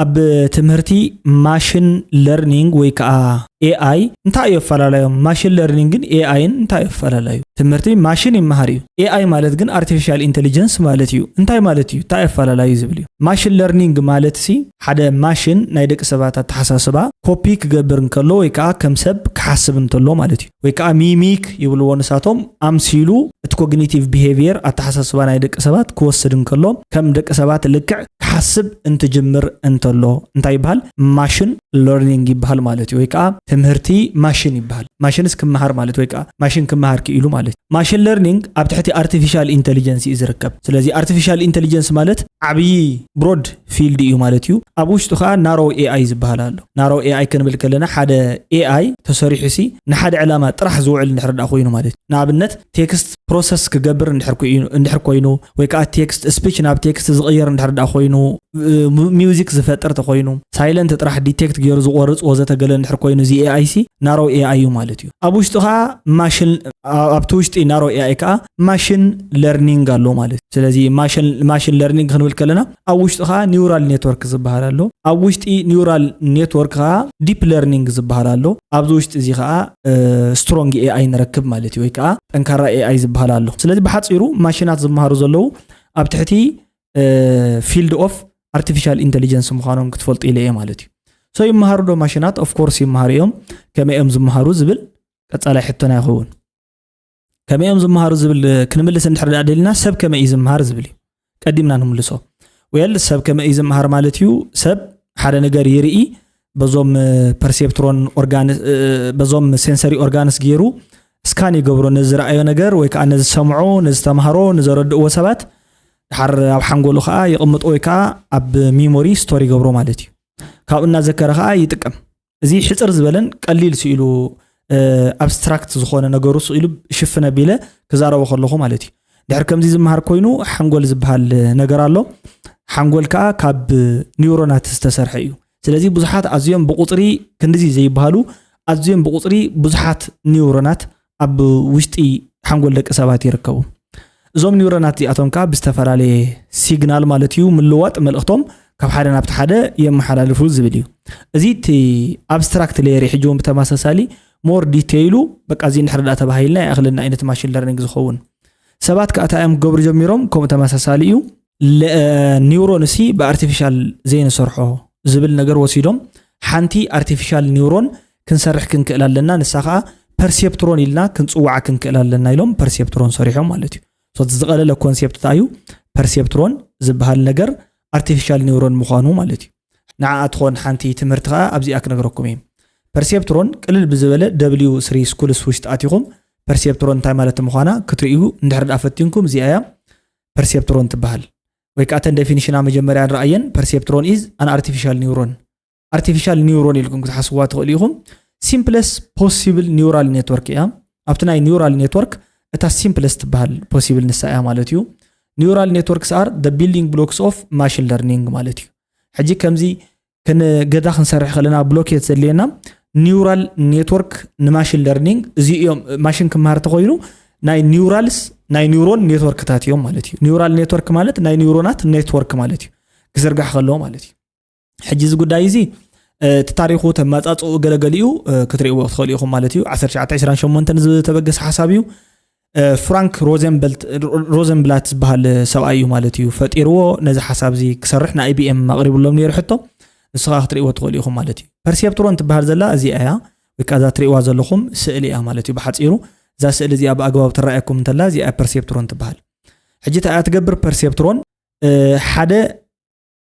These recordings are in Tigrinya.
ኣብ ትምህርቲ ማሽን ለርኒንግ ወይ ከዓ ኤኣይ እንታይ እዩ ኣፈላላዮም? ማሽን ለርኒንግን ኤኣይን እንታይ እዩ ኣፈላላዩ? ትምህርቲ ማሽን ይመሃር እዩ። ኤኣይ ማለት ግን ኣርቲፊሻል ኢንቴሊጀንስ ማለት እዩ። እንታይ ማለት እዩ? እንታይ ኣፈላላዩ ዝብል እዩ። ማሽን ለርኒንግ ማለት ሲ ሓደ ማሽን ናይ ደቂ ሰባት ኣተሓሳስባ ኮፒ ክገብር እንከሎ ወይ ከዓ ከም ሰብ ክሓስብ እንተሎ ማለት እዩ። ወይ ከዓ ሚሚክ ይብልዎ ንሳቶም፣ ኣምሲሉ እቲ ኮግኒቲቭ ቢሄቪየር ኣተሓሳስባ ናይ ደቂ ሰባት ክወስድ እንከሎ ከም ደቂ ሰባት ልክዕ ክሓስብ እንትጅምር እንተሎ እንታይ ይበሃል? ማሽን ለርኒንግ ይበሃል ማለት እዩ። ወይ ከዓ ትምህርቲ ማሽን ይበሃል። ማሽንስ ክመሃር ማለት ወይ ከዓ ማሽን ክመሃር ክኢሉ ማለት እዩ። ማሽን ለርኒንግ ኣብ ትሕቲ ኣርቲፊሻል ኢንቴሊጀንስ እዩ ዝርከብ። ስለዚ ኣርቲፊሻል ኢንቴሊጀንስ ማለት ዓብዪ ብሮድ ፊልድ እዩ ማለት እዩ። ኣብ ውሽጡ ከዓ ናሮ ኤኣይ ዝበሃል ኣሎ። ናሮ ኤኣይ ክንብል ከለና ሓደ ኤኣይ ተሰሪሑ ሲ ንሓደ ዕላማ ጥራሕ ዝውዕል እንድሕር ደኣ ኮይኑ ማለት እዩ። ንኣብነት ቴክስት ፕሮሰስ ክገብር እንድሕር ኮይኑ ወይ ከዓ ቴክስት ስፒች ናብ ቴክስት ዝቕየር እንድሕር ደኣ ኮይኑ፣ ሚውዚክ ዝፈጥር ተኮይኑ፣ ሳይለንት ጥራሕ ዲቴክት ገይሩ ዝቆርፅ ወዘተ ገለ እንድሕር ኮይኑ እዚ ኤኣይ ሲ ናሮ ኤኣይ እዩ ማለት እዩ። ኣብ ውሽጡ ከዓ ማሽን ኣብቲ ውሽጢ ናሮ ኤኣይ ከዓ ማሽን ለርኒንግ ኣሎ ማለት እዩ። ስለዚ ማሽን ለርኒንግ ክንብል ከለና ኣብ ውሽጢ ከዓ ኒውራል ኔትወርክ ዝበሃል ኣሎ። ኣብ ውሽጢ ኒውራል ኔትወርክ ከዓ ዲፕ ለርኒንግ ዝበሃል ኣሎ። ኣብዚ ውሽጢ እዚ ከዓ ስትሮንግ ኤኣይ ንረክብ ማለት እዩ፣ ወይ ከዓ ጠንካራ ኤኣይ ዝበሃል ኣሎ። ስለዚ ብሓፂሩ ማሽናት ዝመሃሩ ዘለዉ ኣብ ትሕቲ ፊልድ ኦፍ ኣርቲፊሻል ኢንቴሊጀንስ ምዃኖም ክትፈልጡ ኢለ እየ ማለት እዩ። ሶ ይመሃሩ ዶ ማሽናት? ኦፍኮርስ ይመሃሩ እዮም። ከመይ እዮም ዝመሃሩ ዝብል ቀፃላይ ሕቶና ይኸውን። ከመይ እዮም ዝመሃሩ ዝብል ክንምልስ እንድሕር ደኣ ደሊና ሰብ ከመይ እዩ ዝመሃር ዝብል እዩ ቀዲምና ንምልሶ። ዌል ሰብ ከመይ እዩ ዝመሃር ማለት እዩ፣ ሰብ ሓደ ነገር ይርኢ፣ በዞም ፐርሴፕትሮን በዞም ሴንሰሪ ኦርጋንስ ገይሩ ስካን ይገብሮ፣ ነዚ ዝረኣዮ ነገር ወይ ከዓ ነዚ ሰምዖ፣ ነዚ ተምሃሮ፣ ንዘረድእዎ ሰባት ድሓር ኣብ ሓንጎሉ ከዓ ይቕምጦ ወይ ከዓ ኣብ ሚሞሪ ስቶር ይገብሮ ማለት እዩ። ካብኡ እናዘከረ ከዓ ይጥቀም። እዚ ሕፅር ዝበለን ቀሊል ስኢሉ ኣብስትራክት ዝኾነ ነገሩ ስኢሉ ሽፍን ኣቢለ ክዛረቦ ከለኹ ማለት እዩ። ድሕር ከምዚ ዝመሃር ኮይኑ ሓንጎል ዝበሃል ነገር ኣሎ። ሓንጎል ከዓ ካብ ኒውሮናት ዝተሰርሐ እዩ። ስለዚ ብዙሓት ኣዝዮም ብቁፅሪ ክንድዚ ዘይበሃሉ ኣዝዮም ብቁፅሪ ብዙሓት ኒውሮናት ኣብ ውሽጢ ሓንጎል ደቂ ሰባት ይርከቡ። እዞም ኒውሮናት እዚኣቶም ከዓ ብዝተፈላለየ ሲግናል ማለት እዩ ምልዋጥ መልእኽቶም ካብ ሓደ ናብቲ ሓደ የመሓላልፉ ዝብል እዩ። እዚ እቲ ኣብስትራክት ሌየር እዩ። ሕጂ እውን ብተመሳሳሊ ሞር ዲቴይሉ በቃ እዚ እንድሕር ደኣ ተባሂልና ይኣኽለና ዓይነት ማሽን ለርኒንግ ዝኸውን። ሰባት ከዓ እንታይ እዮም ክገብሩ ጀሚሮም? ከምኡ ተመሳሳሊ እዩ። ለ- ኒውሮን እሲ ብኣርቲፊሻል ዘይንሰርሖ ዝብል ነገር ወሲዶም ሓንቲ ኣርቲፊሻል ኒውሮን ክንሰርሕ ክንክእል ኣለና፣ ንሳ ከዓ ፐርሴፕትሮን ኢልና ክንፅውዓ ክንክእል ኣለና ኢሎም ፐርሴፕትሮን ሰሪሖም ማለት እዩ። So እቲ ዝቐለለ ኮንሴፕት እንታይ እዩ? ፐርሴፕትሮን ዝበሃል ነገር ኣርቲፊሻል ኒውሮን ምዃኑ ማለት እዩ። ንዓኣ ትኾን ሓንቲ ትምህርቲ ከዓ ኣብዚኣ ክነግረኩም እየ። ፐርሴፕትሮን ቅልል ብዝበለ ደብሊው ስሪ ስኩልስ ውሽጢ ኣቲኹም ፐርሴፕትሮን እንታይ ማለት ምዃና ክትርእዩ እንድሕር ደኣ ፈቲንኩም እዚኣ እያ ፐርሴፕትሮን ትበሃል። ወይ ከዓ ተን ዴፊኒሽና መጀመርያ ንረኣየን። Perceptron is an artificial neuron። ኣርቲፊሻል ኒውሮን ኢልኩም ክትሓስብዋ ትኽእሉ ኢኹም። ሲምፕለስ ፖሲብል ኒውራል ኔትወርክ እያ። ኣብቲ ናይ ኒውራል ኔትወርክ እታ ሲምፕለስ ትበሃል ፖሲብል ንሳ እያ ማለት እዩ። Neural networks are the building blocks of machine learning ማለት እዩ። ሕጂ ከምዚ ክንገዛ ክንሰርሕ ከለና ብሎኬት ዘድልየና ኒውራል ኔትወርክ ንማሽን ለርኒንግ እዚ እዮም። ማሽን ክመሃር ተኮይኑ ናይ ኒውራልስ ናይ ኒውሮን ኔትወርክታት እዮም ማለት እዩ። ኒውራል ኔትወርክ ማለት ናይ ኒውሮናት ኔትወርክ ማለት እዩ፣ ክዝርጋሕ ከለዎ ማለት እዩ። ሕጂ እዚ ጉዳይ እዚ እቲ ታሪኹ ተመጻጽኡ ገለገሊኡ ክትርእይዎ ትኽእሉ ኢኹም ማለት እዩ። ዓሰርተ ትሽዓተ ዕስራን ሸሞንተን ዝተበገሰ ሓሳብ እዩ። ፍራንክ ሮዘንበልት ሮዘንብላት ዝበሃል ሰብኣይ እዩ ማለት እዩ ፈጢርዎ። ነዚ ሓሳብ እዚ ክሰርሕ ን IBM ኣቕሪብሎም ነይሩ ሕቶ፣ ንስኻ ክትርእይዎ ትኽእሉ ኢኹም ማለት እዩ። ፐርሴፕትሮን ትበሃል ዘላ እዚኣ እያ፣ ወይ ከዓ እዛ ትርእይዋ ዘለኹም ስእሊ እያ ማለት እዩ። ብሓፂሩ እዛ ስእሊ እዚኣ ብኣግባቡ ትረኣየኩም እንተላ እዚኣ ፐርሴፕትሮን ትበሃል። ሕጂ እንታይ እያ ትገብር ፐርሴፕትሮን? ሓደ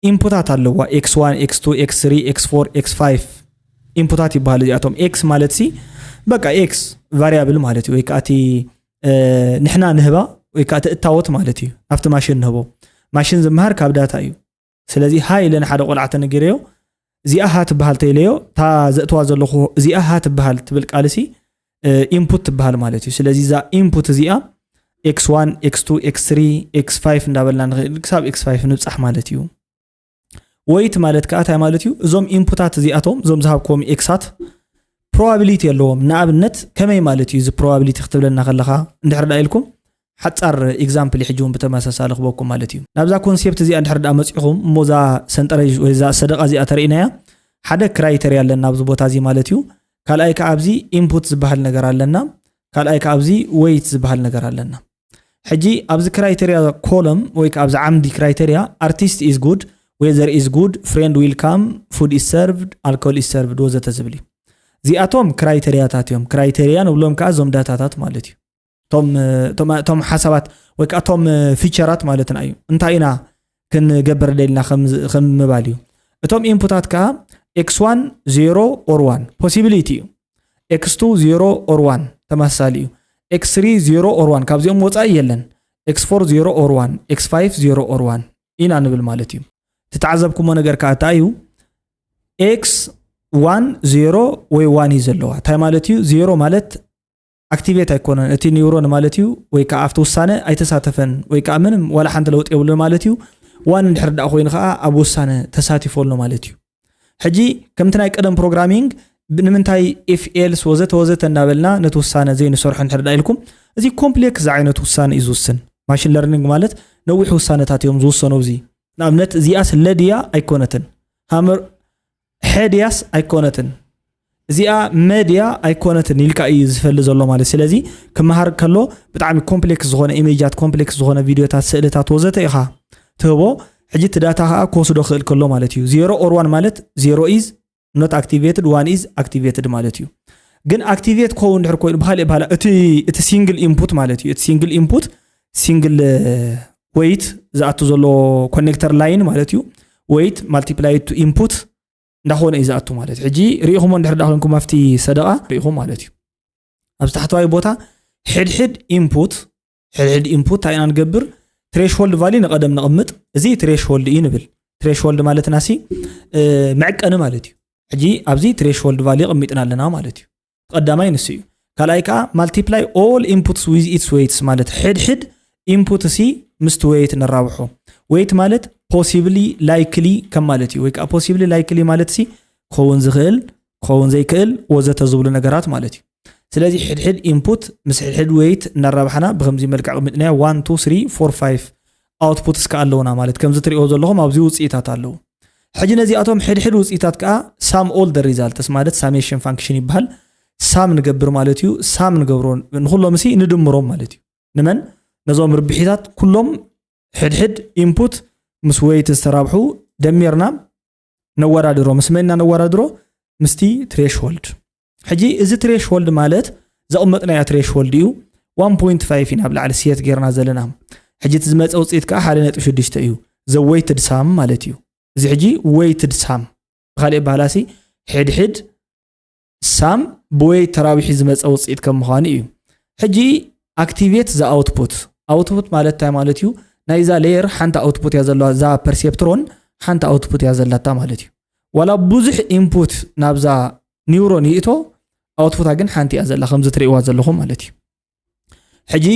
ኢንፑታት ኣለዋ፣ x one x two x three x four x five ኢንፑታት ይበሃል። እዚኣቶም ኤክስ ማለት ሲ በቃ ኤክስ ቫሪያብል ማለት እዩ፣ ወይ ከዓ እቲ ንሕና ንህባ ወይ ከዓ እቲ እታወት ማለት እዩ። ኣብቲ ማሽን ንህቦ፣ ማሽን ዝመሃር ካብ ዳታ እዩ። ስለዚ ሃይ ኢለ ንሓደ ቆልዓ ተነጊረዮ፣ እዚኣ ሃ ትበሃል ተኢለዮ፣ እታ ዘእትዋ ዘለኹ እዚኣ ሃ ትበሃል ትብል ቃል ሲ ኢንፑት ትበሃል ማለት እዩ። ስለዚ እዛ ኢንፑት እዚኣ x one x two x three x five እንዳበልና ንኽእል ክሳብ x five ንብፃሕ ማለት እዩ። ወይት ማለት ከዓ እንታይ ማለት እዩ? እዞም ኢንፑታት እዚኣቶም እዞም ዝሃብክዎም ኤክሳት ፕሮባቢሊቲ ኣለዎም። ንኣብነት ከመይ ማለት እዩ እዚ ፕሮባቢሊቲ ክትብለና ከለኻ እንድሕር ደኣ ኢልኩም ሓጻር example ሕጂ እውን ብተመሳሳሊ ክበኩም ማለት እዩ። ናብዛ concept እዚኣ እንድሕር ደኣ መጺኹም እሞ እዛ ሰንጠረዥ ወይ እዛ ሰደቓ እዚኣ ተርእናያ ሓደ criteria ኣለና ኣብዚ ቦታ እዚ ማለት እዩ። ካልኣይ ከዓ ኣብዚ input ዝበሃል ነገር ኣለና። ካልኣይ ከዓ ኣብዚ weight ዝበሃል ነገር ኣለና። ሕጂ ኣብዚ criteria column ወይ ከዓ ኣብዚ ዓምዲ criteria artist is good, weather is good, friend will come, food is served, alcohol is served ወዘተ ዝብል እዩ። እዚኣቶም criteria ታት እዮም። Criteria ንብሎም ከዓ እዞም ዳታታት ማለት እዩ። እቶም ሓሳባት ወይ ከዓ እቶም feature ት ማለትና እዩ። እንታይ ኢና ክንገብር ደልና ከም ምባል እዩ። እቶም input ታት ከዓ x one zero or one possibility እዩ። x two zero or one ተመሳሳሊ እዩ። x three zero or one ካብዚኦም ወፃኢ የለን። x four zero or one, x five zero or one ኢና ንብል ማለት እዩ። ትተዓዘብኩሞ ነገር ከዓ እንታይ እዩ? x one zero ወይ one እዩ ዘለዋ። እንታይ ማለት እዩ? Zero ማለት activate ኣይኮነን። እቲ neuron ማለት እዩ ወይ ከዓ ኣብቲ ውሳነ ኣይተሳተፈን ወይ ከዓ ምንም ዋላ ሓንቲ ለውጢ የብሉ ማለት እዩ። One እንድሕር ደኣ ኮይኑ ከዓ ኣብ ውሳነ ተሳቲፎ ኣሎ ማለት እዩ። ሕጂ ከምቲ ናይ ቀደም programming ንምንታይ if else ወዘተ ወዘተ እናበልና ነቲ ውሳነ ዘይንሰርሖ እንድሕር ደኣ ኢልኩም፣ እዚ complex ዝዓይነቱ ውሳነ እዩ ዝውስን። Machine learning ማለት ነዊሕ ውሳነታት እዮም ዝውሰኑ። እዚ ንኣብነት እዚኣስ ለድያ ኣይኮነትን፣ ሃመር ሐድያስ ኣይኮነትን፣ እዚኣ መድያ ኣይኮነትን ኢልካ እዩ ዝፈሊ ዘሎ ማለት። ስለዚ ክመሃር ከሎ ብጣዕሚ complex ዝኾነ image ት፣ complex ዝኾነ ቪድዮታት፣ ስእልታት ወዘተ ኢኻ ትህቦ። ሕጂ እቲ ዳታ ከዓ ክወስዶ ክእል ከሎ ማለት እዩ። Zero or one ማለት zero is not activated, one is activated ማለት እዩ። ግን activate ክኸውን ድሕር ኮይኑ ብካሊእ ባህላ እቲ እቲ single input ማለት እዩ። እቲ single input single weight ዝኣቱ ዘሎ connector line ማለት እዩ። Weight multiply to input እንዳኾነ እዩ ዝኣቱ ማለት። ሕጂ ርኢኹሞ እንድሕር ደኣ ኮንኩም ኣብቲ ሰደቓ ርኢኹም ማለት እዩ። ኣብዚ ታሕተዋይ ቦታ ሕድሕድ input ሕድሕድ input እንታይ ኢና ንገብር? Threshold value ንቐደም ነቕምጥ። እዚ threshold እዩ ንብል። Threshold ማለትና ሲ መዕቀኒ ማለት እዩ። ሕጂ ኣብዚ threshold value ኣቐሚጥና ኣለና ማለት እዩ። ቀዳማይ ንሱ እዩ። ካልኣይ ከዓ multiply all inputs with its weights ማለት ሕድሕድ input ሲ ምስቲ weight ነራብሖ። Weight ማለት possibly, likely ከም ማለት እዩ። ወይ ከዓ possibly, likely ማለት ሲ ክኸውን ዝኽእል፣ ክኸውን ዘይክእል ወዘተ ዝብሉ ነገራት ማለት እዩ። ስለዚ ሕድሕድ input ምስ ሕድሕድ weight እናራብሓና ብከምዚ መልክዕ ኣቐሚጥናዮ one two three four five outputs ከዓ ኣለውና ማለት ከምዚ ትሪእዎ ዘለኹም ኣብዚ ውፅኢታት ኣለዉ። ሕጂ ነዚኣቶም ሕድሕድ ውፅኢታት ከዓ sum all the results ማለት summation function ይበሃል። Sum ንገብር ማለት እዩ። Sum ንገብሮ ንኩሎም ሲ ንድምሮም ማለት እዩ። ንመን ነዞም ርብሒታት ኩሎም ሕድሕድ input ምስ weight ዝተራብሑ ደሚርና ነወዳድሮ። ምስ መን ኢና ነወዳድሮ? ምስቲ threshold። ሕጂ እዚ threshold ማለት ዘቕመጥናዮ threshold እዩ። One point five ኢና ኣብ ላዕሊ set ጌርና ዘለና። ሕጂ እቲ ዝመፀ ውፅኢት ከዓ ሓደ ነጥቢ ሽዱሽተ እዩ። The weighted sum ማለት እዩ። እዚ ሕጂ weighted sum ብካሊእ ኣበሃህላ ሲ ሕድሕድ sum ብ weight ተራቢሑ ዝመፀ ውፅኢት ከም ምዃኑ እዩ። ሕጂ activate the output። Output ማለት እንታይ ማለት እዩ? ናይዛ layer ሓንቲ output እያ ዘለዋ። እዛ perceptron ሓንቲ output እያ ዘላታ ማለት እዩ። ዋላ ብዙሕ input ናብዛ neuron ይእቶ፣ output ኣ ግን ሓንቲ እያ ዘላ ከምዚ ትርእይዋ ዘለኹም ማለት እዩ። ሕጂ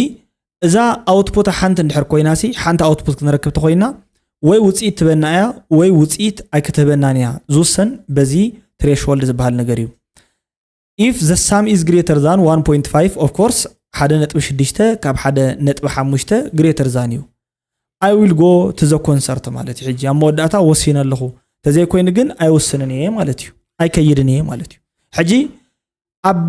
እዛ output ሓንቲ እንድሕር ኮይና ሲ ሓንቲ output ክንረክብ ተኮይና ወይ ውፅኢት ትበና እያ ወይ ውፅኢት ኣይክትህበናን እያ። ዝውሰን በዚ threshold ዝበሃል ነገር እዩ። If the sum is greater than one point five, of course ሓደ ነጥቢ ሽዱሽተ ካብ ሓደ ነጥቢ ሓሙሽተ greater than እዩ። I will go to the concert ማለት እዩ። ሕጂ ኣብ መወዳእታ ወሲነ ኣለኹ፣ ተዘይኮይኑ ግን ኣይወስንን እየ ማለት እዩ። ኣይከይድን እየ ማለት እዩ። ሕጂ ኣብ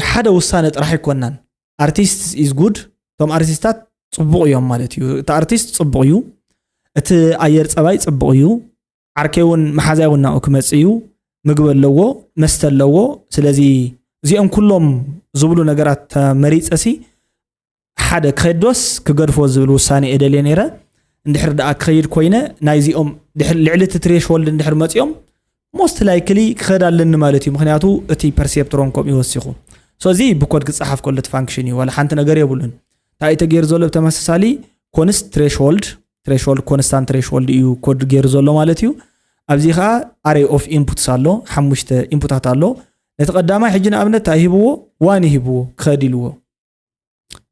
ሓደ ውሳነ ጥራሕ ኣይኮናን። Artist is good፣ እቶም ኣርቲስታት ፅቡቕ እዮም ማለት እዩ። እቲ ኣርቲስት ፅቡቕ እዩ፣ እቲ ኣየር ፀባይ ፅቡቕ እዩ፣ ዓርከይ እውን መሓዛይ እውን ናብኡ ክመፅእ እዩ፣ ምግቢ ኣለዎ፣ መስተ ኣለዎ። ስለዚ እዚኦም ኩሎም ዝብሉ ነገራት ተመሪፀ ሲ ሓደ ክኸይድ ዶስ ክገድፎ ዝብል ውሳነ እየ ደልየ ነይረ። እንድሕር ደኣ ክኸይድ ኮይነ ናይዚኦም ድሕር ልዕሊ እቲ threshold እንድሕር መፂኦም most likely ክኸድ ኣለኒ ማለት እዩ። ምክንያቱ እቲ perceptron ከምኡ ይወሲኹ። So እዚ ብኮድ ክፀሓፍ ከሎ እቲ function እዩ፣ ዋላ ሓንቲ ነገር የብሉን። እንታይ እዩ ተገይሩ ዘሎ? ብተመሳሳሊ const threshold፣ threshold constant threshold እዩ ኮድ ገይሩ ዘሎ ማለት እዩ። ኣብዚ ከዓ array of inputs ኣሎ፣ ሓሙሽተ input ታት ኣሎ። ነቲ ቀዳማይ ሕጂ ንኣብነት እንታይ ሂብዎ? One ሂብዎ፣ ክኸድ ኢልዎ።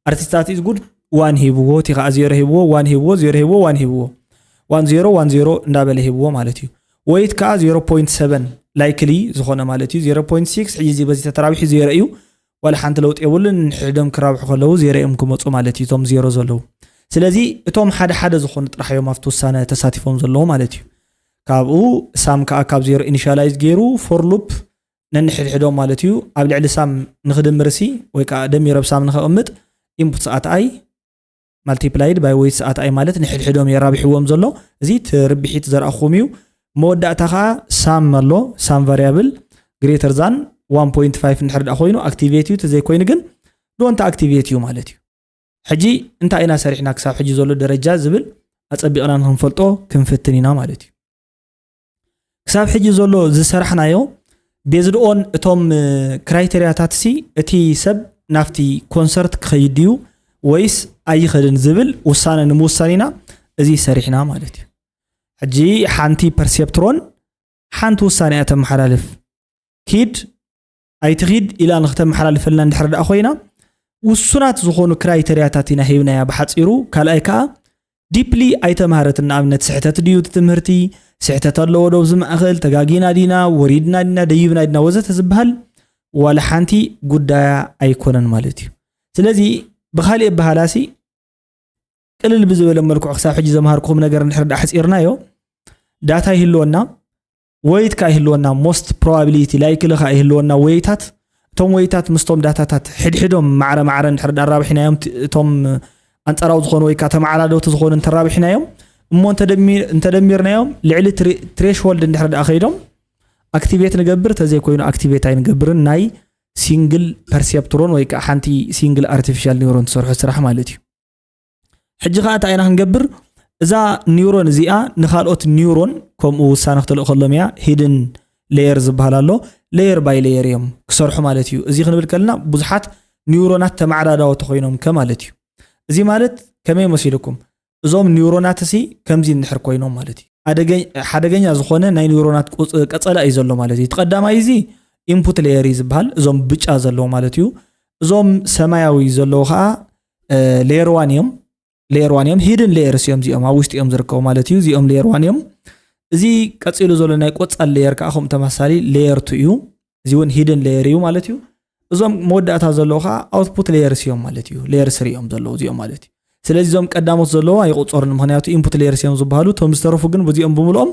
Artist is good one ሂብዎ፣ እቲ ከዓ zero ሂብዎ፣ one ሂብዎ፣ zero ሂብዎ፣ one ሂብዎ። One zero one zero እንዳበለ ሂብዎ ማለት እዩ። Weight ከዓ zero point seven likely ዝኾነ ማለት እዩ። Zero point six ሕጂ እዚ በዚ ተተራቢሑ zero እዩ። ዋላ ሓንቲ ለውጢ የብሉን። ንሕድሕዶም ክራብሑ ከለዉ ዜሮ እዮም ክመፁ ማለት እዩ፣ እቶም ዜሮ ዘለዉ። ስለዚ እቶም ሓደ ሓደ ዝኾኑ ጥራሕ እዮም ኣብቲ ውሳነ ተሳቲፎም ዘለዉ ማለት እዩ። ካብኡ ሳም ከዓ ካብ ዜሮ ኢኒሻላይዝ ገይሩ ፎር ሉፕ ነንሕድሕዶም ማለት እዩ። ኣብ ልዕሊ ሳም ንክድምር ሲ ወይ ከዓ ደሚረ ብሳም ንከቕምጥ ኢንፑት ሰኣት ኣይ ማልቲፕላይድ ባይ ዌይት ሰኣት ኣይ ማለት ንሕድሕዶም የራብሕዎም ዘሎ። እዚ እቲ ርብሒት ዘርኣኹም እዩ። መወዳእታ ከዓ ሳም ኣሎ፣ ሳም ቫሪያብል ግሬተር ዛን ዋን ፖይንት ፋይቭ እንድሕር ደኣ ኮይኑ ኣክቲቬት እዩ፣ ተዘይኮይኑ ግን ዶንት ኣክቲቬት እዩ ማለት እዩ። ሕጂ እንታይ ኢና ሰሪሕና ክሳብ ሕጂ ዘሎ ደረጃ ዝብል ኣጸቢቕና ንክንፈልጦ ክንፍትን ኢና ማለት እዩ። ክሳብ ሕጂ ዘሎ ዝሰራሕናዮ ቤዝድ ኦን እቶም ክራይቴሪያታት ሲ እቲ ሰብ ናብቲ ኮንሰርት ክኸይድ ድዩ ወይስ ኣይኸድን ዝብል ውሳነ ንምውሳን ኢና እዚ ሰሪሕና ማለት እዩ። ሕጂ ሓንቲ ፐርሴፕትሮን ሓንቲ ውሳነ እያ ተመሓላልፍ። ኪድ ኣይትኺድ ኢላ ንክተመሓላልፈልና እንድሕር ደኣ ኮይና ውሱናት ዝኾኑ ክራይተርያታት ኢና ሂብናያ ብሓፂሩ። ካልኣይ ከዓ ዲፕሊ ኣይተምሃረትን። ንኣብነት ስሕተት ድዩ እቲ ትምህርቲ? ስሕተት ኣለዎ ዶ ኣብዚ ማእኸል? ተጋጊና ዲና? ወሪድና ዲና? ደይብና ዲና? ወዘተ ዝበሃል ዋላ ሓንቲ ጉዳያ ኣይኮነን ማለት እዩ። ስለዚ ብኻሊእ ኣበሃላሲ ቅልል ብዝበለ መልክዑ ክሳብ ሕጂ ዘምሃርኩኹም ነገር እንድሕር ደኣ ኣሕፂርናዮ ዳታ ይህልወና፣ ወይት ከዓ ይህልወና፣ ሞስት ፕሮባቢሊቲ ላይክሊ ከዓ ይህልወና ወይታት። እቶም ወይታት ምስቶም ዳታታት ሕድሕዶም ማዕረ ማዕረ እንድሕር ደኣ ኣራብሒናዮም ት- እቶም ኣንጻራዊ ዝኾኑ ወይ ከዓ ተመዓዳደውቲ ዝኾኑ እንተራብሒናዮም እሞ እንተደሚ- እንተደሚርናዮም ልዕሊ ትሬ- ትሬሽሆልድ እንድሕር ደኣ ከይዶም ኣክቲቬት ንገብር፣ ተዘይኮይኑ ኣክቲቬት ኣይንገብርን። ናይ ሲንግል ፐርሴፕትሮን ወይ ከዓ ሓንቲ ሲንግል ኣርቲፊሻል ኒውሮን ትሰርሖ ስራሕ ማለት እዩ። ሕጂ ከዓ እንታይ ኢና ክንገብር? እዛ ኒውሮን እዚኣ ንካልኦት ኒውሮን ከምኡ ውሳነ ክትልእከሎም እያ። ሂድን ሌየር ዝበሃል ኣሎ። ሌየር ባይ ሌየር እዮም ክሰርሑ ማለት እዩ። እዚ ክንብል ከለና ብዙሓት ኒውሮናት ተመዓዳዳወቲ ኮይኖም ከ ማለት እዩ። እዚ ማለት ከመይ መሲልኩም? እዞም ኒውሮናት ሲ ከምዚ እንድሕር ኮይኖም ማለት እዩ። ኣደገ- ሓደገኛ ዝኾነ ናይ ኒውሮናት ቁጽ- ቀጸላ እዩ ዘሎ ማለት እዩ። እቲ ቀዳማይ እዚ ኢንፑት ሌየር እዩ ዝበሃል፣ እዞም ብጫ ዘለዉ ማለት እዩ። እዞም ሰማያዊ ዘለዉ ከዓ ሌየር ዋን እዮም። ሌየር ዋን እዮም። ሂድን ሌየርስ እዮም እዚኦም፣ ኣብ ውሽጢ እዮም ዝርከቡ ማለት እዩ። እዚኦም ሌየር ዋን እዮም። እዚ ቀፂሉ ዘሎ ናይ ቆፃል ሌየር ከዓ ከምኡ ተመሳሳሊ ሌየር ቱ እዩ። እዚ እውን ሂድን ሌየር እዩ ማለት እዩ። እዞም መወዳእታ ዘለዉ ከዓ ኣውትፑት ሌየርስ እዮም ማለት እዩ። ሌየር ስሪ እዮም ዘለዉ እዚኦም ማለት እዩ። ስለዚ እዞም ቀዳሞት ዘለዉ ኣይቁፀሩን፣ ምክንያቱ ኢንፑት ሌየርስ እዮም ዝበሃሉ። እቶም ዝተረፉ ግን በዚኦም ብምልኦም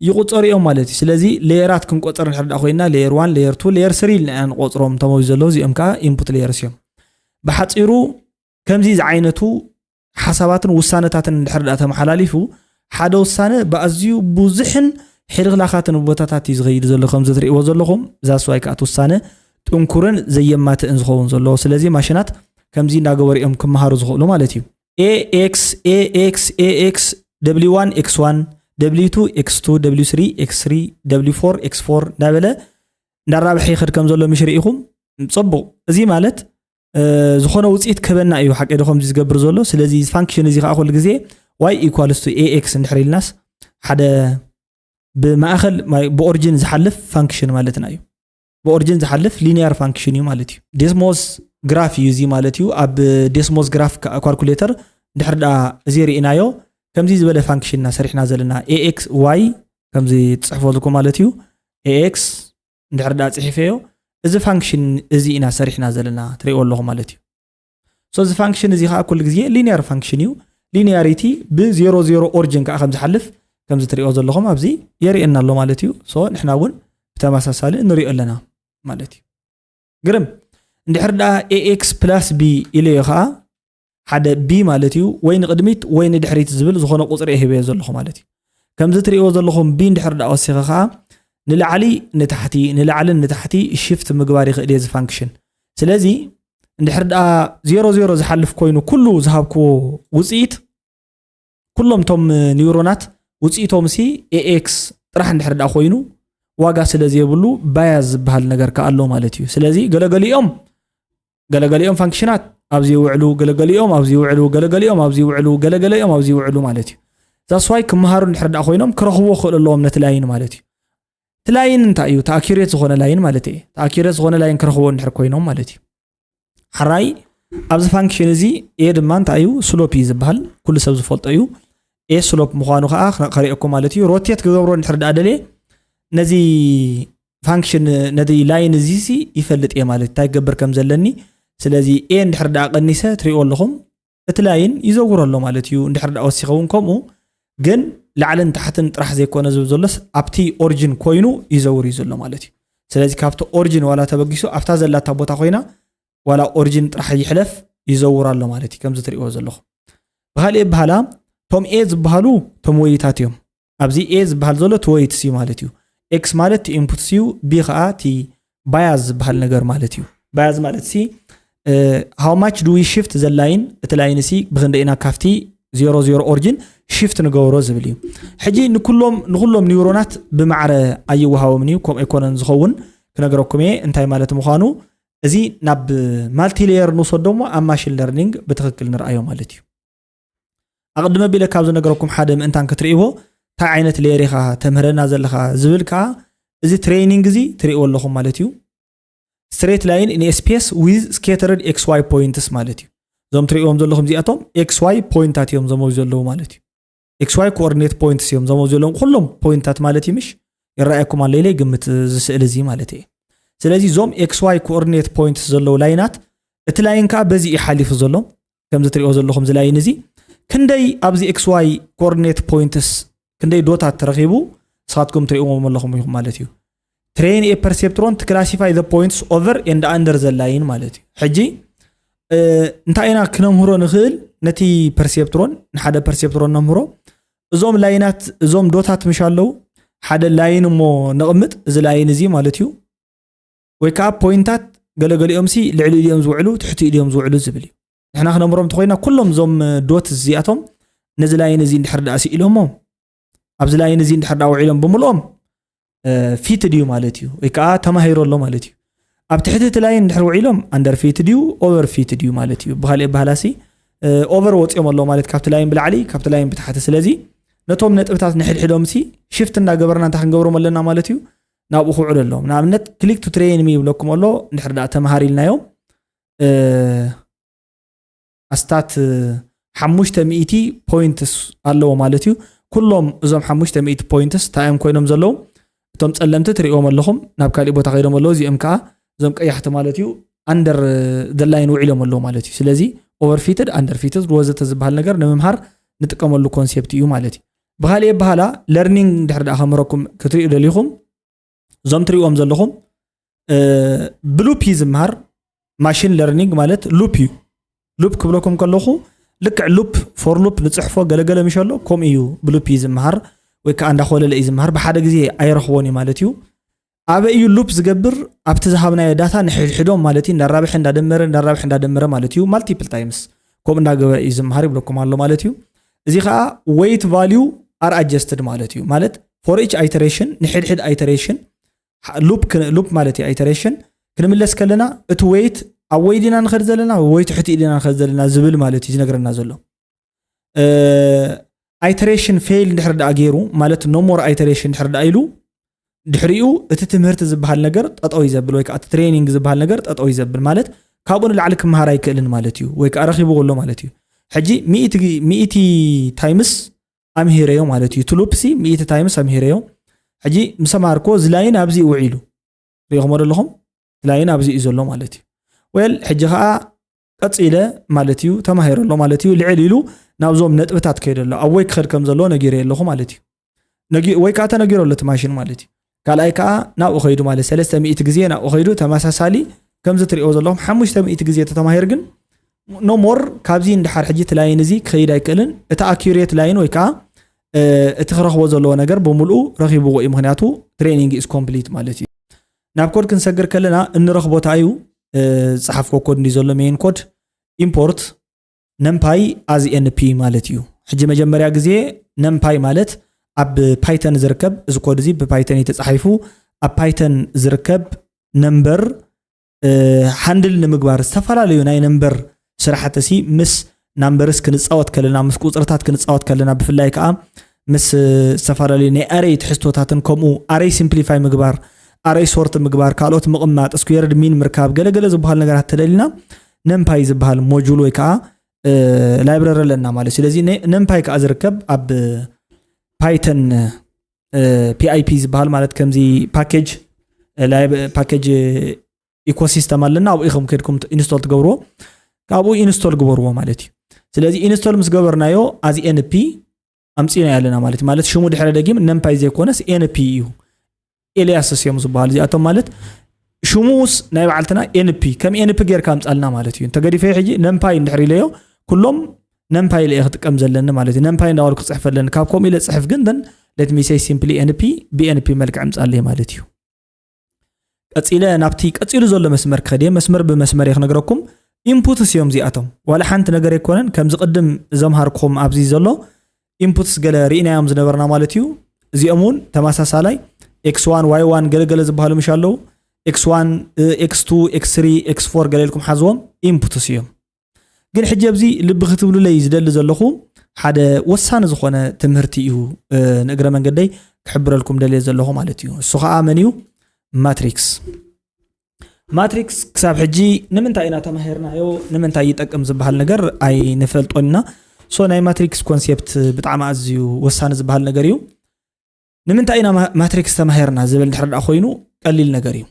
ይቁፀሩ እዮም ማለት እዩ። ስለዚ ሌየራት ክንቆፀር እንድሕር ደኣ ኮይና ሌየር ዋን፣ ሌየር ቱ፣ ሌየር ስሪ ኢልና ኢና ንቆፅሮም። እቶም ኣብዚ ዘለዉ እዚኦም ከዓ ኢንፑት ሌየርስ እዮም። ብሓፂሩ ከምዚ ዝዓይነቱ ሓሳባትን ውሳነታትን እንድሕር ደኣ ተመሓላሊፉ ሓደ ውሳነ ብኣዝዩ ብዙሕን ሕልኽላኻትን ቦታታት እዩ ዝኸይድ ዘሎ። ከምዚ ትርእይዎ ዘለኹም እዛ ስዋይ ከኣት ውሳነ ጥንኩርን ዘየማትእን ዝኸውን ዘሎ። ስለዚ ማሽናት ከምዚ እንዳገበሩ እዮም ክመሃሩ ዝኽእሉ ማለት እዩ። ኤኤክስ ኤኤክስ ኤኤክስ ደብሊው ዋን ኤክስ ዋን ደብሊው ቱ ኤክስ ቱ ደብሊው ስሪ ኤክስ ስሪ ደብሊው ፎር ኤክስ ፎር እንዳበለ እንዳራብሐ ይኸድ ከም ዘሎ ምሽ ርኢኹም። ፅቡቕ። እዚ ማለት ዝኾነ ውፅኢት ክህበና እዩ ሓቂ ዶ ከምዚ ዝገብር ዘሎ። ስለዚ ፋንክሽን እዚ ከዓ ኩሉ ግዜ ዋይ ኢኳልስ ቱ ኤኤክስ እንድሕር ኢልናስ ሓደ ብማእኸል ብኦሪጂን ዝሓልፍ ፋንክሽን ማለትና እዩ። ብኦሪጂን ዝሓልፍ ሊኒያር ፋንክሽን እዩ ማለት እዩ። ዴስሞስ ግራፍ እዩ እዚ ማለት እዩ። ኣብ ዴስሞስ ግራፍ ካልኩሌተር እንድሕር ደኣ እዚ ርኢናዮ ከምዚ ዝበለ ፋንክሽን ኢና ሰሪሕና ዘለና። ኤኤክስ ዋይ ከምዚ ትፅሕፎ ዘለኩም ማለት እዩ። ኤኤክስ እንድሕር ደኣ ፅሒፈዮ እዚ ፋንክሽን እዚ ኢና ሰሪሕና ዘለና ትሪእዎ ኣለኹ ማለት እዩ። ሶ እዚ ፋንክሽን እዚ ከዓ ኩሉ ግዜ ሊኒያር ፋንክሽን እዩ። ሊኒያሪቲ ብዜሮ ዜሮ ኦሪጅን ከዓ ከም ዝሓልፍ ከምዚ ትሪኦ ዘለኹም ኣብዚ የርእየና ኣሎ ማለት እዩ። ሶ ንሕና እውን ብተመሳሳሊ ንሪኦ ኣለና ማለት እዩ። ግርም። እንድሕር ደኣ ኤኤክስ ፕላስ ቢ ኢለዮ ከዓ ሓደ ቢ ማለት እዩ፣ ወይ ንቕድሚት ወይ ንድሕሪት ዝብል ዝኾነ ቁፅሪ ሂበዮ ዘለኹ ማለት እዩ። ከምዚ ትሪእዎ ዘለኹም ቢ እንድሕር ደኣ ወሲኸ ከዓ ንላዕሊ ንታሕቲ ንላዕልን ንታሕቲ ሽፍት ምግባር ይኽእል እየ እዚ ፋንክሽን። ስለዚ እንድሕር ደኣ ዜሮ ዜሮ ዝሓልፍ ኮይኑ ኩሉ ዝሃብክዎ ውፅኢት ኩሎም እቶም ኒውሮናት ውፅኢቶም ሲ ኤኤክስ ጥራሕ እንድሕር ደኣ ኮይኑ ዋጋ ስለ ዘየብሉ ባያዝ ዝበሃል ነገር ከዓ ኣሎ ማለት እዩ። ስለዚ ገለገሊኦም ገለገሊኦም ፋንክሽናት ኣብዚ ይውዕሉ፣ ገለገሊኦም ኣብዚ ይውዕሉ፣ ገለገሊኦም ኣብዚ ይውዕሉ፣ ገለገሊኦም ኣብዚ ይውዕሉ ማለት እዩ። ዛስዋይ ክመሃሩ እንድሕር ደኣ ኮይኖም ክረኽብዎ ክኽእሉ ኣለዎም ነቲ ላይን ማለት እዩ። እቲ ላይን እንታይ እዩ? ተኣኪሬት ዝኾነ ላይን ማለት እየ። ተኣኪሬት ዝኾነ ላይን ክረኽብዎ እንድሕር ኮይኖም ማለት እዩ። ሓራይ ኣብዚ ፋንክሽን እዚ ኤ ድማ እንታይ እዩ? ስሎፕ እዩ ዝበሃል። ኩሉ ሰብ ዝፈልጦ እዩ። ኤ ስሎፕ ምዃኑ ከዓ ከርእየኩም ማለት እዩ። ሮቴት ክገብሮ እንድሕር ደኣ ደልየ ነዚ function ነዚ line እዚ ሲ ይፈልጥ እየ ማለት እንታይ ክገብር ከም ዘለኒ። ስለዚ a እንድሕር ደኣ ቀኒሰ ትሪእዎ ኣለኹም እቲ line ይዘውር ኣሎ ማለት እዩ። እንድሕር ደኣ ወሲኸ እውን ከምኡ፣ ግን ላዕልን ታሕትን ጥራሕ ዘይኮነ ዝብል ዘሎስ ኣብቲ origin ኮይኑ ይዘውር እዩ ዘሎ ማለት እዩ። ስለዚ ካብቲ origin ዋላ ተበጊሱ ኣብታ ዘላታ ቦታ ኮይና ዋላ origin ጥራሕ ይሕለፍ ይዘውር ኣሎ ማለት እዩ። ከምዚ ትሪእዎ ዘለኹም ብካሊእ በሃላ እቶም a ዝበሃሉ እቶም weight ታት እዮም። ኣብዚ a ዝበሃል ዘሎ እቲ weight እዩ ማለት እዩ። x ማለት እቲ input እዩ፣ b ከዓ እቲ bias ዝበሃል ነገር ማለት እዩ። Bias ማለት ሲ how much do we shift the line፣ እቲ line ሲ ብክንደይ ኢና ካብቲ zero zero origin shift ንገብሮ ዝብል እዩ። ሕጂ ንኩሎም ንኩሎም ኒውሮናት ብማዕረ ኣይወሃቦምን እዩ፣ ከምኡ ኣይኮነን ዝኸውን። ክነግረኩም እየ እንታይ ማለት ምዃኑ። እዚ ናብ multi layer ንውሰዶ እሞ ኣብ machine learning ብትኽክል ንርኣዮ ማለት እዩ። ኣቕድመ ቢለ ካብ ዝነገረኩም ሓደ ምእንታን ክትርእይዎ እንታይ ዓይነት layer ኢኻ ተምህረና ዘለኻ ዝብል ከዓ እዚ training እዚ ትርእይዎ ኣለኹም ማለት እዩ። Straight line in a space with scattered xy points ማለት እዩ። እዞም ትርእይዎም ዘለኹም እዚኣቶም xy point ታት እዮም ዘመው ዘለዉ ማለት እዩ። xy coordinate points እዮም ዘመው ዘለዎም ኩሎም point ታት ማለት እዩ። ምሽ ይረኣየኩም ኣሎ ኢለ ይግምት እዚ ስእሊ እዚ ማለት እየ። ስለዚ እዞም xy coordinate points ዘለዉ line ኣት እቲ line ከዓ በዚ እዩ ሓሊፉ ዘሎ። ከምዚ ትሪኦ ዘለኹም እዚ line እዚ ክንደይ ኣብዚ xy coordinate points ክንደይ dot ታት ተረኺቡ ንስኻትኩም ትሪእዎም ኣለኹም ኢኹም ማለት እዩ። Train a perceptron to classify the points over and under the line ማለት እዩ። ሕጂ እንታይ ኢና ክነምህሮ ንኽእል ነቲ perceptron ንሓደ perceptron ነምህሮ። እዞም line ኣት እዞም dot ታት ምሽ ኣለዉ ሓደ line እሞ ነቕምጥ እዚ line እዚ ማለት እዩ። ወይ ከዓ point ታት ገለገሊኦም ሲ ልዕሊ ኢልዮም ዝውዕሉ ትሕቲ ኢልዮም ዝውዕሉ ዝብል እዩ። ንሕና ክነምህሮም እንተኮይና ኩሎም እዞም dot ታት እዚኣቶም ነዚ line እዚ እንድሕር ደኣ ስኢሎሞ ኣብዚ line እዚ እንድሕር ደኣ ውዒሎም ብምልኦም fitted እዩ ማለት እዩ። ወይ ከዓ ተማሂሩ ኣሎ ማለት እዩ። ኣብ ትሕቲ እቲ line እንድሕር ውዒሎም under fitted እዩ፣ over fitted እዩ ማለት እዩ። ብካሊእ ኣበሃህላ ሲ over ወፂኦም ኣለዉ ማለት ካብቲ line ብላዕሊ ካብቲ line ብታሕቲ። ስለዚ ነቶም ነጥብታት ንሕድሕዶም ሲ shift እንዳገበርና እንታይ ክንገብሮም ኣለና ማለት እዩ። ናብኡ ክውዕሉ ኣለዎም። ንኣብነት click to train me ይብለኩም ኣሎ። እንድሕር ደኣ ተምሃር ኢልናዮም ኣስታት ሓሙሽተ ሚእቲ points ኣለዎ ማለት እዩ። ኩሎም እዞም ሓሙሽተ ሚእቲ points እንታይ እዮም ኮይኖም ዘለዉ? እቶም ፀለምቲ ትሪእዎም ኣለኹም ናብ ካሊእ ቦታ ከይዶም ኣለዉ። እዚኦም ከዓ እዞም ቀያሕቲ ማለት እዩ under the line ውዒሎም ኣለዉ ማለት እዩ። ስለዚ over fitted፣ under fitted ወዘተ ዝበሃል ነገር ንምምሃር ንጥቀመሉ concept እዩ ማለት እዩ። ብካሊእ ኣበሃህላ learning እንድሕር ደኣ ከምህረኩም ክትሪኡ ደሊኹም እዞም ትሪእዎም ዘለኹም ብ loop እዩ ዝምሃር። Machine learning ማለት loop እዩ። Loop ክብለኩም ከለኹ ልክዕ loop for loop ንፅሕፎ ገለገለ ምሽ ኣሎ ከምኡ እዩ ብ loop እዩ ዝምሃር። ወይ ከዓ እንዳኮለለ እዩ ዝምሃር ብሓደ ግዜ ኣይረኽቦን እዩ ማለት እዩ። ኣበይ እዩ loop ዝገብር? ኣብቲ ዝሃብናዮ data ንሕድሕዶም ማለት እዩ እንዳራብሐ እንዳደመረ እንዳራብሐ እንዳደመረ ማለት እዩ multiple times ከምኡ እንዳገበረ እዩ ዝምሃር ይብለኩም ኣሎ ማለት እዩ። እዚ ከዓ weight value are adjusted ማለት እዩ። ማለት for each iteration ንሕድሕድ iteration loop loop ማለት እዩ iteration ክንምለስ ከለና እቲ weight ኣብ ወይ ዲና ንኸድ ዘለና ወይ ትሕቲ ዲና ንኸድ ዘለና ዝብል ማለት እዩ ዝነግረና ዘሎ። Iteration fail እንድሕር ደኣ ገይሩ ማለት no more iteration እንድሕር ደኣ ኢሉ ድሕሪኡ እቲ ትምህርቲ ዝበሃል ነገር ጠጠው እዩ ዘብል ወይ ከዓ training ዝበሃል ነገር ጠጠው እዩ ዘብል ማለት ካብኡ ንላዕሊ ክመሃር ኣይክእልን ማለት እዩ። ወይ ከዓ ረኺብዎ ኣሎ ማለት እዩ። ሕጂ ሚእቲ times ኣምሂረዮ ማለት እዩ። እቲ loop ሲ ሚእቲ times ኣምሂረዮ። ሕጂ ምስ ኣምሃርክዎ እዚ line ኣብዚ ውዒሉ ሪኢኹሞ ኣለኹም። እቲ line ኣብዚ እዩ ዘሎ ማለት እዩ። Well ሕጂ ከዓ ቀፂለ ማለት እዩ ተማሂረ ኣሎ ማለት እዩ። ልዕል ኢሉ ናብዞም ነጥብታት ከይደ ኣሎ ኣብ ወይ ክኸድ ከም ዘለዎ ነጊረ ኣለኹ ማለት እዩ። ወይ ከዓ ተነጊሮ ኣሎ እቲ ማሽን ማለት እዩ። ካልኣይ ከዓ ናብኡ ከይዱ ማለት ሰለስተ ሚእቲ ግዜ ናብኡ ከይዱ ተመሳሳሊ ከምዚ ትሪኦ ዘለኹም ሓሙሽተ ሚእቲ ግዜ ተተማሂር ግን no more ካብዚ እንድሓር ሕጂ እቲ line እዚ ክኸይድ ኣይክእልን። እቲ accurate line ወይ ከዓ እቲ ክረኽቦ ዘለዎ ነገር ብምልኡ ረኺብዎ እዩ። ምክንያቱ training is complete ማለት እዩ። ናብ ኮድ ክንሰግር ከለና እንረኽቦ እንታይ እዩ? ዝፀሓፍኮ ኮድ እንዲ ዘሎ main ኮድ import numpy as np ማለት እዩ። ሕጂ መጀመርያ ግዜ numpy ማለት ኣብ ፓይተን ዝርከብ እዚ ኮድ እዚ ብፓይተን እዩ ተፃሒፉ። ኣብ ፓይተን ዝርከብ ነምበር ሃንድል ንምግባር ዝተፈላለዩ ናይ ነምበር ስራሕቲ ሲ ምስ ናምበርስ ክንፃወት ከለና ምስ ቁፅርታት ክንፃወት ከለና ብፍላይ ከዓ ምስ ዝተፈላለዩ ናይ ኣረይ ትሕዝቶታትን ከምኡ ኣረይ ሲምፕሊፋይ ምግባር ኣረይ ሶርት ምግባር ካልኦት ምቕማጥ ስኩዌርድ ሚን ምርካብ ገለገለ ዝበሃል ነገራት ተደሊና ነምፓይ ዝበሃል ሞጁል ወይ ከዓ ላይብረሪ ኣለና ማለት እዩ። ስለዚ ነምፓይ ከዓ ዝርከብ ኣብ ፓይተን pip ዝበሃል ማለት ከምዚ ፓኬጅ ላይብ ፓኬጅ ኢኮሲስተም ኣለና። ኣብኡ ኢኹም ከድኩም ኢንስቶል ትገብርዎ። ካብኡ ኢንስቶል ግበርዎ ማለት እዩ። ስለዚ ኢንስቶል ምስ ገበርናዮ ኣዚ ኤንፒ ኣምፂናዮ ኣለና ማለት እዩ። ማለት ሽሙ ድሕረ ደጊም ነምፓይ ዘይኮነስ ኤንፒ እዩ። ኤልያስስ እዮም ዝበሃሉ እዚኣቶም ማለት ሽሙስ ናይ ባዕልትና ኤንፒ ከም ኤንፒ ጌርካ ኣምፃልና ማለት እዩ። እንተገዲፈ ሕጂ ነምፓይ እንድሕር ኢለዮ ኩሎም ነምፓይ ኢለ እየ ክጥቀም ዘለኒ ማለት እዩ። ነምፓይ እንዳበልኩ ክፅሕፍ ኣለኒ። ካብ ከምኡ ኢለ ፅሕፍ ግን then let me say simply ኤንፒ ብኤንፒ መልክዕ ኣምፃለይ ማለት እዩ። ቀፂለ ናብቲ ቀፂሉ ዘሎ መስመር ክኸድ እየ። መስመር ብመስመር እየ ክነግረኩም። ኢንፑትስ እዮም እዚኣቶም። ዋላ ሓንቲ ነገር ኣይኮነን። ከምዚ ቅድም ዘምሃርኩም ኣብዚ ዘሎ ኢንፑትስ ገለ ርኢናዮም ዝነበርና ማለት እዩ። እዚኦም እውን ተመሳሳላይ ኤክስ ዋን ዋይ ዋን ገለገለ ዝበሃሉ ምሽ ኣለዉ። ኤክስ ዋን ኤክስ ቱ ኤክስ ስሪ ኤክስ ፎር ገለ ኢልኩም ሓዝዎም። ኢንፑትስ እዮም። ግን ሕጂ ኣብዚ ልቢ ክትብሉለይ ዝደሊ ዘለኹ ሓደ ወሳኒ ዝኾነ ትምህርቲ እዩ። እ፣ ንእግረ መንገደይ ክሕብረልኩም ደልየ ዘለኹ ማለት እዩ። እሱ ከዓ መን እዩ? ማትሪክስ። ማትሪክስ ክሳብ ሕጂ ንምንታይ ኢና ተማሂርናዮ፣ ንምንታይ ይጠቅም ዝበሃል ነገር ኣይንፈልጦን ኢና። ሶ ናይ ማትሪክስ ኮንሴፕት ብጣዕሚ ኣዝዩ ወሳኒ ዝበሃል ነገር እዩ። ንምንታይ ኢና ማ- ማትሪክስ ተማሂርና ዝብል ድሕር ደኣ ኮይኑ ቀሊል ነገር እዩ።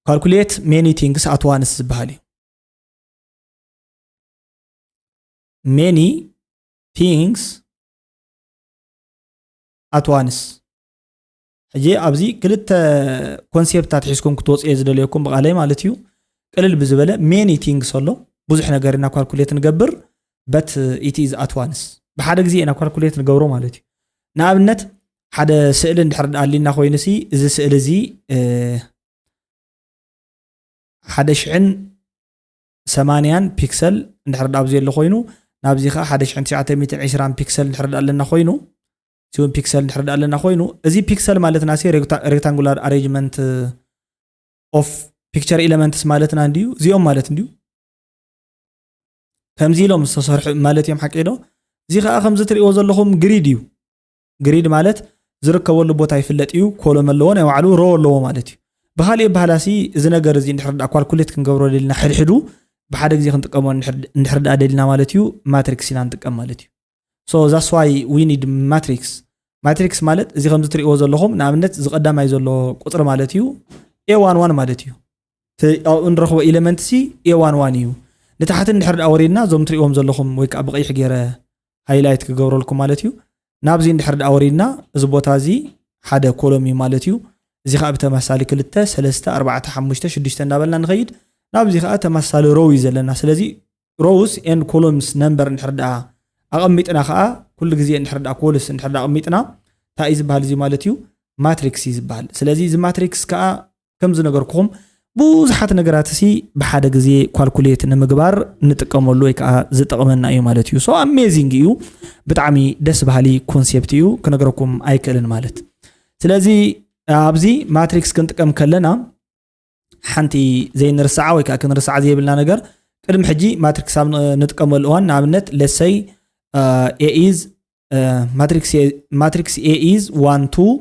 ካልኩሌት ሜኒ ቲንግስ ኣትዋንስ ዝበሃል እዩ። ሜኒ ቲንግስ ኣትዋንስ። ሕጂ ኣብዚ ክልተ ኮንሴፕታት ሒዝኩም ክትወፅኦ ዝደለየኩም ብቓለይ ማለት እዩ። ቅልል ብዝበለ ሜኒ ቲንግስ ኣሎ። ብዙሕ ነገር ኢና ካልኩሌት ንገብር በት ኢት ኢዝ ኣትዋንስ። ብሓደ ግዜ ኢና ካልኩሌት ንገብሮ ማለት እዩ። ንኣብነት ሓደ ስእሊ እንድሕር ደኣ ኣሊና ኮይኑ ሲ እዚ ስእሊ እዚ እ፣ ሓደ ሽሕን ሰማንያን ፒክሰል እንድሕር ደኣ ኣብዚ ዘሎ ኮይኑ ናብዚ ከዓ ሓደ ሽሕን ትሽዓተ ሚእትን ዕስራን ፒክሰል እንድሕር ደኣ ኣለና ኮይኑ ሲውን ፒክሰል እንድሕር ደኣ ኣለና ኮይኑ እዚ ፒክሰል ማለትና ሲ ሬክታንጉላር ኣሬንጅመንት ኦፍ ፒክቸር ኤለመንትስ ማለትና እንድዩ እዚኦም ማለት እንድዩ ከምዚ ኢሎም ዝተሰርሑ ማለት እዮም ሓቂ ዶ እዚ ከዓ ከምዚ ትሪእዎ ዘለኹም ግሪድ እዩ ግሪድ ማለት ዝርከበሉ ቦታ ይፍለጥ እዩ ኮሎም ኣለዎ ናይ ባዕሉ ሮ ኣለዎ ማለት እዩ ብካሊእ ባህላሲ እዚ ነገር እዚ እንድሕር ዳ ኳልኩሌት ክንገብሮ ደልና ሕድሕዱ ብሓደ ግዜ ክንጥቀሞ እንድሕር ዳ ደልና ማለት እዩ ማትሪክስ ኢና ንጥቀም ማለት እዩ so that's why we need matrix matrix ማለት እዚ ከምዚ ትሪእዎ ዘለኹም ንኣብነት እዚ ቀዳማይ ዘሎ ቁፅሪ ማለት እዩ ኤ ዋን ዋን ማለት እዩ ኣብኡ ንረኽቦ ኤለመንት ሲ ኤ ዋን ዋን እዩ ንታሕቲ እንድሕር ዳ ወሪድና እዞም ትሪእዎም ዘለኹም ወይ ከዓ ብቀይሕ ገይረ ሃይላይት ክገብረልኩም ማለት እዩ ናብዚ እንድሕር ዳ ወሪድና እዚ ቦታ እዚ ሓደ ኮሎም እዩ ማለት እዩ እዚ ከዓ ብተመሳሳሊ ክልተ ሰለስተ ኣርባዕተ ሓሙሽተ ሽዱሽተ እንዳበልና ንኸይድ ናብዚ ከዓ ተመሳሳሊ ሮው እዩ ዘለና ስለዚ rows and columns number እንድሕር ደኣ ኣቐሚጥና ከዓ ኩሉ ግዜ እንድሕር ደኣ ኮልስ እንድሕር ደኣ ኣቐሚጥና እንታይ እዩ ዝበሃል እዚ ማለት እዩ ማትሪክስ እዩ ዝበሃል ስለዚ እዚ ማትሪክስ ከዓ ከም ዝነገርኩኹም ብዙሓት ነገራት ሲ ብሓደ ግዜ ኳልኩሌት ንምግባር ንጥቀመሉ ወይ ከዓ ዝጠቕመና እዩ ማለት እዩ so amazing እዩ ብጣዕሚ ደስ በሃሊ ኮንሴፕት እዩ ክነግረኩም ኣይክእልን ማለት ስለዚ ኣብዚ ማትሪክስ ክንጥቀም ከለና ሓንቲ ዘይንርስዓ ወይ ከዓ ክንርስዓ ዘይብልና ነገር ቅድሚ ሕጂ ማትሪክስ ኣብ ንጥቀመሉ እዋን ንኣብነት let's say A is matrix A is one two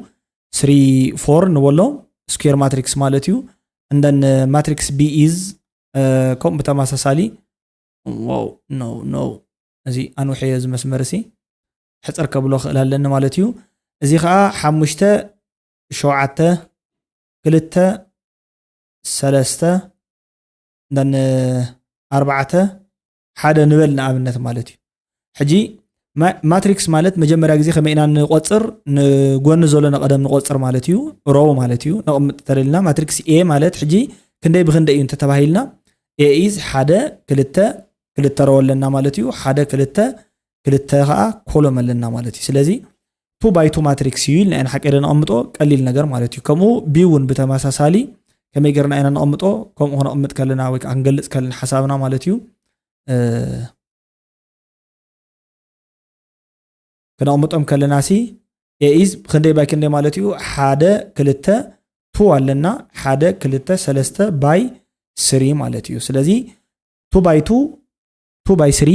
three four ንበሎ square matrix ማለት እዩ and then matrix B is ከምኡ ብተመሳሳሊ wow no no እዚ ኣንውሐዮ እዚ መስመር እዚ ሕፅር ከብሎ ክእል ኣለኒ ማለት እዩ እዚ ከዓ ሓሙሽተ ሸውዓተ ክልተ ሰለስተ ን ኣርባዕተ ሓደ ንበል ንኣብነት ማለት እዩ ሕጂ ማትሪክስ ማለት መጀመርያ ግዜ ከመይ ኢና ንቆፅር ንጎኒ ዘሎ ንቀደም ንቆፅር ማለት እዩ ሮው ማለት እዩ ነቕምጥ ተደሊልና ማትሪክስ ኤ ማለት ሕጂ ክንደይ ብክንደይ እዩ እንተተባሂልና ኤ ኢዝ ሓደ ክልተ ክልተ ሮው ኣለና ማለት እዩ ሓደ ክልተ ክልተ ከዓ ኮሎም ኣለና ማለት እዩ ስለዚ ቱ ባይ ቱ ማትሪክስ እዩ ኢልና ኢና ሓቂ ነቕምጦ ቀሊል ነገር ማለት እዩ ከምኡ ቢ እውን ብተመሳሳሊ ከመይ ገርና ኢና ነቕምጦ ከምኡ ክነቕምጥ ከለና ወይ ከዓ ክንገልፅ ከለና ሓሳብና ማለት እዩ ክነቕምጦም ከለና ሲ ኤ ኢዝ ክንደይ ባይ ክንደይ ማለት እዩ ሓደ ክልተ ቱ ኣለና ሓደ ክልተ ሰለስተ ባይ ስሪ ማለት እዩ ስለዚ ቱ ባይ ቱ ቱ ባይ ስሪ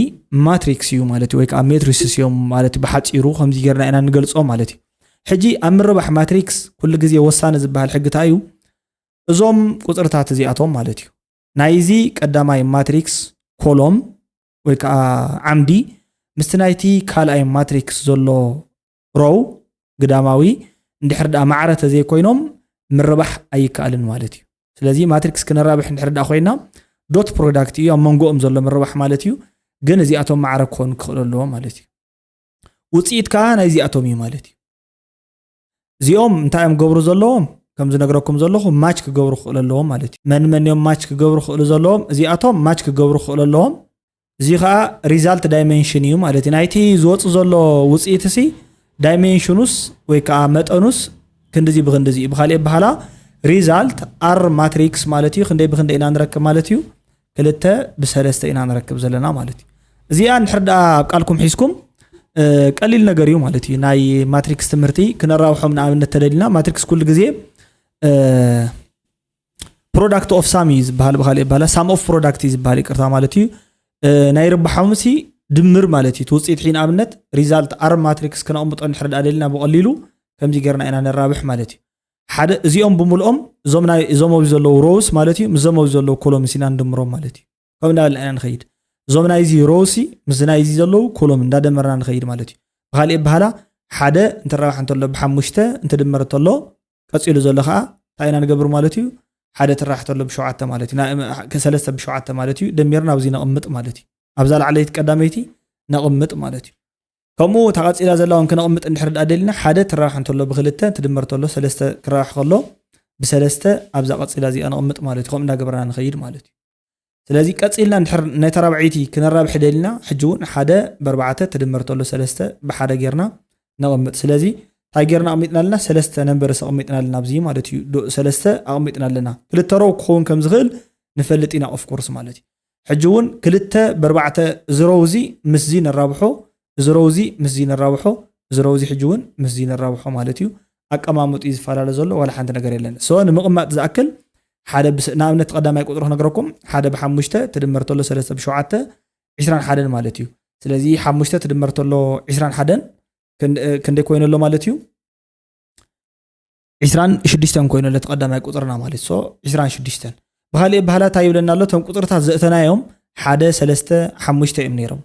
ማትሪክስ እዩ ማለት እዩ ወይ ከዓ ሜትሪስስ እዮም ማለት ብሓፂሩ ከምዚ ጌርና ኢና ንገልፆ ማለት እዩ ሕጂ ኣብ ምርባሕ ማትሪክስ ኩሉ ግዜ ወሳኒ ዝበሃል ሕግታ እዩ እዞም ቁፅርታት እዚኣቶም ማለት እዩ ናይዚ ቀዳማይ ማትሪክስ ኮሎም ወይ ከዓ ዓምዲ ምስቲ ናይቲ ካልኣይ ማትሪክስ ዘሎ ሮው ግዳማዊ እንድሕር ደኣ ማዕረ ተዘይኮይኖም ምርባሕ ኣይከኣልን ማለት እዩ። ስለዚ ማትሪክስ ክነራብሕ እንድሕር ደኣ ኮይና dot product እዩ ኣብ መንጎኦም ዘሎ ምርባሕ ማለት እዩ። ግን እዚኣቶም ማዕረ ክኾኑ ክኽእሉ ኣለዎም ማለት እዩ። ውፅኢት ከዓ ናይዚኣቶም እዩ ማለት እዩ። እዚኦም እንታይ እዮም ገብሩ ዘለዎም? ከም ዝነግረኩም ዘለኹ ማች ክገብሩ ክኽእሉ ኣለዎም ማለት እዩ። መን መን እዮም ማች ክገብሩ ክኽእሉ ዘለዎም? እዚኣቶም ማች ክገብሩ ክኽእሉ ኣለዎም። እዚ ከዓ ሪዛልት ዳይሜንሽን እዩ ማለት እዩ። ናይቲ ዝወፁ ዘሎ ውፅኢት ሲ ዳይሜንሽኑስ ወይ ከዓ መጠኑስ ክንድዚ ብክንድዚ እዩ። ብካሊእ ኣበሃላ ሪዛልት ኣር ማትሪክስ ማለት እዩ። ክንደይ ብክንደይ ኢና ንረክብ ማለት እዩ? ክልተ ብሰለስተ ኢና ንረክብ ዘለና ማለት እዩ። እዚኣ እንድሕር ደኣ ኣብ ቃልኩም ሒዝኩም ቀሊል ነገር እዩ ማለት እዩ። ናይ ማትሪክስ ትምህርቲ ክነራብሖም ንኣብነት ተደሊና ማትሪክስ ኩሉ ግዜ product of sum እዩ ዝበሃል፣ ብካሊእ በሃላ sum of product እዩ ዝበሃል፣ ይቅርታ ማለት እዩ። ናይ ርባሖም ሲ ድምር ማለት እዩ። እቲ ውፅኢት ሒ ንኣብነት ሪዛልት ኣር ማትሪክስ ክነቕምጦ እንድሕር ደኣ ደሊና ብቐሊሉ ከምዚ ጌርና ኢና ነራብሕ ማለት እዩ። ሓደ እዚኦም ብምልኦም እዞም ናይ እዞም ኣብዚ ዘለዉ ሮውስ ማለት እዩ፣ ምስዞም ኣብዚ ዘለዉ ኮሎምስ ኢና ንድምሮም ማለት እዩ። ከም እንዳበልና ኢና ንኸይድ። እዞም ናይዚ ሮውሲ ምስ ናይዚ ዘለዉ ኮሎም እንዳደመርና ንኸይድ ማለት እዩ። ብካሊእ በሃላ ሓደ እንትራባሕ እንተሎ ብሓሙሽተ እንትድመር እንተሎ ቀፂሉ ዘሎ ከዓ እንታይ ኢና ንገብር ማለት እዩ? ሓደ ትራሕ ተሎ ብሸውዓተ ማለት እዩ። ሰለስተ ብሸውዓተ ማለት እዩ። ደሚርና ኣብዚ ነቕምጥ ማለት እዩ። ኣብዛ ላዕለይቲ ቀዳመይቲ ነቕምጥ ማለት እዩ። ከምኡ እታ ቀፂላ ዘላ እውን ክነቕምጥ እንድሕር ደኣ ደሊና ሓደ ትራባሕ እንተሎ ብክልተ እንትድመር ተሎ ሰለስተ ክራባሕ ከሎ ብሰለስተ ኣብዛ ቀፂላ እዚኣ ነቕምጥ ማለት እዩ። ከምኡ እንዳገበርና ንኸይድ ማለት እዩ። ስለዚ ቀፂልና እንድሕር ናይ ተራብዐይቲ ክነራብሕ ደሊና ሕጂ እውን ሓደ ብኣርባዕተ ትድመር ተሎ ሰለስተ ብሓደ ጌርና ነቕምጥ። ስለዚ እንታይ ጌርና ኣቕሚጥና ኣለና? ሰለስተ ነንበርስ ኣቕሚጥና ኣለና ኣብዚ ማለት እዩ። ሰለስተ ኣቕሚጥና ኣለና። ክልተ ሮው ክኸውን ከም ዝኽእል ንፈልጥ ኢና ኦፍኮርስ ማለት እዩ። ሕጂ እውን ክልተ ብኣርባዕተ እዚ ሮው እዚ ምስዚ ነራብሖ፣ እዚ ሮው እዚ ምስዚ ነራብሖ፣ እዚ ሮው እዚ ሕጂ እውን ምስዚ ነራብሖ ማለት እዩ። ኣቀማምጡ እዩ ዝፈላለ ዘሎ፣ ዋላ ሓንቲ ነገር የለን። ሶ ንምቕማጥ ዝኣክል ሓደ ንኣብነት ቀዳማይ ቁፅሪ ክነግረኩም፣ ሓደ ብሓሙሽተ ትድመር ተሎ ሰለስተ ብሸውዓተ ዒስራን ሓደን ማለት እዩ። ስለዚ ሓሙሽተ ትድመር ተሎ ዒስራን ሓደን ክንደይ ኮይኑ ኣሎ ማለት እዩ? ዒስራን ሽዱሽተን ኮይኑ ኣሎ እቲ ቀዳማይ ቁፅርና ማለት ሶ ዒስራን ሽዱሽተን። ብካሊእ ኣበሃላ እንታይ ይብለና ኣሎ? እቶም ቁፅርታት ዘእተናዮም ሓደ ሰለስተ ሓሙሽተ እዮም ነይሮም።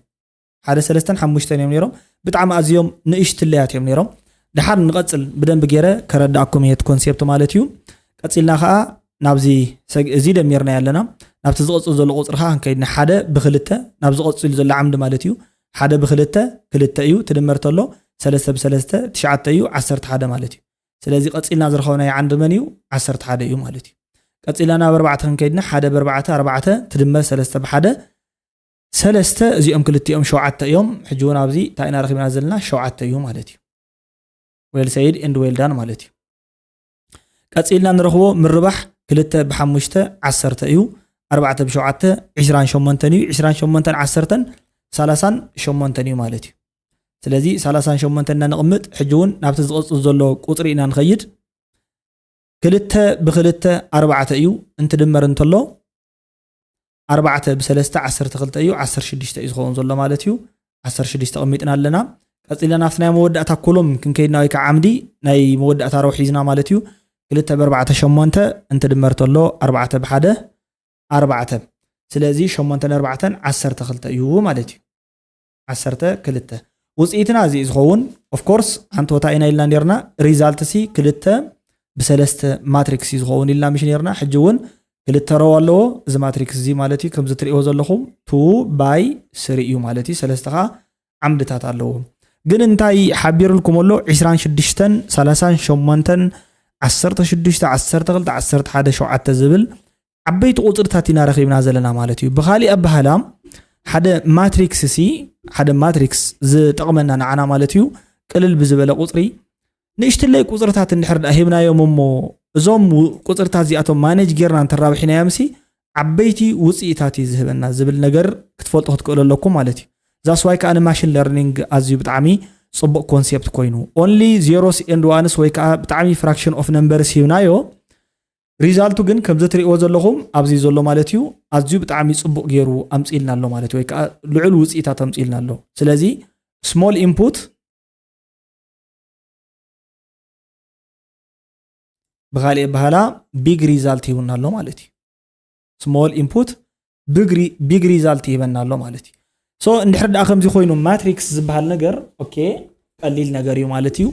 ሓደ ሰለስተን ሓሙሽተን እዮም ነይሮም። ብጣዕሚ ኣዝዮም ንእሽትለያት እዮም ነይሮም። ድሓር ንቐፅል ብደንብ ገይረ ከረዳእኩም እየ እቲ ኮንሴፕት ማለት እዩ። ቀፂልና ከዓ ናብዚ እዚ ደሚርና ኣለና ናብቲ ዝቐፅል ዘሎ ቁፅሪ ከዓ ክንከይድ ንሓደ ብክልተ ናብ ዝቐፅሉ ዘሎ ዓምዲ ማለት እዩ። ሓደ ብክልተ ክልተ እዩ ትድመር ተሎ ሰለስተ ብሰለስተ ትሽዓተ እዩ ዓሰርተ ሓደ ማለት እዩ። ስለዚ ቀፂልና ዝረኸብናዮ ዓንዲ መን እዩ? ዓሰርተ ሓደ እዩ ማለት እዩ። ቀፂልና ናብ ኣርባዕተ ክንከይድና ሓደ ብኣርባዕተ ኣርባዕተ ትድመር ሰለስተ ብሓደ ሰለስተ እዚኦም ክልቲኦም ሸውዓተ እዮም። ሕጂ እውን ኣብዚ እንታይ ኢና ረኺብና ዘለና? ሸውዓተ እዩ ማለት እዩ። Well said and well done ማለት እዩ። ቀፂልና ንረኽቦ ምርባሕ ክልተ ብሓሙሽተ ዓሰርተ እዩ። ኣርባዕተ ብሸውዓተ ዒስራን ሸሞንተን እዩ። ዒስራን ሸሞንተን ዓሰርተን ሰላሳን ሸሞንተን እዩ ማለት እዩ። ስለዚ ሰላሳን ሸሞንተን ኢና ነቕምጥ። ሕጂ እውን ናብቲ ዝቐፅል ዘሎ ቁፅሪ ኢና ንኸይድ። ክልተ ብክልተ ኣርባዕተ እዩ እንትድመር እንተሎ ኣርባዕተ ብሰለስተ ዓሰርተ ክልተ እዩ፣ ዓሰርተ ሽዱሽተ እዩ ዝኸውን ዘሎ ማለት እዩ። ዓሰርተ ሽዱሽተ ኣቐሚጥና ኣለና። ቀፂልና ናብቲ ናይ መወዳእታ ኮሎም ክንከይድና ወይ ከዓ ዓምዲ ናይ መወዳእታ ረው ሒዝና ማለት እዩ። ክልተ ብኣርባዕተ ሸሞንተ እንትድመር ተሎ ኣርባዕተ ብሓደ ኣርባዕተ። ስለዚ ሸሞንተን ኣርባዕተን ዓሰርተ ክልተ እዩ ማለት እዩ። ዓሰርተ ክልተ ውፅኢትና እዚ እዩ ዝኸውን። ኦፍኮርስ ሓንቲ ቦታ ኢና ኢልና ነርና ሪዛልት ሲ ክልተ ብሰለስተ ማትሪክስ እዩ ዝኸውን ኢልና ምሽ ነርና። ሕጂ እውን ክልተ ረው ኣለዎ እዚ ማትሪክስ እዚ ማለት እዩ። ከምዚ ትሪእዎ ዘለኹም ቱ ባይ ስሪ እዩ ማለት እዩ። ሰለስተ ከዓ ዓምድታት ኣለዎ። ግን እንታይ ሓቢርልኩም ኣሎ? ዒስራን ሽዱሽተን ሰላሳን ሸሞንተን ዓሰርተ ሽዱሽተ ዓሰርተ ክልተ ዓሰርተ ሓደ ሸውዓተ ዝብል ዓበይቲ ቁፅርታት ኢና ረኺብና ዘለና ማለት እዩ። ብካሊእ ኣበሃላ ሓደ ማትሪክስ ሲ ሓደ ማትሪክስ ዝጠቕመና ንዓና ማለት እዩ። ቅልል ብዝበለ ቁፅሪ ንእሽትለይ ቁፅርታት እንድሕር ደኣ ሂብናዮም እሞ እዞም ቁፅርታት እዚኣቶም ማኔጅ ጌርና እንተራብሒናዮም ሲ ዓበይቲ ውፅኢታት እዩ ዝህበና ዝብል ነገር ክትፈልጡ ክትክእሉ ኣለኩም ማለት እዩ። ዛስዋይ ከዓ ንማሽን ለርኒንግ ኣዝዩ ብጣዕሚ ፅቡቅ ኮንሴፕት ኮይኑ only zeros and ones ወይ ከዓ ብጣዕሚ fraction of numbers ሂብናዮ ሪዛልቱ ግን ከምዚ ትሪእዎ ዘለኹም ኣብዚ ዘሎ ማለት እዩ። ኣዝዩ ብጣዕሚ ፅቡቅ ገይሩ ኣምፅኢልና ኣሎ ማለት እዩ። ወይ ከዓ ልዑል ውፅኢታት ኣምፅኢልና ኣሎ። ስለዚ small input ብካሊእ ኣበሃላ big result ሂቡና ኣሎ ማለት እዩ። small input big result ይህበና ኣሎ ማለት እዩ። So እንድሕር ደኣ ከምዚ ኮይኑ ማትሪክስ ዝበሃል ነገር okay ቀሊል ነገር እዩ ማለት እዩ።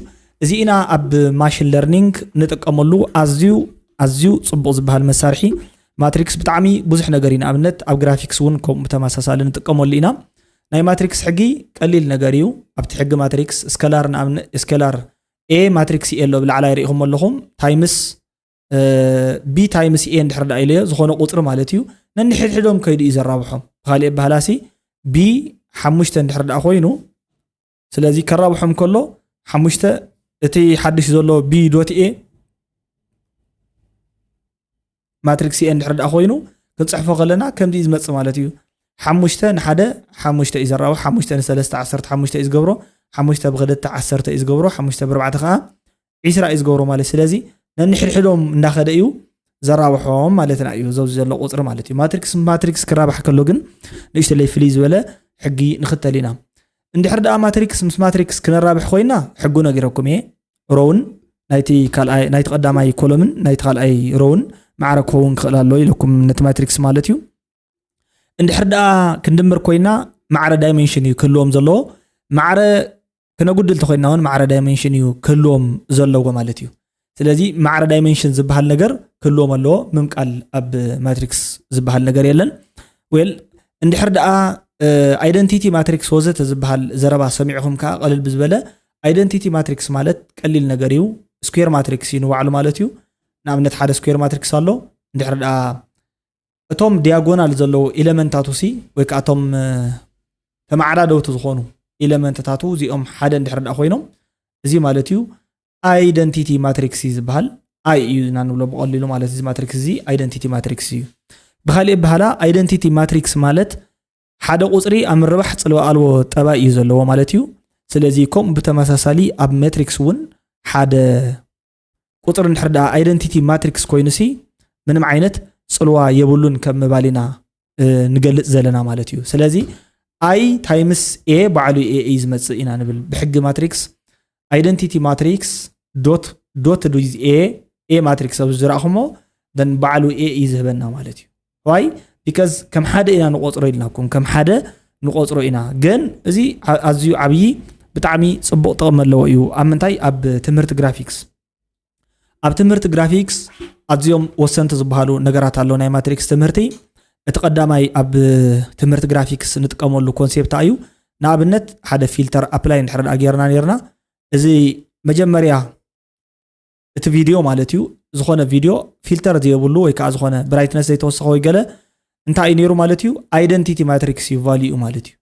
እዚ ኢና ኣብ machine learning ንጥቀመሉ ኣዝዩ ኣዝዩ ጽቡቕ ዝበሃል መሳርሒ። ማትሪክስ ብጣዕሚ ብዙሕ ነገር እዩ። ንኣብነት ኣብ graphics እውን ከምኡ ብተመሳሳሊ ንጥቀመሉ ኢና። ናይ ማትሪክስ ሕጊ ቀሊል ነገር እዩ። ኣብቲ ሕጊ ማትሪክስ scalar ንኣብነት scalar a ማትሪክስ a ኣሎ ብላዕላይ ርኢኹም ኣለኹም times b times a እንድሕር ደኣ ኢለዮ ዝኾነ ቁፅሪ ማለት እዩ። ነንሕድሕዶም ከይዱ እዩ ዘራብሖም። ብካሊእ ኣበሃላሲ b ሓሙሽተ እንድሕር ደኣ ኮይኑ ስለዚ ከራብሖም ከሎ ሓሙሽተ እቲ ሓድሽ ዘሎ b dot a ማትሪክስ a እንድሕር ደኣ ኮይኑ ክንፅሕፎ ከለና ከምዚ እዩ ዝመፅእ ማለት እዩ። ሓሙሽተ ንሓደ ሓሙሽተ እዩ ዘራብሖ፣ ሓሙሽተ ንሰለስተ ዓሰርተ ሓሙሽተ እዩ ዝገብሮ፣ ሓሙሽተ ብክልተ ዓሰርተ እዩ ዝገብሮ፣ ሓሙሽተ ብኣርባዕተ ከዓ ዒስራ እዩ ዝገብሮ ማለት። ስለዚ ነንሕድሕዶም እንዳኸደ እዩ ዘራብሖም ማለትና እዩ፣ ዘብዚ ዘሎ ቁፅሪ ማለት እዩ። ማትሪክስ ማትሪክስ ክራባሕ ከሎ ግን ንእሽተለይ ፍልይ ዝበለ ሕጊ ንኽተል ኢና። እንድሕር ደኣ ማትሪክስ ምስ ማትሪክስ ክነራብሕ ኮይና ሕጉ ነጊረኩም እየ። ሮውን ናይቲ ካልኣይ ናይቲ ቀዳማይ ኮሎምን ናይቲ ካልኣይ ሮውን ማዕረ ክኸውን ክኽእል ኣሎ ኢለኩም ነቲ ማትሪክስ ማለት እዩ። እንድሕር ደኣ ክንድምር ኮይና ማዕረ ዳይሜንሽን እዩ ክህልዎም ዘለዎ። ማዕረ ክነጉድል ተኮይና እውን ማዕረ ዳይሜንሽን እዩ ክህልዎም ዘለዎ ማለት እዩ። ስለዚ ማዕረ ዳይሜንሽን ዝበሃል ነገር ክህልዎም ኣለዎ ምምቃል ኣብ ማትሪክስ ዝበሃል ነገር የለን። ዌል እንድሕር ደኣ identity matrix ወዘተ ዝበሃል ዘረባ ሰሚዕኹም ከዓ ቀልል ብዝበለ identity matrix ማለት ቀሊል ነገር እዩ። square matrix እዩ ንባዕሉ ማለት እዩ። ንኣብነት ሓደ square matrix ኣሎ። እንድሕር ደኣ እቶም ዲያጎናል ዘለዉ ኤለመንታቱ ሲ ወይ ከዓ እቶም ተመዓዳደውቲ ዝኾኑ ኤለመንትታቱ እዚኦም ሓደ እንድሕር ደኣ ኮይኖም እዚ ማለት እዩ identity matrix እዩ ዝበሃል። I እዩ ኢና ንብሎ ብቐሊሉ ማለት እዚ ማትሪክስ እዚ identity matrix እዩ። ብካሊእ ኣበሃላ identity matrix ማለት ሓደ ቁፅሪ ኣብ ምርባሕ ፅልዋ ኣልቦ ጠባይ እዩ ዘለዎ ማለት እዩ። ስለዚ ከምኡ ብተመሳሳሊ ኣብ ማትሪክስ እውን ሓደ ቁፅሪ እንድሕር ደኣ identity matrix ኮይኑ ሲ ምንም ዓይነት ፅልዋ የብሉን ከም ምባል ኢና ንገልፅ ዘለና ማለት እዩ። ስለዚ I times a ባዕሉ a እዩ ዝመፅእ ኢና ንብል ብሕጊ ማትሪክስ። Identity matrix dot dot with a a matrix ኣብ ዝረእኹሞ then ባዕሉ a እዩ ዝህበና ማለት እዩ። Why? Because ከም ሓደ ኢና ንቆፅሮ ኢልናኩም ከም ሓደ ንቆፅሮ ኢና። ግን እዚ ኣዝዩ ዓብዪ ብጣዕሚ ፅቡቕ ጥቕሚ ኣለዎ እዩ። ኣብ ምንታይ? ኣብ ትምህርቲ ግራፊክስ ኣብ ትምህርቲ ግራፊክስ ኣዝዮም ወሰንቲ ዝበሃሉ ነገራት ኣሎ ናይ ማትሪክስ ትምህርቲ። እቲ ቀዳማይ ኣብ ትምህርቲ ግራፊክስ ንጥቀመሉ ኮንሴፕት እዩ። ንኣብነት ሓደ ፊልተር ኣፕላይ እንድሕር ደኣ ጌርና ኔርና እዚ መጀመርያ እቲ ቪድዮ ማለት እዩ ዝኾነ ቪድዮ ፊልተር ዘየብሉ ወይ ከዓ ዝኾነ ብራይትነስ ዘይተወሰኸ ወይ ገለ እንታይ እዩ ነይሩ ማለት እዩ? Identity matrix እዩ ቫልዩ ማለት እዩ።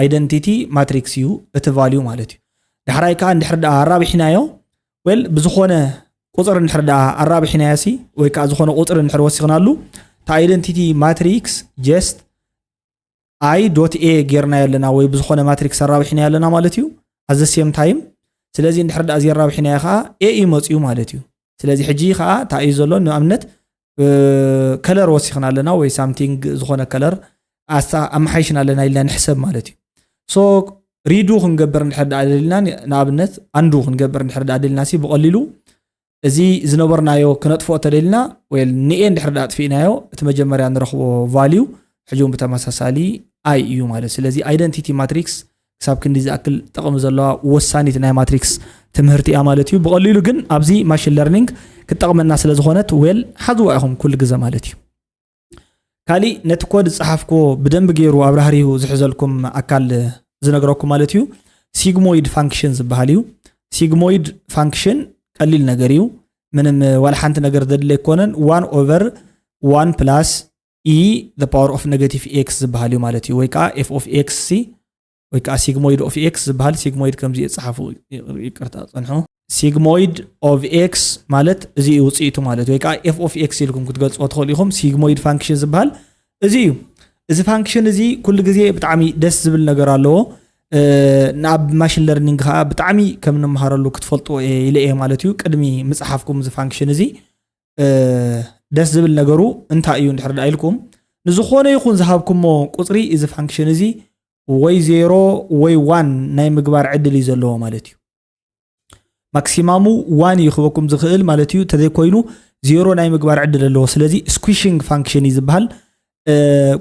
Identity matrix እዩ እቲ ቫልዩ ማለት እዩ። ዳሕራይ ከዓ እንድሕር ደኣ ኣራቢሕናዮ well ብዝኾነ ቁፅሪ እንድሕር ደኣ ኣራቢሕናዮ ሲ ወይ ከዓ ዝኾነ ቁፅሪ እንድሕር ወሲኽናሉ እቲ identity matrix just I dot a ጌርናዮ ኣለና ወይ ብዝኾነ ማትሪክስ ኣራቢሕናዮ ኣለና ማለት እዩ። At the same time ስለዚ እንድሕር ደኣ እዚ ኣራቢሕናዮ ከዓ a እዩ መፅኡ ማለት እዩ። ስለዚ ሕጂ ከዓ እንታይ እዩ ዘሎ ንኣብነት ከለር ወሲኽና ኣለና ወይ ሳምቲንግ ዝኾነ ከለር ኣመሓይሽና ኣለና ኢልና ንሕሰብ ማለት እዩ። So ሪዱ ክንገብር እንድሕር ደኣ ደሊልና ንኣብነት ኣንዱ ክንገብር እንድሕር ደኣ ደሊና ሲ ብቐሊሉ እዚ ዝነበርናዮ ክነጥፍኦ ተደሊና ወይ ንኤ እንድሕር ደኣ ኣጥፊእናዮ እቲ መጀመርያ ንረኽቦ ቫልዩ ሕጂ እውን ብተመሳሳሊ I እዩ ማለት። ስለዚ identity matrix ክሳብ ክንዲ ዝኣክል ጥቕሚ ዘለዋ ወሳኒት ናይ ማትሪክስ ትምህርቲ እያ ማለት እዩ። ብቐሊሉ ግን ኣብዚ ማሽን ለርኒንግ ክትጠቕመና ስለ ዝኾነት ዌል ሓዝዋ ኢኹም ኩሉ ግዘ ማለት እዩ። ካሊእ ነቲ ኮድ ዝፀሓፍክዎ ብደንቢ ገይሩ ኣብራህሪሁ ዝሕዘልኩም ኣካል ዝነግረኩም ማለት እዩ። ሲግሞይድ ፋንክሽን ዝበሃል እዩ። ሲግሞይድ ፋንክሽን ቀሊል ነገር እዩ። ምንም ዋላ ሓንቲ ነገር ዘድለ ኣይኮነን። One over one plus e the power of negative x ዝበሃል እዩ ማለት እዩ። ወይ ከዓ f of x ሲ ወይ ከዓ ሲግሞይድ of x ዝበሃል ሲግሞይድ ከምዚ እየ ዝፀሓፉ ይቅርታ ፀንሑ። Sigmoid of x ማለት እዚ እዩ ውፅኢቱ ማለት ወይ ከዓ f of x ኢልኩም ክትገልፅዎ ትኽእሉ ኢኹም። ሲግሞይድ ፋንክሽን ዝበሃል እዚ እዩ። እዚ ፋንክሽን እዚ ኩሉ ግዜ ብጣዕሚ ደስ ዝብል ነገር ኣለዎ። ናብ ማሽን ለርኒንግ ከዓ ብጣዕሚ ከም ንምሃረሉ ክትፈልጥዎ እየ ኢለ እየ ማለት እዩ። ቅድሚ ምፅሓፍኩም እዚ ፋንክሽን እዚ ደስ ዝብል ነገሩ እንታይ እዩ እንድሕር ደኣ ኢልኩም ንዝኾነ ይኹን ዝሃብኩሞ ቁፅሪ እዚ ፋንክሽን እዚ ወይ ዜሮ ወይ ዋን ናይ ምግባር ዕድል እዩ ዘለዎ ማለት እዩ። ማክሲማሙ ዋን እዩ ክበኩም ዝኽእል ማለት እዩ። ተዘይኮይኑ ዜሮ ናይ ምግባር ዕድል ኣለዎ። ስለዚ ስኩሽንግ ፋንክሽን እዩ ዝበሃል።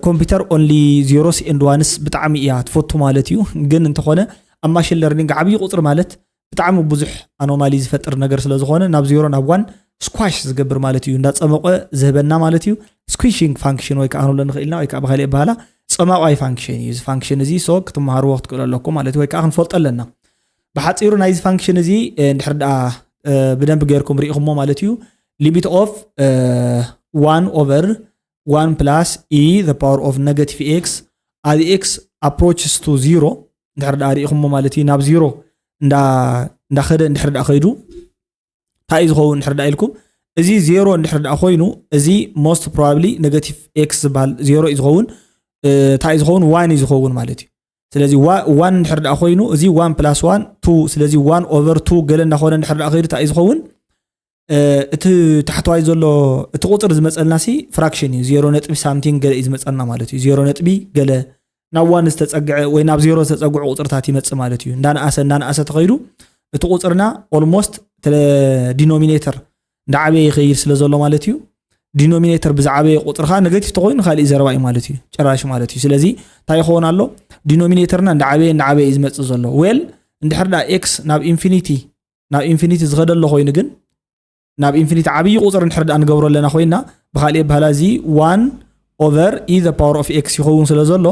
ኮምፒውተር ኦንሊ ዜሮስ ኤንድ ዋንስ ብጣዕሚ እያ ትፈቱ ማለት እዩ። ግን እንተኾነ ኣብ ማሽን ለርኒንግ ዓብዪ ቁፅሪ ማለት ብጣዕሚ ብዙሕ anomaly ዝፈጥር ነገር ስለ ዝኾነ ናብ ዜሮ ናብ ዋን squash ዝገብር ማለት እዩ። እንዳፀመቐ ዝህበና ማለት እዩ። Squishing function ወይ ከዓ ክንብሎ ንኽእል ኢና፣ ወይ ከዓ ብኻሊእ ኣበሃላ ፀማቋይ function እዩ። እዚ function እዚ so ክትመሃርዎ ክትክእሉ ኣለኩም ማለት እዩ፣ ወይ ከዓ ክንፈልጦ ኣለና። ብሓፂሩ ናይዚ function እዚ እንድሕር ደኣ ብደንብ ገይርኩም ርኢኹሞ ማለት እዩ። Limit of one over one plus e the power of negative x as x approaches to zero እንድሕር ደኣ ርኢኹሞ ማለት እዩ። ናብ ዜሮ እንዳኸደ እንድሕር ደኣ ከይዱ እንታይ እዩ ዝኸውን እንድሕር ደኣ ኢልኩም፣ እዚ ዜሮ እንድሕር ደኣ ኮይኑ፣ እዚ most probably negative x ዝበሃል ዜሮ እዩ ዝኸውን። እንታይ እዩ ዝኸውን? ዋን እዩ ዝኸውን ማለት እዩ። ስለዚ ዋን እንድሕር ደኣ ኮይኑ፣ እዚ ዋን ፕላስ ዋን ቱ፣ ስለዚ ዋን ኦቨር ቱ ገለ እንዳኾነ እንድሕር ደኣ ከይዱ እንታይ እዩ ዝኸውን? እቲ ታሕተዋይ ዘሎ እቲ ቁፅር ዝመፀልና ሲ ፍራክሽን እዩ። ዜሮ ነጥቢ ሳምቲንግ ገለ እዩ ዝመፀልና ማለት እዩ። ዜሮ ነጥቢ ገለ ናብ ዋን ዝተፀግዐ ወይ ናብ ዜሮ ዝተፀግዑ ቁፅርታት ይመፅእ ማለት እዩ። እንዳነኣሰ እንዳነኣሰ ተኸይዱ እቲ ቁፅርና ኦልሞስት ዲኖሚኔተር እንዳዓበየ ይኸይድ ስለ ዘሎ ማለት እዩ። ዲኖሚኔተር ብዝዓበየ ቁፅሪ ከዓ ነገቲቭ ተኮይኑ ካሊእ ዘረባ እዩ ማለት እዩ፣ ጭራሽ ማለት እዩ። ስለዚ እንታይ ይኸውን ኣሎ? ዲኖሚኔተርና እንዳዓበየ እንዳዓበየ እዩ ዝመፅእ ዘሎ። ዌል እንድሕር ደኣ ኤክስ ናብ ኢንፊኒቲ ናብ ኢንፊኒቲ ዝኸደ ኣሎ ኮይኑ ግን ናብ ኢንፊኒቲ ዓብዪ ቁፅሪ እንድሕር ደኣ ንገብሮ ኣለና ኮይና ብካሊእ ኣበሃላ እዚ ዋን ኦቨር e the power of x ይኸውን ስለ ዘሎ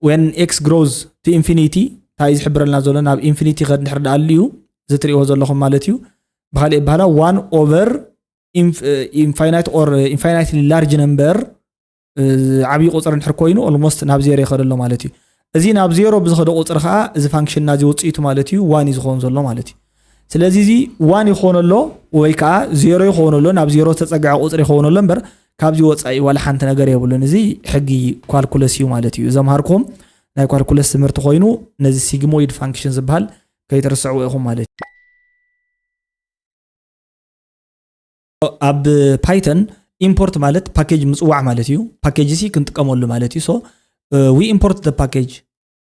when x grows to infinity እንታይ እዩ ዝሕብረልና ዘሎ? ናብ ኢንፊኒቲ ይኸድ እንድሕር ደኣ ኣልዩ እዚ ትሪእዎ ዘለኹም ማለት እዩ። ብካሊእ ኣበሃላ ዋን ኦቨር ኢንፋይናይት or ኢንፋይናይትሊ ላርጅ ነምበር ዓብዪ ቁፅሪ እንድሕር ኮይኑ ኦልሞስት ናብ ዜሮ ይኸድ ኣሎ ማለት እዩ። እዚ ናብ ዜሮ ብዝኸደ ቁፅሪ ከዓ እዚ ፋንክሽንና እዚ ውፅኢቱ ማለት እዩ ዋን እዩ ዝኸውን ዘሎ ማለት እዩ። ስለዚ እዚ ዋን ይኾን ኣሎ ወይ ከዓ ዜሮ ይኾን ኣሎ፣ ናብ ዜሮ ዝተፀግዐ ቁፅሪ ይኸውን ኣሎ እምበር ካብዚ ወፃኢ ዋላ ሓንቲ ነገር የብሉን። እዚ ሕጊ ኳልኩለስ እዩ ማለት እዩ። ዘምሃርኩም ናይ ኳልኩለስ ትምህርቲ ኮይኑ ነዚ ሲግሞይድ ፋንክሽን ዝበሃል ከይትርስዕዎ ኢኹም ማለት እዩ። ኣብ ፓይተን ኢምፖርት ማለት ፓኬጅ ምፅዋዕ ማለት እዩ። ፓኬጅ ሲ ክንጥቀመሉ ማለት እዩ። So we import the package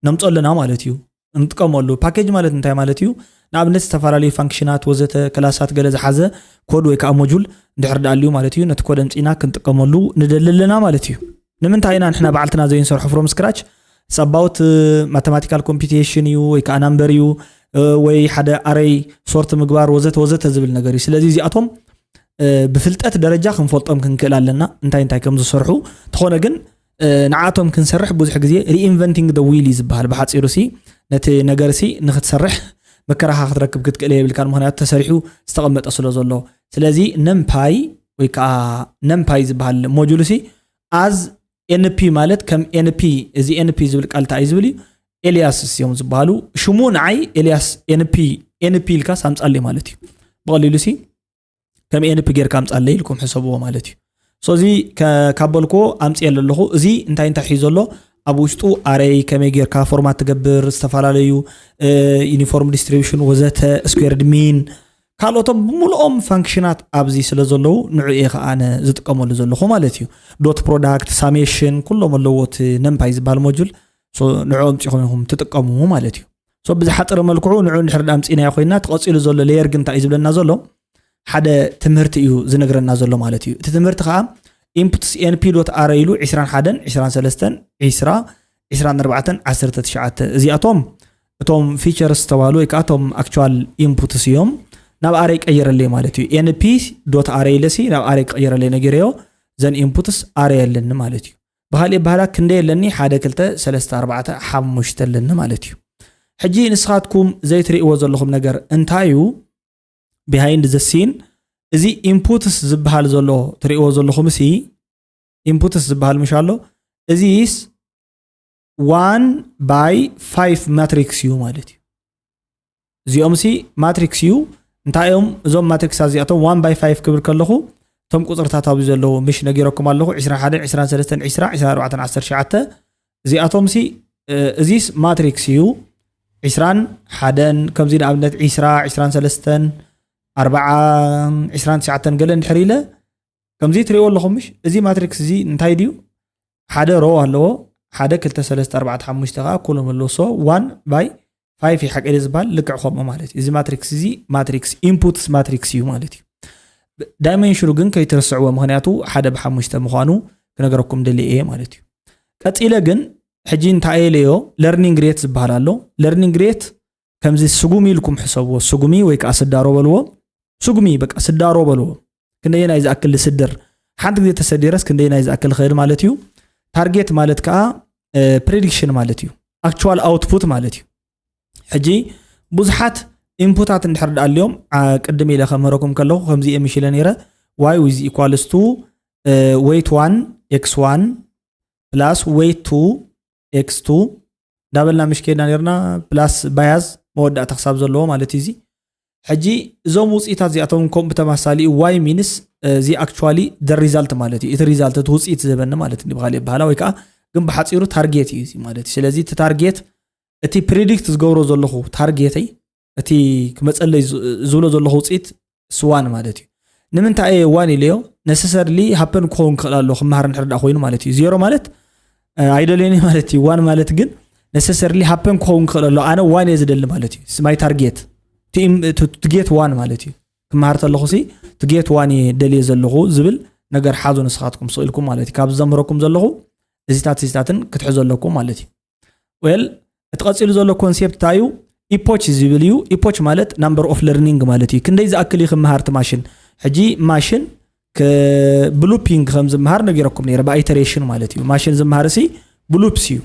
ነምፀለና ማለት እዩ። እንጥቀመሉ ፓኬጅ ማለት እንታይ ማለት እዩ? ንኣብነት ዝተፈላለዩ ፋንክሽናት ወዘተ ክላሳት ገለ ዝሓዘ ኮድ ወይ ከዓ ሞጁል እንድሕር ደኣልዩ ማለት እዩ። ነቲ ኮድ ኣምፂና ክንጥቀመሉ ንደሊ ኣለና ማለት እዩ። ንምንታይ ኢና ንሕና ባዕልትና ዘይንሰርሖ from scratch? It's about mathematical computation እዩ ወይ ከዓ ናምበር እዩ ወይ ሓደ ኣረይ ሶርት ምግባር ወዘተ ወዘተ ዝብል ነገር እዩ። ስለዚ እዚኣቶም ብፍልጠት ደረጃ ክንፈልጦም ክንክእል ኣለና እንታይ እንታይ ከም ዝሰርሑ። ተኾነ ግን ንዓቶም ክንሰርሕ ብዙሕ ግዜ reinventing the wheel እዩ ዝበሃል። ብሓፂሩ ሲ ነቲ ነገር ሲ ንክትሰርሕ መከራኻ ክትረክብ ክትክእል የብልካን፣ ምክንያቱ ተሰሪሑ ዝተቐመጠ ስለ ዘሎ። ስለዚ ነምፓይ ወይ ከዓ ነምፓይ ዝበሃል ሞጁል ሲ as ኤንፒ ማለት ከም ኤንፒ፣ እዚ ኤንፒ ዝብል ቃል እንታይ እዩ ዝብል እዩ? ኤልያስ እዮም ዝበሃሉ። ሽሙ ንዓይ ኤልያስ ኤንፒ ኤንፒ ኢልካ ሳምፃለይ ማለት እዩ። ብቐሊሉ ሲ ከም ኤንፒ ጌርካ ኣምፃለይ ኢልኩም ሕሰብዎ ማለት እዩ። So እዚ ካብ በልክዎ ኣምፅየ ኣለኹ። እዚ እንታይ እንታይ ሒዞ ኣሎ? ኣብ ውሽጡ ኣረይ ከመይ ጌርካ ፎርማት ትገብር፣ ዝተፈላለዩ ዩኒፎርም ዲስትሪቢሽን ወዘተ፣ ስኩዌርድ ሚን ካልኦቶም ብምልኦም ፋንክሽናት ኣብዚ ስለ ዘለዉ ንዑ እየ ከዓ ኣነ ዝጥቀመሉ ዘለኹ ማለት እዩ። ዶት ፕሮዳክት ሳሜሽን ኩሎም ኣለዎ እቲ ነምፓይ ዝበሃል ሞጁል ንዑ ኣምፂኹም ኢኹም ትጥቀሙ ማለት እዩ። So ብዝሓፀረ መልክዑ ንዑ እንድሕር ኣምፂናዮ ኮይና እቲ ቀፂሉ ዘሎ ሌየር ግን እንታይ እዩ ዝብለና ዘሎ? ሓደ ትምህርቲ እዩ ዝነግረና ዘሎ ማለት እዩ። እቲ ትምህርቲ ከዓ ኢንፑትስ ኤንፒ ዶት ኣረ ኢሉ ዕስራን ሓደን ዕስራን ሰለስተን ዕስራ ዕስራን ኣርባዕተን ዓሰርተ ትሽዓተ እዚኣቶም እቶም ፊቸርስ ዝተባህሉ ወይ ከዓ እቶም ኣክቹዋል ኢንፑትስ እዮም። ናብ ኣረይ ቀይረለይ ማለት እዩ። ኤንፒ ዶት ኣረ ኢለሲ ናብ ኣረይ ቀይረለይ ነጊረዮ። ዘን ኢንፑትስ ኣረ የለኒ ማለት እዩ። ብካሊእ ኣበሃላ ክንደይ ኣለኒ? ሓደ ክልተ ሰለስተ ኣርባዕተ ሓሙሽተ ኣለኒ ማለት እዩ። ሕጂ ንስኻትኩም ዘይትርእይዎ ዘለኹም ነገር እንታይ እዩ? ቢሃይንድ ዘ ሲን እዚ ኢንፑትስ ዝበሃል ዘሎ ትርእይዎ ዘለኹም ሲ ኢንፑትስ ዝበሃል ምሽ ኣሎ። እዚስ ዋን ባይ ፋይቭ ማትሪክስ እዩ ማለት እዩ። እዚኦም ሲ ማትሪክስ እዩ። እንታይ እዮም እዞም ማትሪክስ እዚኣቶም? ዋን ባይ ፋይቭ ክብል ከለኹ እቶም ቁፅርታት ኣብዚ ዘለዉ ምሽ ነጊረኩም ኣለኹ። ዕስራን ሓደን ዕስራን ሰለስተን ዕስራ ዕስራን ኣርባዕተን ዓሰርተ ትሽዓተ እዚኣቶም ሲ እዚስ ማትሪክስ እዩ። ዕስራን ሓደን ከምዚ ንኣብነት ዕስራ ዕስራን ሰለስተን ኣርባዓ ዕስራን ትሽዓተን ገለ እንድሕር ኢለ ከምዚ ትሪእዎ ኣለኹም ምሽ? እዚ ማትሪክስ እዚ እንታይ ድዩ? ሓደ ሮ ኣለዎ። ሓደ ክልተ ሰለስተ ኣርባዕተ ሓሙሽተ ከዓ ኩሎም ኣለዎ። So ዋን ባይ ፋይቭ እዩ ሓቂ ዝበሃል ልክዕ ከምኡ ማለት እዩ። እዚ ማትሪክስ እዚ ማትሪክስ ኢንፑትስ ማትሪክስ እዩ ማለት እዩ። ዳይሜንሽኑ ግን ከይትርስዕዎ፣ ምክንያቱ ሓደ ብሓሙሽተ ምዃኑ ክነገረኩም ደልየ እየ ማለት እዩ። ቀፂለ ግን ሕጂ እንታይ ኢለዮ? ለርኒንግ ሬት ዝበሃል ኣሎ። ለርኒንግ ሬት ከምዚ ስጉሚ ኢልኩም ሕሰብዎ። ስጉሚ ወይ ከዓ ስዳሮ በልዎ። ስጉሚ በቃ ስዳሮ በልዎ። ክንደየናይ ዝኣክል ዝስድር፣ ሓንቲ ግዜ ተሰዲረስ ክንደየናይ ዝኣክል ክኸድ ማለት እዩ። ታርጌት ማለት ከዓ ፕሬዲክሽን ማለት እዩ። ኣክቹዋል ኣውትፑት ማለት እዩ። ሕጂ ብዙሓት ኢንፑታት እንድሕር ደኣ ኣልዮም፣ ዓ- ቅድም ኢለ ከምህረኩም ከለኹ ከምዚ እየ ምሽ ኢለ ነይረ። Y is equals to weight one x one plus weight two x two እንዳበልና ምሽ ከይድና ነርና፣ ፕላስ ባያዝ መወዳእታ ክሳብ ዘለዎ ማለት እዩ። እዚ ሕጂ እዞም ውፅኢታት እዚኣቶም ከም ብተመሳሳሊ ዋይ ሚንስ እዚ ኣክቹዋሊ ደ ሪዛልት ማለት እዩ። እቲ ሪዛልት እቲ ውፅኢት ዝህበኒ ማለት እዩ ብካሊእ በሃላ፣ ወይ ከዓ ግን ብሓፂሩ ታርጌት እዩ እዚ ማለት እዩ። ስለዚ እቲ ታርጌት፣ እቲ ፕሪዲክት ዝገብሮ ዘለኹ ታርጌተይ፣ እቲ ክመፀለይ ዝ- ዝብሎ ዘለኹ ውፅኢት ስዋን ማለት እዩ። ንምንታይ እየ ዋን ኢለዮ? ነሰሰርሊ ሃፐን ክኸውን ክኽእል ኣሎ ክመሃር እንድሕር ደኣ ኮይኑ ማለት እዩ። ዜሮ ማለት እ፣ ኣይደልዮን ማለት እዩ። ዋን ማለት ግን ነሰሰርሊ ሃፐን ክኸውን ክኽእል ኣሎ። ኣነ ዋን እየ ዝደሊ ማለት እዩ። ማይ ታርጌት ቱ ጌት ዋን ማለት እዩ። ክመሃር ተለኹ ሲ ቱ ጌት ዋን እየ ደልየ ዘለኹ ዝብል ነገር ሓዙ ንስኻትኩም ስቕ ኢልኩም ማለት እዩ። ካብ ዘምህረኩም ዘለኹ እዚታት እዚታትን ክትሕዙ ኣለኩም ማለት እዩ። ዌል፣ እቲ ቀፂሉ ዘሎ ኮንሴፕት እንታይ እዩ? ኢፖች ዝብል እዩ። ኢፖች ማለት ናምበር ኦፍ ለርኒንግ ማለት እዩ። ክንደይ ዝኣክል እዩ ክመሃር እቲ ማሽን? ሕጂ ማሽን ከ- ብሉፒንግ ከም ዝመሃር ነጊረኩም ነይረ፣ ብኣይተሬሽን ማለት እዩ። ማሽን ዝመሃር ሲ ብሉፕስ እዩ።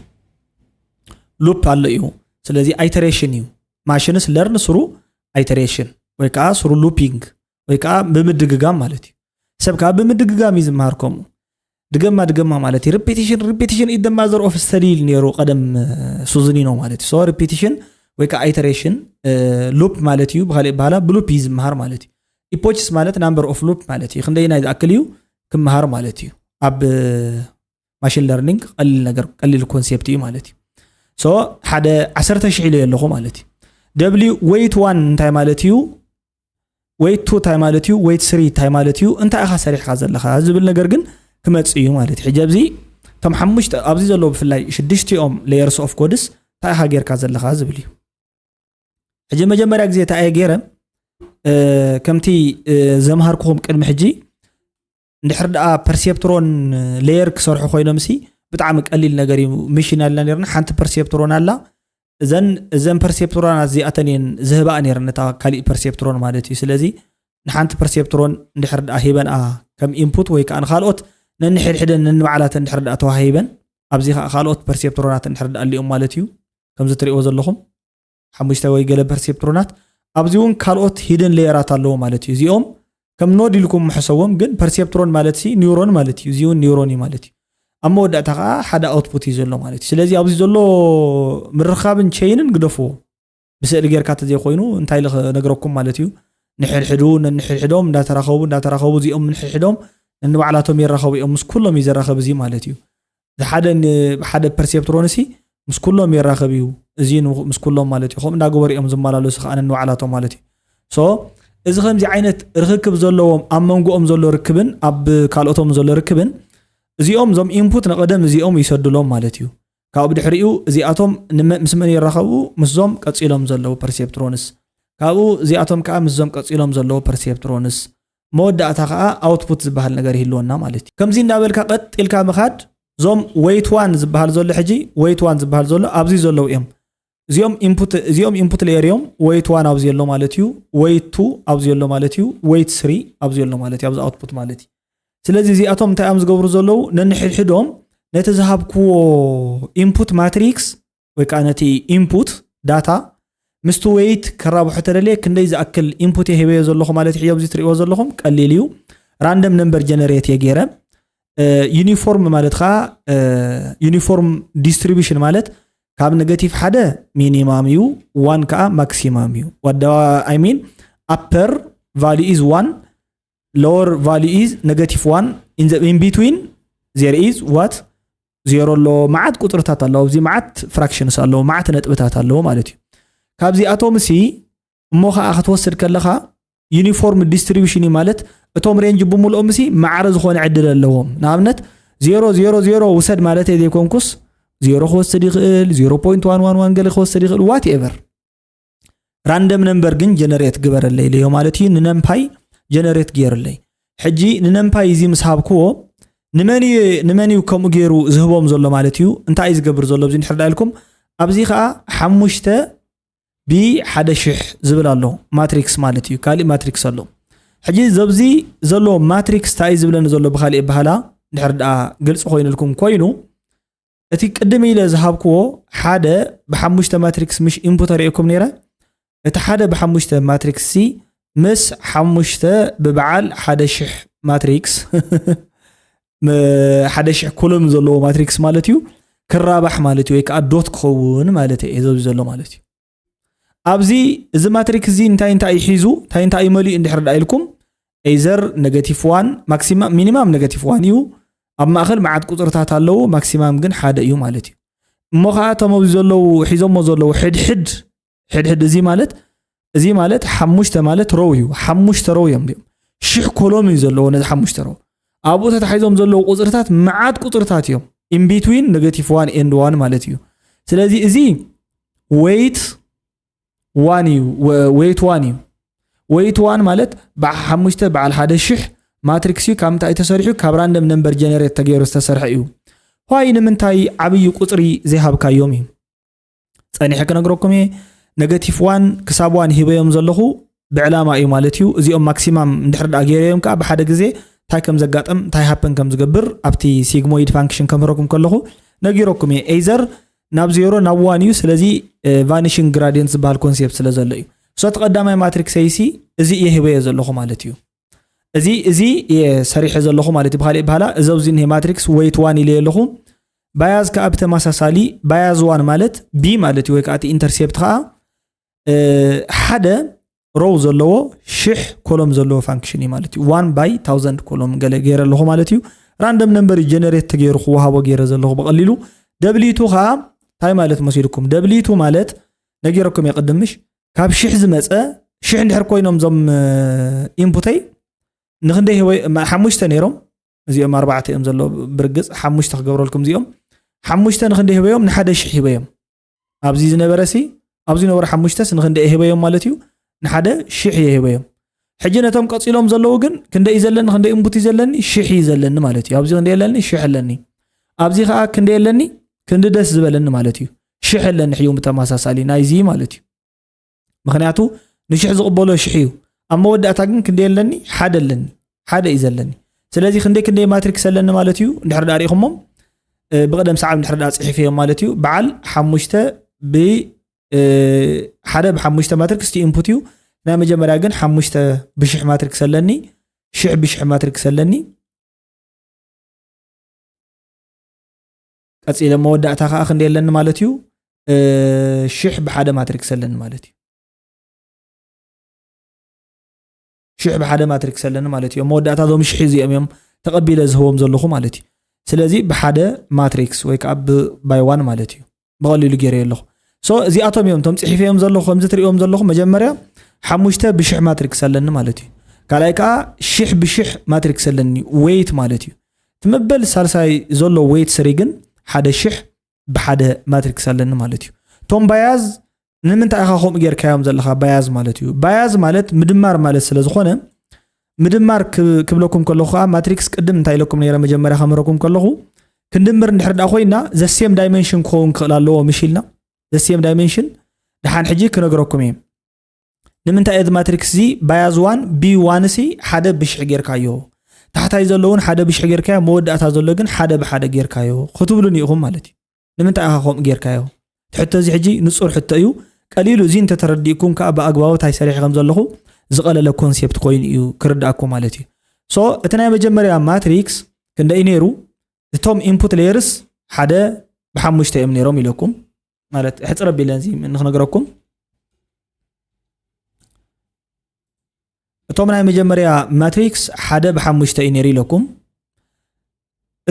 ሉፕ ኣሎ እዩ። ስለዚ ኣይተሬሽን እዩ። ማሽንስ ለርን ስሩ ኣይተሬሽን ወይ ከዓ ስሩ ሉፒንግ ወይ ከዓ ብምድግጋም ማለት እዩ። ሰብ ከዓ ብምድግጋም እዩ ዝመሃር። ከምኡ ድገማ ድገማ ማለት እዩ። ሪፒቲሽን ሪፒቲሽን ኢዝ ደ ማዘር ኦፍ ስተዲ ኢሉ ነይሩ ቀደም እ፣ ሱዝኒኖ ማለት እዩ። ሶ ሪፒቲሽን ወይ ከዓ ኣይተሬሽን ሉፕ ማለት እዩ። ብካሊእ በሃላ ብሉፕ እዩ ዝመሃር ማለት እዩ። ኢፖችስ ማለት ናምበር ኦፍ ሉፕ ማለት እዩ። ክንደይናይ ዝኣክል እዩ ክመሃር ማለት እዩ። ኣብ ማሽን ለርኒንግ ቀሊል ነገር፣ ቀሊል ኮንሴፕት እዩ ማለት እዩ። ሶ ሓደ ዓሰርተ ሽሕ ኢለ ኣለኹ ማለት እዩ። ደብሊው ዌይት ዋን እንታይ ማለት እዩ? ዌይት ቱ እንታይ ማለት እዩ? ዌይት ስሪ እንታይ ማለት እዩ? እንታይ ኢኻ ሰሪሕካ ዘለኻ ዝብል ነገር ግን ክመጽእ እዩ ማለት እዩ። ሕጂ ኣብዚ እቶም ሓሙሽተ ኣብዚ ዘለዉ ብፍላይ ሽዱሽቲኦም ሌየርስ ኦፍ ኮድስ እንታይ ኢኻ ጌርካ ዘለኻ ዝብል እዩ። ሕጂ መጀመርያ ግዜ እንታይ እየ ገይረ? እ፣ ከምቲ እ፣ ዘምሃርኩኹም ቅድሚ ሕጂ እንድሕር ደኣ ፐርሴፕትሮን ሌየር ክሰርሑ ኮይኖም ሲ ብጣዕሚ ቀሊል ነገር እዩ። ሚሽን ኣልና ነርና ሓንቲ ፐርሴፕትሮን ኣላ። እዘን እዘን ፐርሴፕትሮናት እዚኣተን እየን ዝህባኣ ነይረን ነታ ካሊእ ፐርሴፕትሮን ማለት እዩ። ስለዚ ንሓንቲ ፐርሴፕትሮን እንድሕር ደኣ ሂበንኣ ከም ኢንፑት ወይ ከዓ ንካልኦት ነንሕድሕደን ነንባዕላተን እንድሕር ደኣ ተዋሂበን ኣብዚ ከዓ ካልኦት ፐርሴፕትሮናት እንድሕር ደኣ ኣሊኦም ማለት እዩ። ከምዚ ትሪእዎ ዘለኹም ሓሙሽተ ወይ ገለ ፐርሴፕትሮናት ኣብዚ እውን ካልኦት ሂደን ሌየራት ኣለዎ ማለት እዩ። እዚኦም ከም ኖድ ኢልኩም ምሕሰዎም፣ ግን ፐርሴፕትሮን ማለት ሲ ኒውሮን ማለት እዩ። እዚ እውን ኒውሮን እዩ ማለት እዩ። ኣብ መወዳእታ ከዓ ሓደ ኣውትፑት እዩ ዘሎ ማለት እዩ። ስለዚ ኣብዚ ዘሎ ምርኻብን ቸይንን ግደፍዎ። ብስእሊ ጌርካ ተዘይኮይኑ እንታይ ኢለ ክነግረኩም ማለት እዩ። ንሕድሕዱ ነንሕድሕዶም እንዳተራኸቡ እንዳተራኸቡ እዚኦም ንሕድሕዶም ነንባዕላቶም ይራኸቡ እዮም። ምስ ኩሎም እዩ ዘራኸብ እዚ ማለት እዩ። ሓደ ን- ሓደ ፐርሴፕትሮን ሲ ምስ ኩሎም የራኸብ እዩ። እዚ ን- ምስ ኩሎም ማለት እዩ። ከምኡ እንዳገበሩ እዮም ዝመላለሱ ከዓ ነንባዕላቶም ማለት እዩ። ሶ እዚ ከምዚ ዓይነት ርክክብ ዘለዎም ኣብ መንጎኦም ዘሎ ርክብን ኣብ ካልኦቶም ዘሎ ርክብን እዚኦም እዞም ኢንፑት ንቐደም እዚኦም ይሰድሎም ማለት እዩ። ካብኡ ብድሕሪኡ እዚኣቶም ንመ- ምስ መን ይራኸቡ? ምስዞም ቀፂሎም ዘለዉ ፐርሴፕትሮንስ። ካብኡ እዚኣቶም ከዓ ምስዞም ቀፂሎም ዘለዉ ፐርሴፕትሮንስ። መወዳእታ ከዓ ኣውትፑት ዝበሃል ነገር ይህልወና ማለት እዩ። ከምዚ እንዳበልካ ቀጥ ኢልካ ምኻድ እዞም ዌይት ዋን ዝበሃል ዘሎ ሕጂ ዌይት ዋን ዝበሃል ዘሎ ኣብዚ ዘለዉ እዮም። እዚኦም ኢንፑት እዚኦም ኢንፑት ሌየር እዮም። ዌይት ዋን ኣብዚ ኣሎ ማለት እዩ። ዌይት ቱ ኣብዚ ኣሎ ማለት እዩ። ዌይት ስሪ ኣብዚ ኣሎ ማለት እዩ። ኣብዚ ኣውትፑት ማለት እዩ። ስለዚ እዚኣቶም እንታይ እዮም ዝገብሩ ዘለዉ? ነንሕድሕዶም ነቲ ዝሃብክዎ ኢንፑት ማትሪክስ ወይ ከዓ ነቲ ኢንፑት ዳታ ምስቲ ዌይት ከራብሖ ተደልየ ክንደይ ዝኣክል ኢንፑት የህበዮ ዘለኹ ማለት እዩ። ኣብዚ ትሪእዎ ዘለኹም ቀሊል እዩ። ራንደም ነምበር ጀነሬት እየ ገይረ። ዩኒፎርም ማለት ከዓ ዩኒፎርም ዲስትሪቢሽን ማለት ካብ ኔጋቲቭ ሓደ ሚኒማም እዩ፣ ዋን ከዓ ማክሲማም እዩ። ወደ I mean upper value is one, lower value is negative one, in the in between there is what? ዜሮ ኣሎ። መዓት ቁፅርታት ኣለዎ። ኣብዚ መዓት ፍራክሽንስ ኣለዎ፣ መዓት ነጥብታት ኣለዎ ማለት እዩ። ካብዚኣቶም ሲ እሞ ከዓ ክትወስድ ከለኻ ዩኒፎርም ዲስትሪቢሽን እዩ ማለት እቶም ሬንጅ ብምልኦም ሲ ማዕረ ዝኾነ ዕድል ኣለዎም። ንኣብነት ዜሮ ዜሮ ዜሮ ውሰድ ማለት ዘይኮንኩስ ዜሮ ክወስድ ይኽእል፣ ዜሮ ፖይንት ዋን ዋን ዋን ገለ ክወስድ ይኽእል፣ ዋት ኤቨር። ራንደም ነምበር ግን ጀነሬት ግበረለይ ኢለዮ ማለት እዩ። ንነምፓይ ጀነሬት ገይርለይ። ሕጂ ንነምፓይ እዚ ምስ ሃብክዎ ንመን እዩ፣ ንመን እዩ ከምኡ ገይሩ ዝህቦም ዘሎ ማለት እዩ? እንታይ እዩ ዝገብር ዘሎ? ኣብዚ እንድሕር ዳ ኢልኩም ኣብዚ ከዓ ሓሙሽተ ብሓደ ሽሕ ዝብል ኣሎ ማትሪክስ ማለት እዩ። ካሊእ ማትሪክስ ኣሎ። ሕጂ ዘብዚ ዘሎ ማትሪክስ እንታይ እዩ ዝብለኒ ዘሎ ብካሊእ ኣበሃህላ ድሕር ደኣ ግልፂ ኮይኑልኩም ኮይኑ እቲ ቅድም ኢለ ዝሃብክዎ ሓደ ብሓሙሽተ ማትሪክስ ምሽ ኢንፑት ኣርእየኩም ነይረ። እቲ ሓደ ብሓሙሽተ ማትሪክስ ሲ ምስ ሓሙሽተ ብበዓል ሓደ ሽሕ ማትሪክስ ሓደ ሽሕ ኮሎም ዘለዎ ማትሪክስ ማለት እዩ ክራባሕ ማለት እዩ ወይ ከዓ ዶት ክኸውን ማለት እዩ ዘብዚ ዘሎ ማለት እዩ። ኣብዚ እዚ ማትሪክስ እዚ እንታይ እንታይ እዩ ሒዙ እንታይ እንታይ እዩ መሊኡ እንድሕር ዳ ኢልኩም ኤዘር ኔጋቲቭ ዋን ማክሲማም ሚኒማም ኔጋቲቭ ዋን እዩ። ኣብ ማእኸል መዓት ቁፅርታት ኣለዉ ማክሲማም ግን ሓደ እዩ ማለት እዩ። እሞ ከዓ እቶም ኣብዚ ዘለዉ ሒዞሞ ዘለዉ ሕድሕድ ሕድሕድ እዚ ማለት እዚ ማለት ሓሙሽተ ማለት ሮው እዩ። ሓሙሽተ ሮው እዮም ዲኦም ሽሕ ኮሎም እዩ ዘለዎ ነዚ ሓሙሽተ ሮው ኣብኡ ተታሒዞም ዘለዉ ቁፅርታት መዓት ቁፅርታት እዮም። In between negative one and one ማለት እዩ። ስለዚ እዚ weight one እዩ። Weight one እዩ። Weight one ማለት ሓሙሽተ በዓል ሓደ ሽሕ ማትሪክስ እዩ። ካብ ምንታይ ተሰሪሑ? ካብ ራንደም ነምበር ጀነሬት ተገይሩ ዝተሰርሐ እዩ። ዋይ ንምንታይ ዓብዪ ቁፅሪ ዘይሃብካዮም እዩ? ፀኒሐ ክነግረኩም እየ። ኔጋቲቭ ዋን ክሳብ ዋን ሂበዮም ዘለኹ ብዕላማ እዩ ማለት እዩ። እዚኦም ማክሲማም እንድሕር ደኣ ገይረዮም ከዓ ብሓደ ግዜ እንታይ ከም ዘጋጠም እንታይ ሃፕን ከም ዝገብር ኣብቲ ሲግሞይድ ፋንክሽን ከምህረኩም ከለኹ ነጊረኩም እየ። ኤዘር ናብ ዜሮ ናብ ዋን እዩ። ስለዚ ቫኒሽንግ ግራዲየንት ዝበሃል ኮንሴፕት ስለ ዘሎ እዩ። ሶ እቲ ቀዳማይ ማትሪክስ ኣይሲ እዚ እየ ሂበዮ ዘለኹ ማለት እዩ። እዚ እዚ እየ ሰሪሐ ዘለኹ ማለት እዩ። ብካሊእ በሃላ እዚ ኣብዚ እኒሄ ማትሪክስ ዌይት ዋን ኢለ ኣለኹ። ባያዝ ከዓ ብተመሳሳሊ ባያዝ ዋን ማለት ቢ ማለት እዩ ወይ ከዓ እቲ ኢንተርሴፕት ከዓ ሓደ ሮው ዘለዎ ሽሕ ኮሎም ዘለዎ ፋንክሽን እዩ ማለት እዩ። ዋን ባይ ታውዘንድ ኮሎም ገለ ገይረ ኣለኹ ማለት እዩ። ራንደም ነምበር ጀነሬት ተገይሩ ክወሃቦ ገይረ ዘለኹ ብቐሊሉ። ደብሊቱ ከዓ እንታይ ማለት መሲልኩም? ደብሊቱ ማለት ነጊረኩም እየ ቅድምሽ ካብ ሽሕ ዝመፀ ሽሕ እንድሕር ኮይኖም እዞም ኢንፑተይ ንክንደይ ህወይ ሓሙሽተ ነይሮም እዚኦም ኣርባዕተ እዮም ዘሎ ብርግፅ ሓሙሽተ ክገብረልኩም እዚኦም ሓሙሽተ ንክንደይ ህበዮም ንሓደ ሽሕ ህበዮም ኣብዚ ዝነበረ ሲ ኣብዚ ዝነበሩ ሓሙሽተስ ንክንደይ ህበዮም ማለት እዩ ንሓደ ሽሕ እየ ህበዮም ሕጂ ነቶም ቀፂሎም ዘለዉ ግን ክንደይ እዩ ዘለኒ ክንደይ እምቡት እዩ ዘለኒ ሽሕ እዩ ዘለኒ ማለት እዩ ኣብዚ ክንደይ ኣለኒ ሽሕ ኣለኒ ኣብዚ ከዓ ክንደይ ኣለኒ ክንዲ ደስ ዝበለኒ ማለት እዩ ሽሕ ኣለኒ ሕዩ ብተመሳሳሊ ናይዚ ማለት እዩ ምክንያቱ ንሽሕ ዝቕበሎ ሽሕ እዩ ኣብ መወዳእታ ግን ክንደይ ኣለኒ ሓደ ኣለኒ ሓደ እዩ ዘለኒ ስለዚ ክንደይ ክንደይ ማትሪክስ ኣለኒ ማለት እዩ እንድሕር ዳሪኹሞም ብቕደም ሰዓብ እንድሕር ዳ ፅሒፈዮም ማለት እዩ በዓል ሓሙሽተ ብ ሓደ ብሓሙሽተ ማትሪክስ እቲ ኢንፑት እዩ ናይ መጀመርያ ግን ሓሙሽተ ብሽሕ ማትሪክስ ኣለኒ ሽሕ ብሽሕ ማትሪክስ ኣለኒ ቀፂለ መወዳእታ ከዓ ክንደ የለኒ ማለት እዩ ሽሕ ብሓደ ማትሪክስ ኣለኒ ማለት እዩ ሽሕ ብሓደ ማትሪክስ ኣለኒ ማለት እዩ መወዳእታ ዞም ሽሕ እዚኦም እዮም ተቐቢለ ዝህቦም ዘለኹ ማለት እዩ ስለዚ ብሓደ ማትሪክስ ወይ ከዓ ባይ ዋን ማለት እዩ ብቐሊሉ ገይረ ኣለኹ ሶ እዚኣቶም እዮም እቶም ፅሒፈዮም ዘለኹ ከምዚ ትሪእዎም ዘለኹ መጀመርያ ሓሙሽተ ብሽሕ ማትሪክስ ኣለኒ ማለት እዩ ካልኣይ ከዓ ሽሕ ብሽሕ ማትሪክስ ኣለኒ ዌይት ማለት እዩ እቲ መበል ሳልሳይ ዘሎ ዌይት ስሪ ግን ሓደ ሽሕ ብሓደ ማትሪክስ ኣለኒ ማለት እዩ እቶም ባያዝ ንምንታይ ኢኻ ከምኡ ጌርካዮም ዘለኻ ባያዝ ማለት እዩ ባያዝ ማለት ምድማር ማለት ስለ ዝኾነ ምድማር ክብለኩም ከለኹ ከዓ ማትሪክስ ቅድም እንታይ ኢለኩም ነይረ መጀመርያ ከምረኩም ከለኹ ክንድምር እንድሕር ዳ ኮይና ዘሴም ዳይመንሽን ክኸውን ክኽእል ኣለዎ ምሽ ኢልና ዘሴም ዳይመንሽን ድሓን ሕጂ ክነግረኩም እየ ንምንታይ እዚ ማትሪክስ እዚ ባያዝ ዋን ቢ ዋን ሲ ሓደ ብሽሕ ጌርካዮ ታሕታይ ዘለውን ሓደ ብሽሕ ጌርካዮ መወዳእታ ዘሎ ግን ሓደ ብሓደ ጌርካዮ ክትብሉን ኢኹም ማለት እዩ ንምንታይ ኢኻ ከምኡ ጌርካዮ እቲ ሕቶ እዚ ሕጂ ንፁር ሕቶ እዩ ቀሊሉ እዚ እንተተረዲእኩም ከዓ ብኣግባቡ እንታይ ሰሪሐ ከም ዘለኹ ዝቐለለ ኮንሴፕት ኮይኑ እዩ ክርዳእኩም ማለት እዩ ሶ እቲ ናይ መጀመርያ ማትሪክስ ክንደይ ነይሩ እቶም ኢንፑት ሌየርስ ሓደ ብሓሙሽተ እዮም ነይሮም ኢለኩም ማለት ሕፅር ኣቢለ እዚ ንክነግረኩም እቶም ናይ መጀመርያ ማትሪክስ ሓደ ብሓሙሽተ እዩ ነይሩ ኢለኩም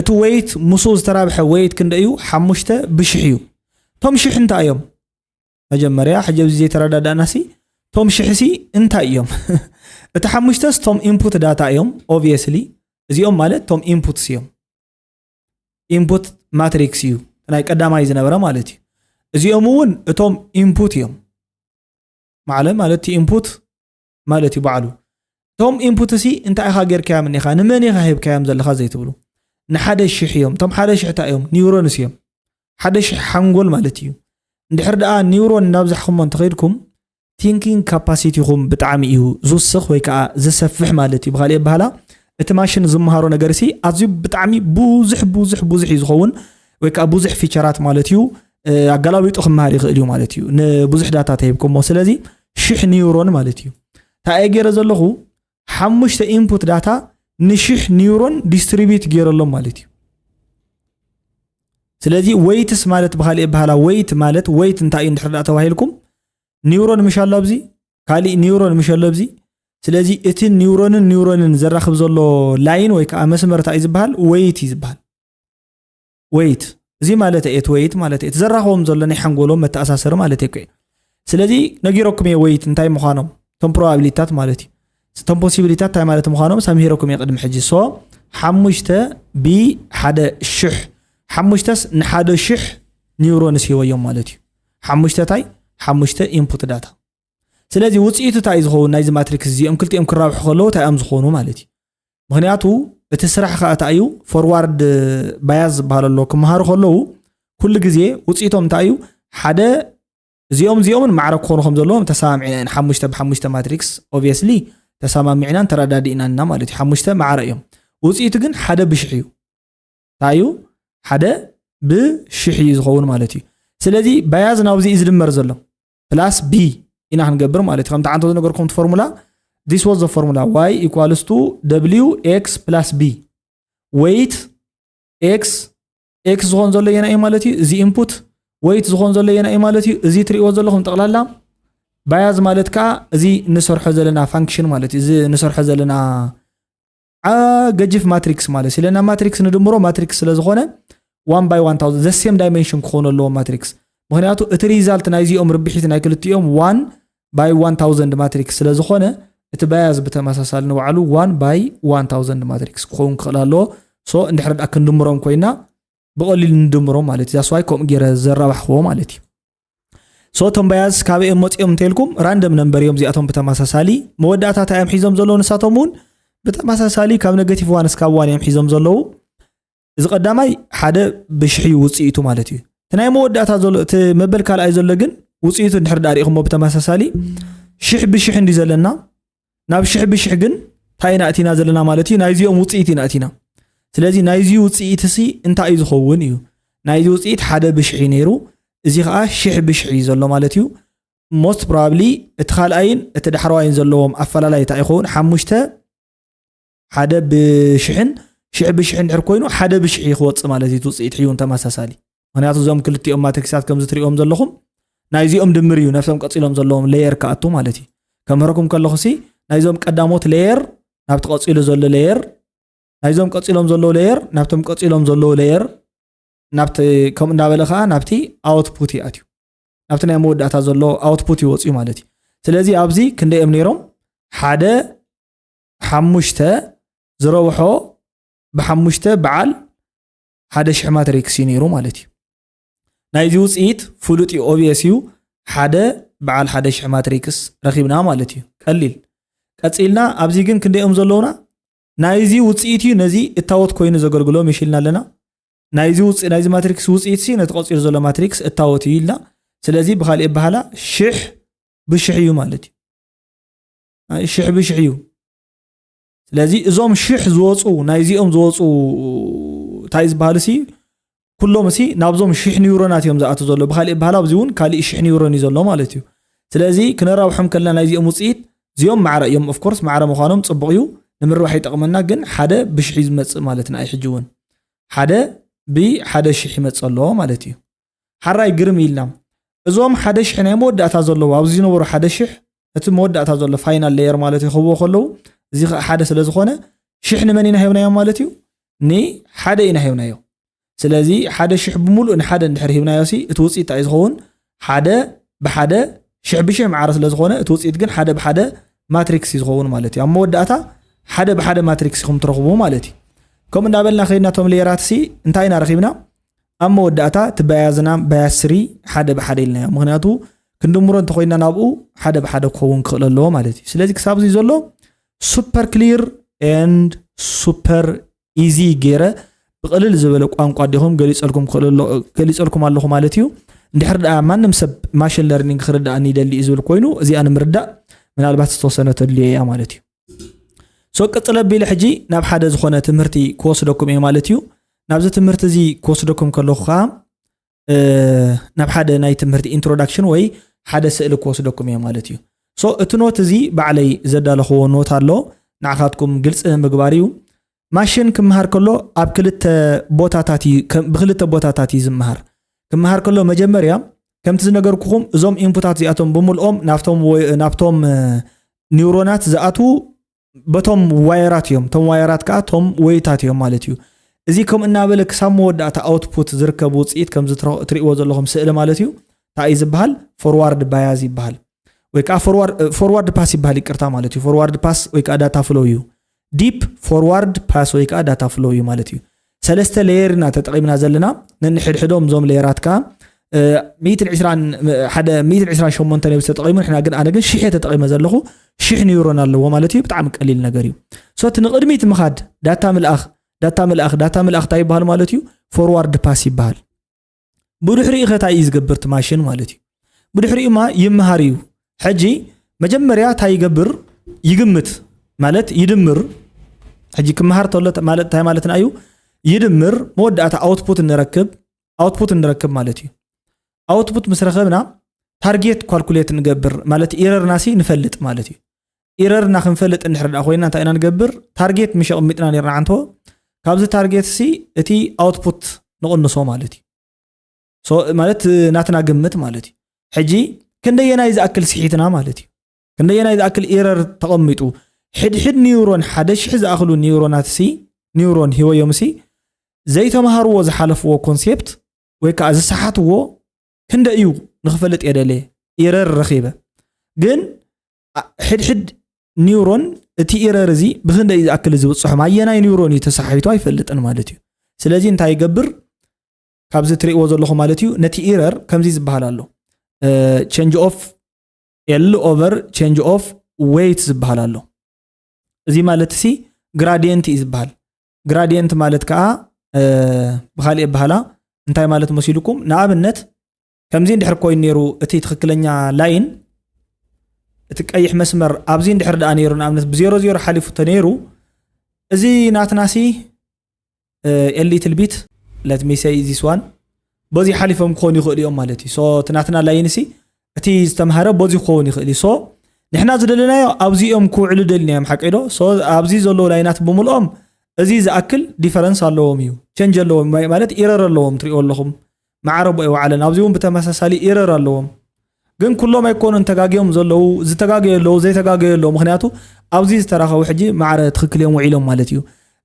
እቲ ወይት ምስኡ ዝተራብሐ ወይት ክንደ እዩ ሓሙሽተ ብሽሕ እዩ እቶም ሽሕ እንታይ እዮም መጀመርያ ሕጂ ኣብዚ ዘይተረዳዳእናሲ እቶም ሽሕሲ እንታይ እዮም እቲ ሓሙሽተስ እቶም ኢንፑት ዳታ እዮም ኦብቪየስሊ እዚኦም ማለት እቶም ኢንፑትስ እዮም ኢንፑት ማትሪክስ እዩ ናይ ቀዳማይ ዝነበረ ማለት እዩ እዚኦም እውን እቶም ኢንፑት እዮም ማዕለ ማለት እቲ ኢንፑት ማለት እዩ ባዕሉ እቶም ኢንፑት ሲ እንታይ ኢኻ ጌርካዮም እኒኻ ንመን ኢኻ ሂብካዮም ዘለኻ ዘይትብሉ ንሓደ ሽሕ እዮም እቶም ሓደ ሽሕ እንታይ እዮም ኒውሮንስ እዮም ሓደ ሽሕ ሓንጎል ማለት እዩ እንድሕር ደኣ ኒውሮን እናብዛሕኩሞ እንተኸይድኩም thinking capacity ኹም ብጣዕሚ እዩ ዝውስኽ ወይ ከዓ ዝሰፍሕ ማለት እዩ። ብኻሊእ ኣበሃላ እቲ ማሽን ዝመሃሮ ነገር ሲ ኣዝዩ ብጣዕሚ ብዙሕ ብዙሕ ብዙሕ እዩ ዝኸውን ወይ ከዓ ብዙሕ ፊቸራት ማለት እዩ። ኣገላቢጡ ክመሃር ይኽእል እዩ ማለት እዩ ንብዙሕ ዳታ ተሂብኩሞ። ስለዚ ሽሕ ኒውሮን ማለት እዩ። እንታይ እየ ገይረ ዘለኹ? ሓሙሽተ ኢንፑት ዳታ ንሽሕ ኒውሮን ዲስትሪቢዩት ገይረሎም ማለት እዩ። ስለዚ ዌይትስ ማለት ብኻሊእ ኣበሃላ ዌይት ማለት ዌይት እንታይ እዩ እንድሕር ዳኣ ተባሂልኩም ኒውሮን ምሽ ኣሎ ኣብዚ፣ ካሊእ ኒውሮን ምሽ ኣሎ ኣብዚ። ስለዚ እቲ ኒውሮንን ኒውሮንን ዘራኽብ ዘሎ ላይን ወይ ከዓ መስመር እንታይ እዩ ዝበሃል? ዌይት እዩ ዝበሃል። ዌይት እዚ ማለት እየ፣ እቲ ዌይት ማለት እየ፣ እቲ ዘራኽቦም ዘሎ ናይ ሓንጎሎም መተኣሳሰሪ ማለት እየ። ስለዚ ነጊረኩም እየ ዌይት እንታይ ምዃኖም፣ እቶም ፕሮባቢሊታት ማለት እዩ። እቶም ፖሲቢሊታት እንታይ ማለት ምዃኖም ሰምሂረኩም እየ ቅድሚ ሕጂ። ሶ ሓሙሽተ ብ ሓደ ሽሕ፣ ሓሙሽተስ ንሓደ ሽሕ ኒውሮንስ ሂወዮም ማለት እዩ። ሓሙሽተ ታይ ሓሙሽተ ኢንፑት ዳታ። ስለዚ ውፅኢቱ እንታይ እዩ ዝኸውን? ናይዚ ማትሪክስ እዚኦም ክልቲኦም ክራብሑ ከለዉ እንታይ እዮም ዝኾኑ ማለት እዩ። ምክንያቱ እቲ ስራሕ ከዓ እንታይ እዩ? ፎርዋርድ ባያስ ዝበሃል ኣሎ። ክመሃሩ ከለዉ ኩሉ ግዜ ውፅኢቶም እንታይ እዩ? ሓደ እዚኦም እዚኦምን ማዕረ ክኾኑ ከም ዘለዎም ተሰማሚዕና ኢና። ሓሙሽተ ብሓሙሽተ ማትሪክስ ኦብቪየስሊ ተሰማሚዕናን ተረዳዲእናን ኢና ማለት እዩ። ሓሙሽተ ማዕረ እዮም። ውፅኢቱ ግን ሓደ ብሽሕ እዩ። እንታይ እዩ? ሓደ ብሽሕ እዩ ዝኸውን ማለት እዩ። ስለዚ ባያዝ ናብዚ እዩ ዝድመር ዘሎ። ፕላስ ቢ ኢና ክንገብር ማለት እዩ። ከምቲ ዓንቶ ዝነገርኩም እቲ ፎርሙላ፣ this was the formula y equals to w x plus b። ዌይት ኤክስ፣ ኤክስ ዝኾን ዘሎ የና እዩ ማለት እዩ። እዚ ኢንፑት ዌይት ዝኾን ዘሎ የና እዩ ማለት እዩ። እዚ ትሪእዎ ዘለኹም ጠቕላላ ባያዝ ማለት ከዓ እዚ ንሰርሖ ዘለና ፋንክሽን ማለት እዩ። እዚ ንሰርሖ ዘለና ዓ ገጅፍ ማትሪክስ ማለት ስለና ማትሪክስ ንድምሮ ማትሪክስ ስለ ዝኾነ one by one thousand the same dimension ክኾኑ ኣለዎም ማትሪክስ። ምክንያቱ እቲ ሪዛልት ናይዚኦም ርብሒት ናይ ክልቲኦም one by one thousand ማትሪክስ ስለ ዝኾነ እቲ ባያዝ ብተመሳሳሊ ንባዕሉ one by one thousand ማትሪክስ ክኸውን ክኽእል ኣለዎ። ሶ እንድሕር ደኣ ክንድምሮም ኮይና ብቐሊሉ ንድምሮም ማለት እዩ። ዛስዋይ ከምኡ ገይረ ዘራባሕክዎ ማለት እዩ። ሶ እቶም ባያዝ ካበይ እዮም መፂኦም እንተልኩም ራንደም ነምበር እዮም እዚኣቶም። ብተመሳሳሊ መወዳእታ እንታይ እዮም ሒዞም ዘለዉ ንሳቶም እውን ብተመሳሳሊ ካብ ኔጌቲቭ ዋን እስካብ ዋን እዮም ሒዞም ዘለዉ። እዚ ቀዳማይ ሓደ ብሽሕ እዩ ውፅኢቱ ማለት እዩ። እቲ ናይ መወዳእታ ዘሎ እቲ መበል ካልኣይ ዘሎ ግን ውፅኢቱ እንድሕር ዳኣ ሪኢኹሞ ብተመሳሳሊ ሽሕ ብሽሕ እንዲ ዘለና ናብ ሽሕ ብሽሕ ግን እንታይ ኢና እቲና ዘለና ማለት እዩ? ናይዚኦም ውፅኢት ኢና እቲና። ስለዚ ናይዚ ውፅኢት ሲ እንታይ እዩ ዝኸውን እዩ? ናይዚ ውፅኢት ሓደ ብሽሕ እዩ ነይሩ፣ እዚ ከዓ ሽሕ ብሽሕ እዩ ዘሎ ማለት እዩ። ሞስት ፕሮባብሊ እቲ ካልኣይን እቲ ዳሕረዋይን ዘለዎም ኣፈላላይ እንታይ ይኸውን? ሓሙሽተ ሓደ ብሽሕን ሽሕ ብሽሕ እንድሕር ኮይኑ ሓደ ብሽሕ እዩ ክወፅእ ማለት እዩ። እቲ ውፅኢት ሕዩን ተመሳሳሊ ምክንያቱ እዞም ክልቲኦም ማትሪክሳት ከምዚ ትሪእዎም ዘለኹም ናይዚኦም ድምር እዩ ነፍቶም ቀፂሎም ዘለዎም ሌየር ክኣቱ ማለት እዩ። ከምህረኩም ከለኹ ሲ ናይዞም ቀዳሞት ሌየር ናብቲ ቀፂሉ ዘሎ ሌየር፣ ናይዞም ቀፂሎም ዘለዉ ሌየር ናብቶም ቀፂሎም ዘለዉ ሌየር፣ ናብቲ ከምኡ እንዳበለ ከዓ ናብቲ ኣውትፑት ይኣትዩ። ናብቲ ናይ መወዳእታ ዘሎ ኣውትፑት ይወፅዩ ማለት እዩ። ስለዚ ኣብዚ ክንደይ እዮም ነይሮም? ሓደ ሓሙሽተ ዝረብሖ ብሓሙሽተ በዓል ሓደ ሽሕ ማትሪክስ እዩ ነይሩ ማለት እዩ። ናይዚ ውፅኢት ፍሉጥ እዩ፣ ኦብቪየስ እዩ። ሓደ በዓል ሓደ ሽሕ ማትሪክስ ረኺብና ማለት እዩ። ቀሊል። ቀፂልና ኣብዚ ግን ክንደይ እዮም ዘለውና? ናይዚ ውፅኢት እዩ ነዚ እታወት ኮይኑ ዘገልግሎ ምሽ ኢልና ኣለና። ናይዚ ውፅኢ ናይዚ ማትሪክስ ውፅኢት ሲ ነቲ ቀፂሉ ዘሎ ማትሪክስ እታወት እዩ ኢልና። ስለዚ ብካሊእ ኣበሃላ ሽሕ ብሽሕ እዩ ማለት እዩ። ኣይ፣ ሽሕ ብሽሕ እዩ። ስለዚ እዞም ሽሕ ዝወፁ ናይዚኦም ዝወፁ እንታይ ዝበሃሉ ሲ ኩሎም ሲ ናብዞም ሽሕ ኒውሮናት እዮም ዝኣቱ ዘሎ። ብካሊእ ኣበሃላ ኣብዚ እውን ካሊእ ሽሕ ኒውሮን እዩ ዘሎ ማለት እዩ። ስለዚ ክነራብሖም ከለና ናይዚኦም ውፅኢት እዚኦም ማዕረ እዮም። ኦፍኮርስ ማዕረ ምዃኖም ፅቡቕ እዩ፣ ንምርባሕ ይጠቕመና። ግን ሓደ ብሽሕ እዩ ዝመፅእ ማለት ንኣይ ሕጂ እውን ሓደ ብሓደ ሽሕ ይመፅእ ኣለዎ ማለት እዩ። ሓራይ ግርም ኢልና እዞም ሓደ ሽሕ ናይ መወዳእታ ዘለዉ ኣብዚ ዝነበሩ ሓደ ሽሕ እቲ መወዳእታ ዘሎ ፋይናል ሌየር ማለት ይኸብዎ ከለዉ እዚ ኸ ሓደ ስለ ዝኾነ ሽሕ ንመን ኢና ሂብናዮ ማለት እዩ? ንሓደ ኢና ሂብናዮ። ስለዚ ሓደ ሽሕ ብምሉእ ንሓደ እንድሕር ሂብናዮ ሲ እቲ ውፅኢት እንታይ እዩ ዝኸውን? ሓደ ብሓደ ሽሕ ብሽሕ ማዕረ ስለ ዝኾነ እቲ ውፅኢት ግን ሓደ ብሓደ ማትሪክስ እዩ ዝኸውን ማለት እዩ። ኣብ መወዳእታ ሓደ ብሓደ ማትሪክስ ኢኹም ትረኽቡ ማለት እዩ። ከምኡ እንዳበልና ከይድና እቶም ሌየራት ሲ እንታይ ኢና ረኺብና? ኣብ መወዳእታ እቲ ባያዝና ባያስ ስሪ ሓደ ብሓደ ኢልናዮ። ምክንያቱ ክንድምሮ እንተኮይና ናብኡ ሓደ ብሓደ ክኸውን ክኽእል ኣለዎ ማለት እዩ። ስለዚ ክሳብ እዚ ዘሎ ሱፐር ክሊር ኤንድ ሱፐር ኢዚ ገይረ ብቕልል ዝበለ ቋንቋ ዲኹም ገሊፀልኩም ክኽእል ኣሎ- ገሊፀልኩም ኣለኹ ማለት እዩ። እንድሕር ደኣ ማንም ሰብ ማሽን ለርኒንግ ክርዳእኒ ይደሊ እዩ ዝብል ኮይኑ፣ እዚኣ ንምርዳእ ምናልባት ዝተወሰነ ተድልዮ እያ ማለት እዩ። ሶ ቅጽል ኣቢለ ሕጂ ናብ ሓደ ዝኾነ ትምህርቲ ክወስደኩም እየ ማለት እዩ። ናብዚ ትምህርቲ እዚ ክወስደኩም ከለኹ ከዓ ናብ ሓደ ናይ ትምህርቲ ኢንትሮዳክሽን ወይ ሓደ ስእሊ ክወስደኩም እየ ማለት እዩ። ሶ እቲ ኖት እዚ ባዕለይ ዘዳለኽዎ ኖት ኣሎ፣ ንዓኻትኩም ግልፂ ንምግባር እዩ። ማሽን ክምሃር ከሎ ኣብ ክልተ ቦታታት እዩ፣ ከም- ብክልተ ቦታታት እዩ ዝምሃር። ክምሃር ከሎ መጀመርያ ከምቲ ዝነገርኩኹም እዞም ኢንፑታት እዚኣቶም ብምልኦም ናብቶም ወይ- ናብቶም እ፣ ኒውሮናት ዝኣትዉ በቶም ዋየራት እዮም። እቶም ዋየራት ከዓ እቶም ወይታት እዮም ማለት እዩ። እዚ ከምኡ እናበለ ክሳብ መወዳእታ ኣውትፑት ዝርከብ ውፅኢት ከምዚ ትረ- ትሪእዎ ዘለኹም ስእሊ ማለት እዩ። እንታይ እዩ ዝበሃል? ፎርዋርድ ባያዝ ይበሃል። ወይ ከዓ ፎርዋርድ ፓስ ይበሃል፣ ይቅርታ ማለት እዩ። ፎርዋርድ ፓስ ወይ ከዓ ዳታ ፍሎው እዩ። ዲፕ ፎርዋርድ ፓስ ወይ ከዓ ዳታ ፍሎው እዩ ማለት እዩ። ሰለስተ ሌየር ኢና ተጠቂምና ዘለና። ነንሕድሕዶም እዞም ሌየራት ከዓ ሚእትን ዕስራን ሓደ ሚእትን ዕስራን ሸሞንተን እዩ ተጠቂሙ። ንሕና ግን ኣነ ግን ሽሕ እየ ተጠቂመ ዘለኹ። ሽሕ ኒውሮን ኣለዎ ማለት እዩ። ብጣዕሚ ቀሊል ነገር እዩ። ሶ እቲ ንቅድሚት ምኻድ ዳታ ምልኣኽ ዳታ ምልኣኽ ዳታ ምልኣኽ እንታይ ይበሃል ማለት እዩ? ፎርዋርድ ፓስ ይበሃል። ብድሕሪኡ ከ እንታይ እዩ ዝገብር እቲ ማሽን ማለት እዩ? ብድሕሪኡማ ይምሃር እዩ። ሕጂ መጀመርያ እንታይ ይገብር? ይግምት ማለት ይድምር። ሕጂ ክምሃር ተሎ ማለት እንታይ ማለትና እዩ? ይድምር፣ መወዳእታ ኣውትፑት እንረክብ ኣውትፑት እንረክብ ማለት እዩ። ኣውትፑት ምስ ረኸብና ታርጌት ኳልኩሌት ንገብር ማለት ኢረርና ሲ ንፈልጥ ማለት እዩ። ኢረርና ክንፈልጥ እንድሕር ደኣ ኮይና እንታይ ኢና ንገብር? ታርጌት ምሽ ኣቕሚጥና ነርና ዓንቶ፣ ካብዚ ታርጌት ሲ እቲ ኣውትፑት ንቕንሶ ማለት እዩ። ሶ ማለት ናትና ግምት ማለት እዩ። ሕጂ ክንደየናይ ዝኣክል ስሒትና ማለት እዩ። ክንደየናይ ዝኣክል ኢረር ተቐሚጡ? ሕድሕድ ኒውሮን ሓደ ሽሕ ዝኣኽሉ ኒውሮናት ሲ ኒውሮን ሂወዮም ሲ ዘይተምሃርዎ ዝሓለፍዎ ኮንሴፕት ወይ ከዓ ዝሰሓትዎ ክንደ እዩ ንክፈልጥ እየ ደልየ። ኢረር ረኺበ ግን ኣ- ሕድሕድ ኒውሮን እቲ ኢረር እዚ ብክንደ እዩ ዝኣክል ዝብፅሖም ኣየናይ ኒውሮን እዩ ተሰሓይቱ ኣይፈልጥን ማለት እዩ። ስለዚ እንታይ ይገብር? ካብዚ ትሪእዎ ዘለኹ ማለት እዩ ነቲ ኢረር ከምዚ ዝበሃል ኣሎ፣ ቸንጅ ኦፍ ኤል ኦቨር ቸንጅ ኦፍ ዌይት ዝበሃል ኣሎ። እዚ ማለት ሲ ግራዲየንት እዩ ዝበሃል። ግራዲየንት ማለት ከዓ ብካሊእ ኣበሃላ እንታይ ማለት መሲልኩም? ንኣብነት ከምዚ እንድሕር ኮይኑ ነይሩ እቲ ትክክለኛ ላይን፣ እቲ ቀይሕ መስመር ኣብዚ እንድሕር ደኣ ነይሩ፣ ንኣብነት ብዜሮ ዜሮ ሓሊፉ ተነይሩ፣ እዚ ናትና ሲ ኤሊትል ቢት let me say this one በዚ ሓሊፎም ክኾኑ ይኽእሉ እዮም ማለት እዩ። ሶ እቲ ናትና ላይን ሲ እቲ ዝተምሃረ በዚ ክኸውን ይኽእል እዩ። ሶ ንሕና ዝደለናዮ ኣብዚ እዮም ክውዕሉ ደልናዮም ሓቂ ዶ? ሶ ኣብዚ ዘለዉ ላይናት ብምልኦም እዚ ዝኣክል ዲፈረንስ ኣለዎም እዩ፣ ቸንጅ ኣለዎም ማለት ኢረር ኣለዎም። ትሪእዎ ኣለኹም ማዕረ ቦ ይወዓለን ኣብዚ እውን ብተመሳሳሊ ኢረር ኣለዎም። ግን ኩሎም ኣይኮኑን ተጋግዮም ዘለዉ፣ ዝተጋገዩ ኣለዉ፣ ዘይተጋገዩ ኣለዉ። ምክንያቱ ኣብዚ ዝተራኸቡ ሕጂ ማዕረ ትክክል እዮም ውዒሎም ማለት እዩ።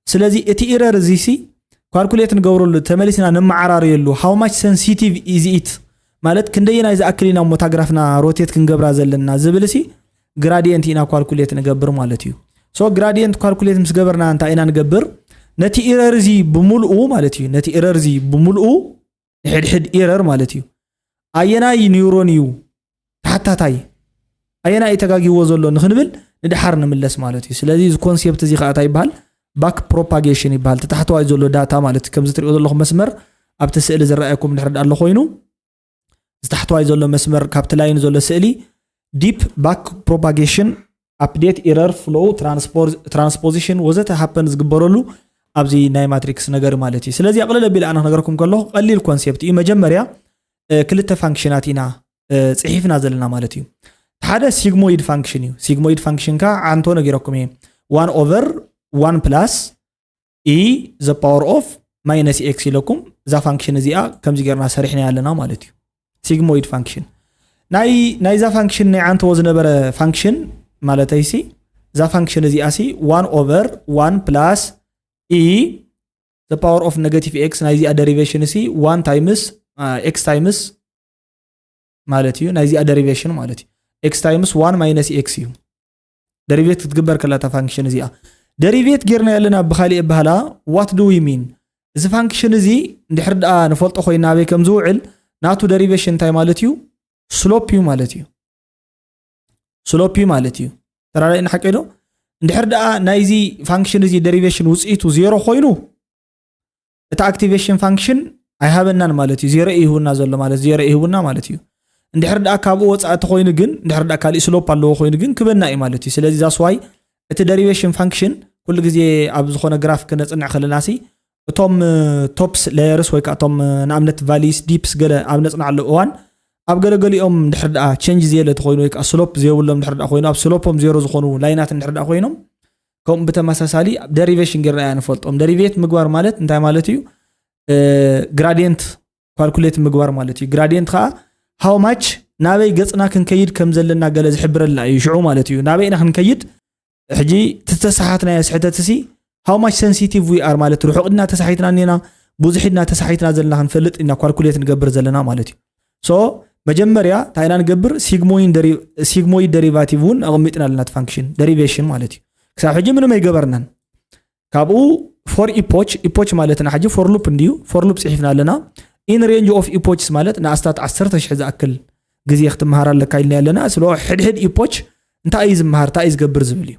ስለዚ እቲ ኢረር እዚ ሲ ካልኩሌት ንገብረሉ፣ ተመሊስና ንመዓራርየሉ። How much sensitive is it ማለት ክንደየናይ ዝኣክል ኢና ሞታግራፍና ሮቴት ክንገብራ ዘለና ዝብል ሲ ግራዲየንት ኢና ካልኩሌት ንገብር ማለት እዩ። ሶ ግራዲየንት ካልኩሌት ምስ ገበርና እንታይ ኢና ንገብር? ነቲ ኢረር እዚ ብምልኡ ማለት እዩ፣ ነቲ ኢረር እዚ ብምልኡ ንሕድሕድ ኢረር ማለት እዩ። ኣየናይ ኒውሮን እዩ ተሓታታይ፣ ኣየናይ እዩ ተጋጊዎ ዘሎ ንክንብል ንድሓር ንምለስ ማለት እዩ። ስለዚ እዚ ኮንሴፕት እዚ ከዓ እንታይ ይበሃል? ባክ ፕሮፓጌሽን ይበሃል። እቲ ታሕተዋይ ዘሎ ዳታ ማለት ከምዚ ትሪኦ ዘለኹም መስመር ኣብቲ ስእሊ ዝረኣየኩም ድሕር ኣሎ ኮይኑ፣ እዚ ታሕተዋይ ዘሎ መስመር ካብቲ ላይን ዘሎ ስእሊ ዲፕ ባክ ፕሮፓጌሽን ኣፕዴት ኢረር ፍሎው ትራንስፖዚሽን ወዘተ ሃፐን ዝግበረሉ ኣብዚ ናይ ማትሪክስ ነገር ማለት እዩ። ስለዚ ኣቕልል ኣቢለ ኣነ ክነገረኩም ከለኹ ቀሊል ኮንሴፕት እዩ። መጀመርያ እ፣ ክልተ ፋንክሽናት ኢና እ፣ ፅሒፍና ዘለና ማለት እዩ። ሓደ ሲግሞይድ ፋንክሽን እዩ። ሲግሞይድ ፋንክሽን ከዓ ዓንቶ ነጊረኩም እየ። One over one plus e the power of minus x ኢለኩም እዛ ፋንክሽን እዚኣ ከምዚ ገርና ሰሪሕና ኣለና ማለት እዩ። ሲግሞይድ ፋንክሽን ናይ ናይዛ ፋንክሽን ናይ ዓንተዎ ዝነበረ ፋንክሽን ማለተይ ሲ እዛ ፋንክሽን እዚኣ ሲ one over one plus e the power of negative x ናይዚኣ ደሪቬሽን ሲ one times x times ማለት እዩ። ናይዚኣ ደሪቬሽን ማለት እዩ። X times one minus x እዩ። ደሪቬት ክትግበር ከላ እታ ፋንክሽን እዚኣ ደሪቬት ጌርና ያለና ብካሊእ በሃላ what do we mean? እዚ ፋንክሽን እዚ እንድሕር ደኣ ንፈልጦ ኮይና ኣበይ ከም ዝውዕል ናቱ ደሪቬሽን እንታይ ማለት እዩ? ስሎፕ እዩ ማለት እዩ። ስሎፕ እዩ ማለት እዩ። ተራዳኢና ሓቂ ዶ? እንድሕር ደኣ ናይዚ ፋንክሽን እዚ ደሪቬሽን ውፅኢቱ ዜሮ ኮይኑ እቲ ኣክቲቬሽን ፋንክሽን ኣይሃበናን ማለት እዩ። ዜሮ እዩ ሂቡና ዘሎ ማለት ዜሮ እዩ ሂቡና ማለት እዩ። እንድሕር ደኣ ካብኡ ወፃእ ተኮይኑ ግን እንድሕር ደኣ ካሊእ ስሎፕ ኣለዎ ኮይኑ ግን ክበና እዩ ማለት እዩ። ስለዚ that's why እቲ derivation function ኩሉ ግዜ ኣብ ዝኾነ ግራፍ ክነፅንዕ ከለና ሲ እቶም ቶፕስ ሌየርስ ወይ ከዓ እቶም ንኣብነት ቫሊስ ዲፕስ ገለ ኣብ ነፅናዕሉ እዋን ኣብ ገለገሊኦም ድሕር ደኣ ቸንጅ ዘየለ ተኮይኑ ወይ ከዓ ስሎፕ ዘየብሎም ድሕር ደኣ ኮይኑ ኣብ ስሎፖም ዜሮ ዝኾኑ ላይናት ድሕር ደኣ ኮይኖም ከምኡ ብተመሳሳሊ ደሪቬሽን ጌርና ኢና ንፈልጦም። ደሪቬት ምግባር ማለት እንታይ ማለት እዩ? ግራዲየንት ካልኩሌት ምግባር ማለት እዩ። ግራዲየንት ከዓ ሃው ማች ናበይ ገፅና ክንከይድ ከም ዘለና ገለ ዝሕብረልና እዩ። ሽዑ ማለት እዩ ናበይ ኢና ክንከይድ ሕጂ ተተሰሓትናዮ ስሕተት ሲ how much sensitive we are ማለት ርሑቕ ድና ተሳሒትና እኒና ብዙሕ ድና ተሳሒትና ዘለና ክንፈልጥ ኢና ካልኩሌት ንገብር ዘለና ማለት እዩ። So መጀመርያ እንታይ ኢና ንገብር? ሲግሞይድ ደሪቫቲቭ እውን ኣቐሚጥና ኣለና። ፋንክሽን ደሪቬሽን ማለት እዩ። ክሳብ ሕጂ ምንም ኣይገበርናን። ካብኡ ፎር ኢፖች ኢፖች ማለትና ሕጂ ፎር ሉፕ እንድዩ። ፎር ሉፕ ፅሒፍና ኣለና። In range of epochs ማለት ንኣስታት ዓሰርተ ሽሕ ዝኣክል ግዜ ክትመሃር ኣለካ ኢልና ኣለና። ስለ ሕድሕድ ኢፖች እንታይ እዩ ዝመሃር እንታይ እዩ ዝገብር ዝብል እዩ።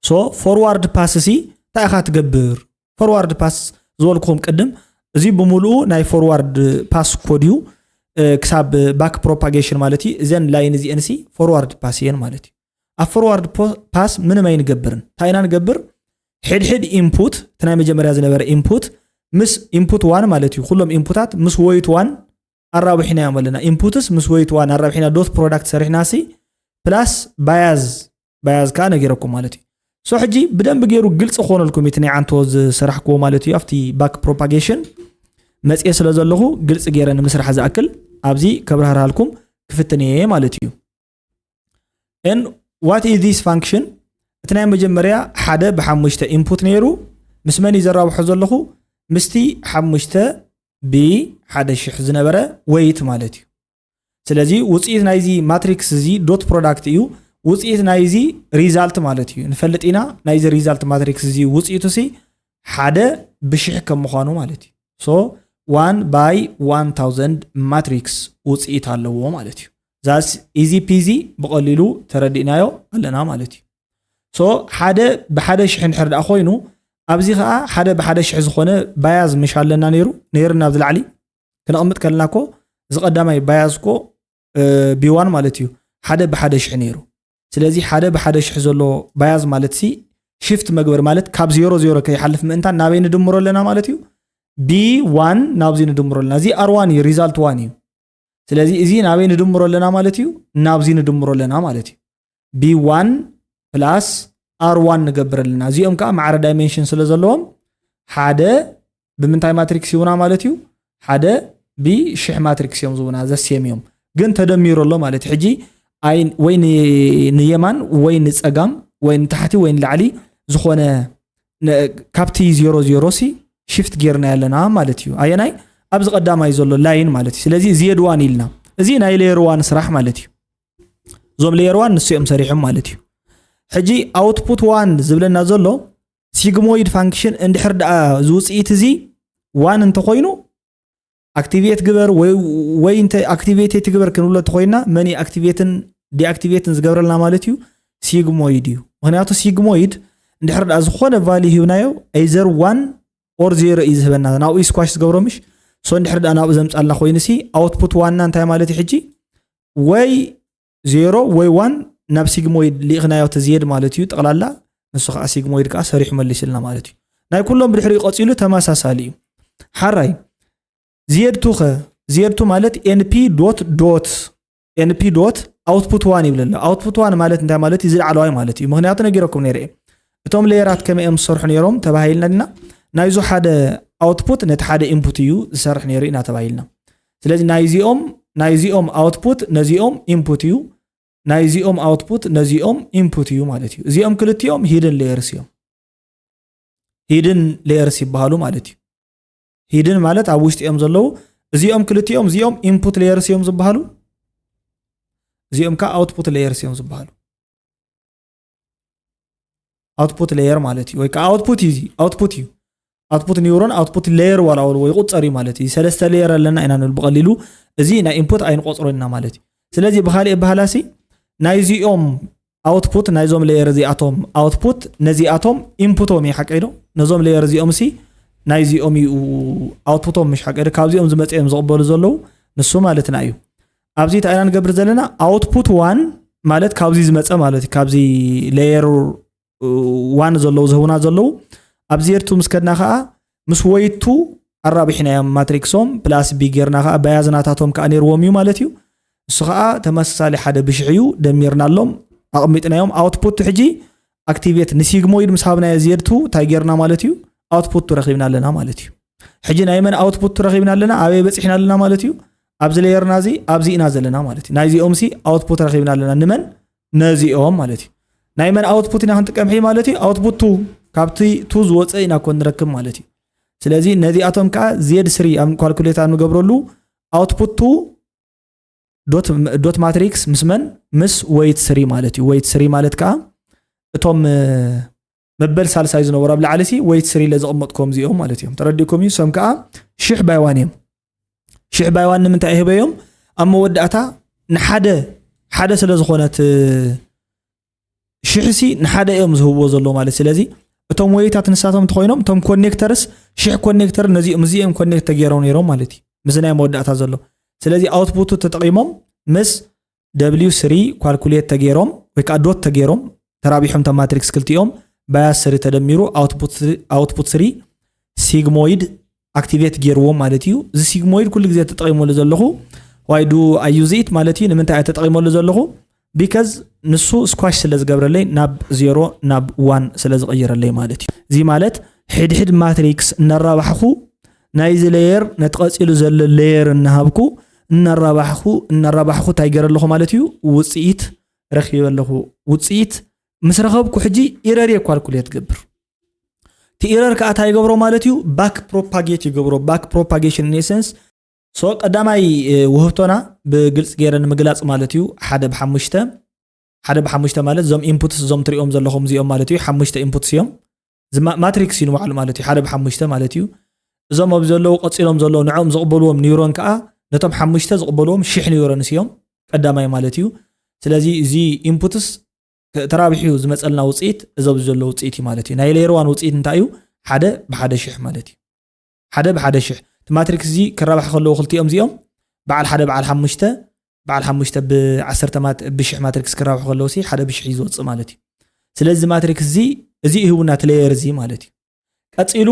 So ፎርዋርድ ፓስ ሲ እንታይ ኢኻ ትገብር? ፎርዋርድ ፓስ ዝበልኩኹም ቅድም እዚ ብምሉኡ ናይ ፎርዋርድ ፓስ ኮድ እዩ። ክሳብ ባክ ፕሮፓጌሽን ማለት እዩ። እዘን ላይን እዚአን ሲ ፎርዋርድ ፓስ እየን ማለት እዩ። ኣብ ፎርዋርድ ፓስ ምንም ኣይንገብርን። እንታይ ኢና ንገብር? ሕድሕድ ኢንፑት እቲ ናይ መጀመርያ ዝነበረ ኢንፑት ምስ ኢንፑት ዋን ማለት እዩ። ኩሎም ኢንፑታት ምስ ወይት ዋን ኣራብሒና እዮም ኣለና። ኢንፑትስ ምስ ወይት ዋን ኣራብሒና ዶት ፕሮዳክት ሰሪሕና ሲ ፕላስ ባያዝ ባያዝ ከዓ ነጊረኩም ማለት እዩ። ሶ ሕጂ ብደንብ ገይሩ ግልፂ ክኾነልኩም እቲ ናይ ዓንቶ ዝሰራሕክዎ ማለት እዩ። ኣብቲ ባክ ፕሮፓጌሽን መፅየ ስለ ዘለኹ ግልፂ ገይረ ንምስራሕ ዝኣክል ኣብዚ ከብራህርሃልኩም ክፍትን እየ ማለት እዩ። And what is this function? እቲ ናይ መጀመርያ ሓደ ብሓሙሽተ ኢንፑት ነይሩ ምስ መን እዩ ዘራብሖ ዘለኹ? ምስቲ ሓሙሽተ ብሓደ ሽሕ ዝነበረ ወይት ማለት እዩ። ስለዚ ውፅኢት ናይዚ ማትሪክስ እዚ ዶት ፕሮዳክት እዩ። ውፅኢት ናይዚ ሪዛልት ማለት እዩ። ንፈልጥ ኢና ናይዚ ሪዛልት ማትሪክስ እዚ ውፅኢቱ ሲ ሓደ ብሽሕ ከም ምዃኑ ማለት እዩ። So one by one thousand ማትሪክስ ውፅኢት ኣለዎ ማለት እዩ። That's easy peasy ብቐሊሉ ተረዲእናዮ ኣለና ማለት እዩ። So ሓደ ብሓደ ሽሕ እንድሕር ደኣ ኮይኑ ኣብዚ ከዓ ሓደ ብሓደ ሽሕ ዝኾነ ባያዝ ምሽ ኣለና ነይሩ ነይርና ኣብዚ ላዕሊ ክነቕምጥ ከለና ኮ እዚ ቀዳማይ ባያዝ ኮ ቢዋን ማለት እዩ ሓደ ብሓደ ሽሕ ነይሩ። ስለዚ ሓደ ብሓደ ሽሕ ዘሎ ባያዝ ማለት ሲ ሽፍት መግበር ማለት ካብ ዜሮ ዜሮ ከይሓልፍ ምእንታን ናበይ ንድምሮ ኣለና ማለት እዩ። ቢ ዋን ናብዚ ንድምሮ ኣለና። እዚ ኣር ዋን እዩ ሪዛልት ዋን እዩ። ስለዚ እዚ ናበይ ንድምሮ ኣለና ማለት እዩ። ናብዚ ንድምሮ ኣለና ማለት እዩ። ቢ ዋን ፕላስ ኣር ዋን ንገብር ኣለና። እዚኦም ከዓ ማዕረ ዳይሜንሽን ስለ ዘለዎም ሓደ ብምንታይ ማትሪክስ ይሁና ማለት እዩ። ሓደ ብሽሕ ማትሪክስ እዮም ዝቡና ዘሴም እዮም ግን ተደሚሩ ኣሎ ማለት እዩ። ሕጂ ወይ ንየማን ወይ ንፀጋም ወይ ንታሕቲ ወይ ንላዕሊ ዝኾነ ካብቲ ዜሮ ዜሮ ሲ ሽፍት ጌርና ኣለና ማለት እዩ። ኣየናይ ኣብዚ ቀዳማይ ዘሎ ላይን ማለት እዩ። ስለዚ ዜድ ዋን ኢልና እዚ ናይ ሌየር ዋን ስራሕ ማለት እዩ። እዞም ሌየር ዋን ንሱ እዮም ሰሪሖም ማለት እዩ። ሕጂ ኣውትፑት ዋን ዝብለና ዘሎ ሲግሞይድ ፋንክሽን እንድሕር ደኣ ዝውፅኢት እዚ ዋን እንተኮይኑ ኣክቲቬት ግበር ወይ እንተ ኣክቲቬት ትግበር ክንብሎ እንተኮይና መን ኣክቲቬትን ዲኣክቲቬትን ዝገብረልና ማለት እዩ። ሲግሞይድ እዩ። ምክንያቱ ሲግሞይድ እንድሕር ደኣ ዝኾነ ቫልዩ ሂብናዮ ኤዘር ዋን ኦር ዜሮ እዩ ዝህበና። ናብኡ ስኳሽ ዝገብሮ ምሽ ሶ እንድሕር ደኣ ናብኡ ዘምፃልና ኮይኑ ሲ ኣውትፑት ዋንና እንታይ ማለት እዩ? ሕጂ ወይ ዜሮ ወይ ዋን ናብ ሲግሞይድ ሊእኽናዮ ተዝየድ ማለት እዩ። ጠቕላላ ንሱ ከዓ ሲግሞይድ ከዓ ሰሪሑ መሊስልና ማለት እዩ። ናይ ኩሎም ብድሕሪኡ ቀፂሉ ተመሳሳሊ እዩ። ሓራይ ዜድቱ ኸ ዜድቱ ማለት ኤንፒ ዶት ዶት ኤንፒ ዶት ኣውትፑት ዋን ይብል ኣሎ። ኣውትፑት ዋን ማለት እንታይ ማለት እዩ? ዝላዕለዋይ ማለት እዩ። ምክንያቱ ነጊረኩም ነይረ እየ። እቶም ሌየራት ከመይ እዮም ዝሰርሑ ነይሮም ተባሂልና ድና ናይዙ ሓደ ኣውትፑት ነቲ ሓደ ኢንፑት እዩ ዝሰርሕ ነይሩ ኢና ተባሂልና። ስለዚ ናይዚኦም ናይዚኦም ኣውትፑት ነዚኦም ኢንፑት እዩ። ናይዚኦም ኣውትፑት ነዚኦም ኢንፑት እዩ ማለት እዩ። እዚኦም ክልቲኦም ሂድን ሌየርስ እዮም። ሂድን ሌየርስ ይበሃሉ ማለት እዩ። ሂድን ማለት ኣብ ውሽጢ እዮም ዘለዉ። እዚኦም ክልቲኦም እዚኦም ኢንፑት ሌየርስ እዮም ዝበሃሉ። እዚኦም ከዓ ኣውትፑት ሌየርስ እዮም ዝበሃሉ። ኣውትፑት ሌየር ማለት እዩ። ወይ ከዓ ኣውትፑት እዩ። ኣውትፑት እዩ። ኣውትፑት ኒውሮን ኣውትፑት ሌየር ዋላ ወልዎ ይቁፀር እዩ ማለት እዩ። ሰለስተ ሌየር ኣለና ኢና ንብል ብቐሊሉ። እዚ ናይ ኢንፑት ኣይንቆፅሮ ኢና ማለት እዩ። ስለዚ ብካሊእ ኣበሃላሲ ናይዚኦም ኣውትፑት ናይዞም ሌየር እዚኣቶም ኣውትፑት ነዚኣቶም ኢንፑቶም እዩ ሓቀይ ዶ? ነዞም ሌየር እዚኦም ሲ ናይዚኦም እዩ ኣውትፑቶም፣ ምሽ ሓቀደ ካብዚኦም ዝመፀ እዮም ዝቕበሉ ዘለዉ፣ ንሱ ማለትና እዩ። ኣብዚ እንታይ ኢና ንገብር ዘለና? ኣውትፑት ዋን ማለት ካብዚ ዝመፀ ማለት እዩ፣ ካብዚ ሌየር ዋን ዘለዉ ዝህቡና ዘለዉ። ኣብ ዜድቱ ምስ ከድና ከዓ ምስ ወይቱ ኣራቢሕናዮም ማትሪክሶም ፕላስ ቢ ጌርና ከዓ ባያዝ ናታቶም ከዓ ነይርዎም እዩ ማለት እዩ። እሱ ከዓ ተመሳሳሊ ሓደ ብሽሕ እዩ፣ ደሚርናሎም ኣቕሚጥናዮም። ኣውትፑት ሕጂ ኣክቲቬት ንሲግሞይድ ምስ ሃብናዮ ዜድቱ እንታይ ጌርና ማለት እዩ? ኣውትፑት ረኺብና ኣለና ማለት እዩ። ሕጂ ናይ መን ኣውትፑት ረኺብና ኣለና? ኣበይ በፂሕና ኣለና ማለት እዩ? ኣብዚ ሌየርና እዚ ኣብዚ ኢና ዘለና ማለት እዩ። ናይዚኦም ሲ ኣውትፑት ረኺብና ኣለና። ንመን? ነዚኦም ማለት እዩ። ናይ መን ኣውትፑት ኢና ክንጥቀም ሕጂ ማለት እዩ? ኣውትፑት ቱ፣ ካብቲ ቱ ዝወፀ ኢና ኮን ንረክብ ማለት እዩ። ስለዚ ነዚኣቶም ከዓ ዜድ ስሪ ኣብ ካልኩሌት ኣብ ንገብረሉ ኣውትፑት ቱ ዶት ማትሪክስ ምስ መን? ምስ ወይት ስሪ ማለት እዩ። ወይት ስሪ ማለት ከዓ እቶም መበል ሳልሳይ ዝነበሩ ኣብ ላዕሊ ሲ ወይት ስሪ ኢለ ዘቐመጥኩም እዚኦም ማለት እዮም። ተረዲእኩም እዩ። ሰም ከዓ ሽሕ ባይዋን እዮም። ሽሕ ባይዋን ንምንታይ ይህበዮም? ኣብ መወዳእታ ንሓደ ሓደ ስለ ዝኾነት ሽሕ ሲ ንሓደ እዮም ዝህብዎ ዘሎ ማለት። ስለዚ እቶም ወይታት ንሳቶም እንተኮይኖም እቶም ኮኔክተርስ ሽሕ ኮኔክተር ነዚኦም እዚኦም ኮኔክት ተገይሮም ነይሮም ማለት እዩ። ምስ ናይ መወዳእታ ዘሎ ስለዚ ኣውትፑቱ ተጠቂሞም ምስ ደብሊው ስሪ ኳልኩሌት ተገይሮም ወይ ከዓ ዶት ተገይሮም ተራቢሖም እታ ማትሪክስ ክልቲኦም ባያስ ስሪ ተደሚሩ ኣውትፑት ስሪ ሲግሞይድ ኣክቲቬት ገይርዎ ማለት እዩ። እዚ ሲግሞይድ ኩሉ ግዜ ተጠቂመሉ ዘለኹ ዋይ ዱ ኣዩዚት ማለት እዩ። ንምንታይ እየ ተጠቂመሉ ዘለኹ? ቢካዝ ንሱ ስኳሽ ስለ ዝገብረለይ ናብ ዜሮ ናብ ዋን ስለ ዝቕይረለይ ማለት እዩ። እዚ ማለት ሕድሕድ ማትሪክስ እናራባሕኹ ናይዚ ሌየር ነቲ ቀፂሉ ዘሎ ሌየር እናሃብኩ እናራባሕኹ እናራባሕኹ እንታይ ገይረ ኣለኹ ማለት እዩ? ውፅኢት ረኺበ ኣለኹ። ውፅኢት ምስ ረኸብኩ ሕጂ ኢረር እየ ኳልኩሌት ገብር። እቲ ኢረር ከዓ እንታይ ይገብሮ ማለት እዩ? ባክ ፕሮፓጌት ይገብሮ። ባክ ፕሮፓጌሽን ኢን ኤሰንስ። ሶ ቀዳማይ ውህብቶና ብግልፂ ገይረ ንምግላፅ ማለት እዩ ሓደ ብሓሙሽተ ሓደ ብሓሙሽተ ማለት እዞም ኢንፑትስ እዞም ትሪኦም ዘለኹም እዚኦም ማለት እዩ ሓሙሽተ ኢንፑትስ እዮም። ማትሪክስ እዩ ንባዕሉ ማለት እዩ ሓደ ብሓሙሽተ ማለት እዩ። እዞም ኣብ ዘለዉ ቀፂሎም ዘለዉ ንዕኦም ዝቕበልዎም ኒውሮን ከዓ ነቶም ሓሙሽተ ዝቕበልዎም ሽሕ ኒውሮንስ እዮም ቀዳማይ ማለት እዩ። ስለዚ እዚ ኢንፑትስ ተራቢሑ ዝመፀልና ውፅኢት እዚ ኣብዚ ዘሎ ውፅኢት እዩ ማለት እዩ። ናይ ሌየር ዋን ውፅኢት እንታይ እዩ? ሓደ ብሓደ ሽሕ ማለት እዩ። ሓደ ብሓደ ሽሕ እቲ ማትሪክስ እዚ ክራባሕ ከለዉ ክልቲኦም እዚኦም በዓል ሓደ በዓል ሓሙሽተ በዓል ሓሙሽተ ብዓሰርተ ብሽሕ ማትሪክስ ክራባሕ ከለዉ ሲ ሓደ ብሽሕ እዩ ዝወፅእ ማለት እዩ። ስለዚ ማትሪክስ እዚ እዚ ይህቡና እቲ ሌየር እዚ ማለት እዩ። ቀፂሉ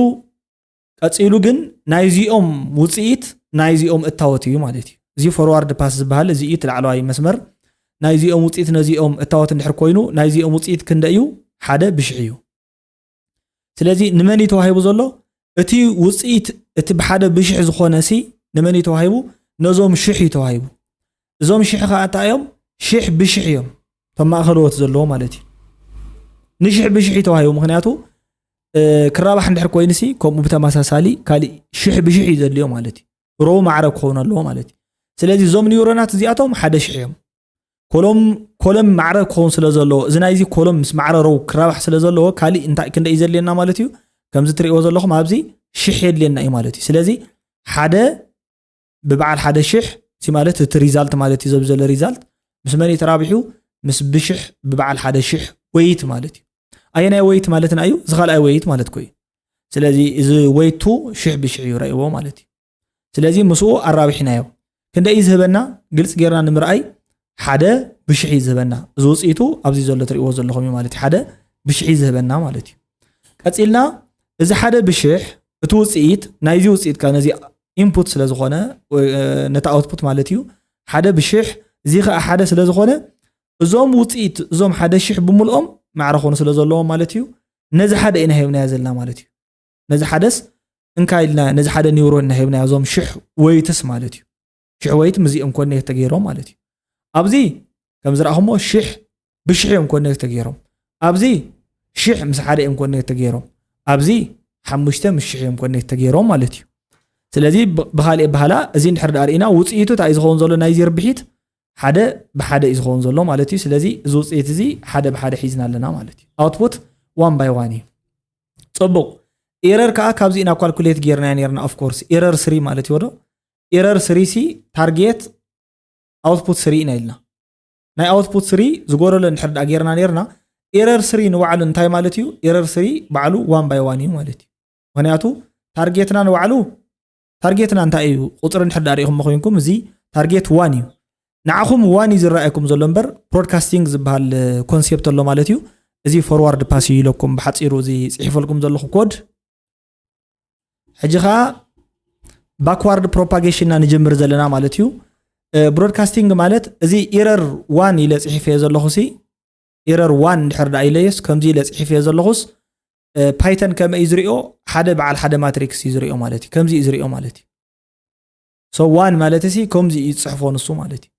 ቀፂሉ ግን ናይዚኦም ውፅኢት ናይዚኦም እታወት እዩ ማለት እዩ። እዚ ፎርዋርድ ፓስ ዝበሃል እዚ እዩ እቲ ላዕለዋይ መስመር። ናይዚኦም ውፅኢት ነዚኦም እታወት እንድሕር ኮይኑ ናይዚኦም ውፅኢት ክንደ እዩ? ሓደ ብሽሕ እዩ። ስለዚ ንመን እዩ ተዋሂቡ ዘሎ? እቲ ውፅኢት እቲ ብሓደ ብሽሕ ዝኾነ ሲ ንመን እዩ ተዋሂቡ? ነዞም ሽሕ እዩ ተዋሂቡ። እዞም ሽሕ ከዓ እንታይ እዮም? ሽሕ ብሽሕ እዮም። እቶም ማእኸለዎት ዘለዎ ማለት እዩ። ንሽሕ ብሽሕ እዩ ተዋሂቡ። ምክንያቱ ክራባሕ እንድሕር ኮይኑ ሲ ከምኡ ብተመሳሳሊ ካሊእ ሽሕ ብሽሕ እዩ ዘድልዮ ማለት እዩ። ሮው ማዕረ ክኸውን ኣለዎ ማለት እዩ። ስለዚ እዞም ኒውሮናት እዚኣቶም ሓደ ሽሕ እዮም። ኮሎም ኮለም ማዕረ ክኸውን ስለ ዘለዎ እዚ ናይዚ ኮሎም ምስ ማዕረ ሮው ክራባሕ ስለ ዘለዎ ካሊእ እንታይ ክንደ እዩ ዘድልየና ማለት እዩ? ከምዚ ትሪእዎ ዘለኹም ኣብዚ ሽሕ የድልየና እዩ ማለት እዩ። ስለዚ ሓደ ብበዓል ሓደ ሽሕ እዚ ማለት እቲ ሪዛልት ማለት እዩ ዘብ ዘሎ ሪዛልት ምስ መን እዩ ተራቢሑ? ምስ ብሽሕ ብበዓል ሓደ ሽሕ ወይት ማለት እዩ። ኣየናይ ወይት ማለትና እዩ? እዚ ካልኣይ ወይት ማለት ኮ እዩ። ስለዚ እዚ ወይቱ ሽሕ ብሽሕ እዩ ረእይዎ ማለት እዩ። ስለዚ ምስኡ ኣራቢሕናዮ። ክንደይ እዩ ዝህበና? ግልፂ ጌርና ንምርኣይ ሓደ ብሽሕ እዩ ዝህበና። እዚ ውፅኢቱ ኣብዚ ዘሎ ትሪእዎ ዘለኹም እዩ ማለት እዩ። ሓደ ብሽሕ እዩ ዝህበና ማለት እዩ። ቀፂልና እዚ ሓደ ብሽሕ እቲ ውፅኢት ናይዚ ውፅኢት ከ ነዚ ኢንፑት ስለ ዝኾነ ነቲ ኣውትፑት ማለት እዩ ሓደ ብሽሕ እዚ ከዓ ሓደ ስለ ዝኾነ እዞም ውፅኢት እዞም ሓደ ሽሕ ብምልኦም ማዕረ ኮኑ ስለ ዘለዎም ማለት እዩ ነዚ ሓደ ኢና ሂብናዮ ዘለና ማለት እዩ። ነዚ ሓደስ እንካ ኢልና ነዚ ሓደ ኒውሮን ኢና ሂብናዮ እዞም ሽሕ ወይትስ ማለት እዩ። ሽሕ ወይት ምስዚኦም ኮኔክት ተገይሮም ማለት እዩ። ኣብዚ ከም ዝረኣኹሞ ሽሕ ብሽሕ እዮም ኮኔክት ተገይሮም። ኣብዚ ሽሕ ምስ ሓደ እዮም ኮኔክት ተገይሮም። ኣብዚ ሓሙሽተ ምስ ሽሕ እዮም ኮኔክት ተገይሮም ማለት እዩ። ስለዚ ብካሊእ ኣበሃህላ እዚ እንድሕር ዳኣ ርኢና ውፅኢቱ እንታይ እዩ ዝኸውን ዘሎ ናይዚ ርብሒት ሓደ ብሓደ እዩ ዝኸውን ዘሎ ማለት እዩ። ስለዚ እዚ ውፅኢት እዚ ሓደ ብሓደ ሒዝና ኣለና ማለት እዩ። ኣውትፑት ዋን ባይ ዋን እዩ። ፅቡቕ። ኢረር ከዓ ካብዚ ኢና ኳልኩሌት ጌርናዮ ኔርና። ኦፍኮርስ ኢረር ስሪ ማለት እዩ ዶ? ኢረር ስሪ ሲ ታርጌት ኣውትፑት ስሪ ኢና ኢልና። ናይ ኣውትፑት ስሪ ዝጎደሎ እንድሕር ዳኣ ጌርና ኔርና ኢረር ስሪ ንባዕሉ እንታይ ማለት እዩ? ኢረር ስሪ ባዕሉ ዋን ባይ ዋን እዩ ማለት እዩ። ምክንያቱ ታርጌትና ንባዕሉ ታርጌትና እንታይ እዩ? ቁፅሪ እንድሕር ዳኣ ሪኢኹም ኮይንኩም እዚ ታርጌት ዋን እዩ። ንዓኹም ዋን እዩ ዝረኣየኩም ዘሎ እምበር ብሮድካስቲንግ ዝበሃል ኮንሴፕት ኣሎ ማለት እዩ። እዚ ፎርዋርድ ፓስ እዩ ኢለኩም ብሓፂሩ እዚ ፅሒፈልኩም ዘለኹ ኮድ። ሕጂ ከዓ ባክዋርድ ፕሮፓጌሽንና ንጀምር ዘለና ማለት እዩ። ብሮድካስቲንግ ማለት እዚ ኢረር ዋን ኢለ ፅሒፈዮ ዘለኹ ሲ ኢረር ዋን እንድሕር ዳኣ ኢለዮስ ከምዚ ኢለ ፅሒፈዮ ዘለኹስ ፓይተን ከመይ እዩ ዝሪኦ? ሓደ በዓል ሓደ ማትሪክስ እዩ ዝሪኦ ማለት እዩ። ከምዚ እዩ ዝሪኦ ማለት እዩ። ሶ ዋን ማለት ሲ ከምዚ እዩ ዝፅሕፎ ንሱ ማለት እዩ።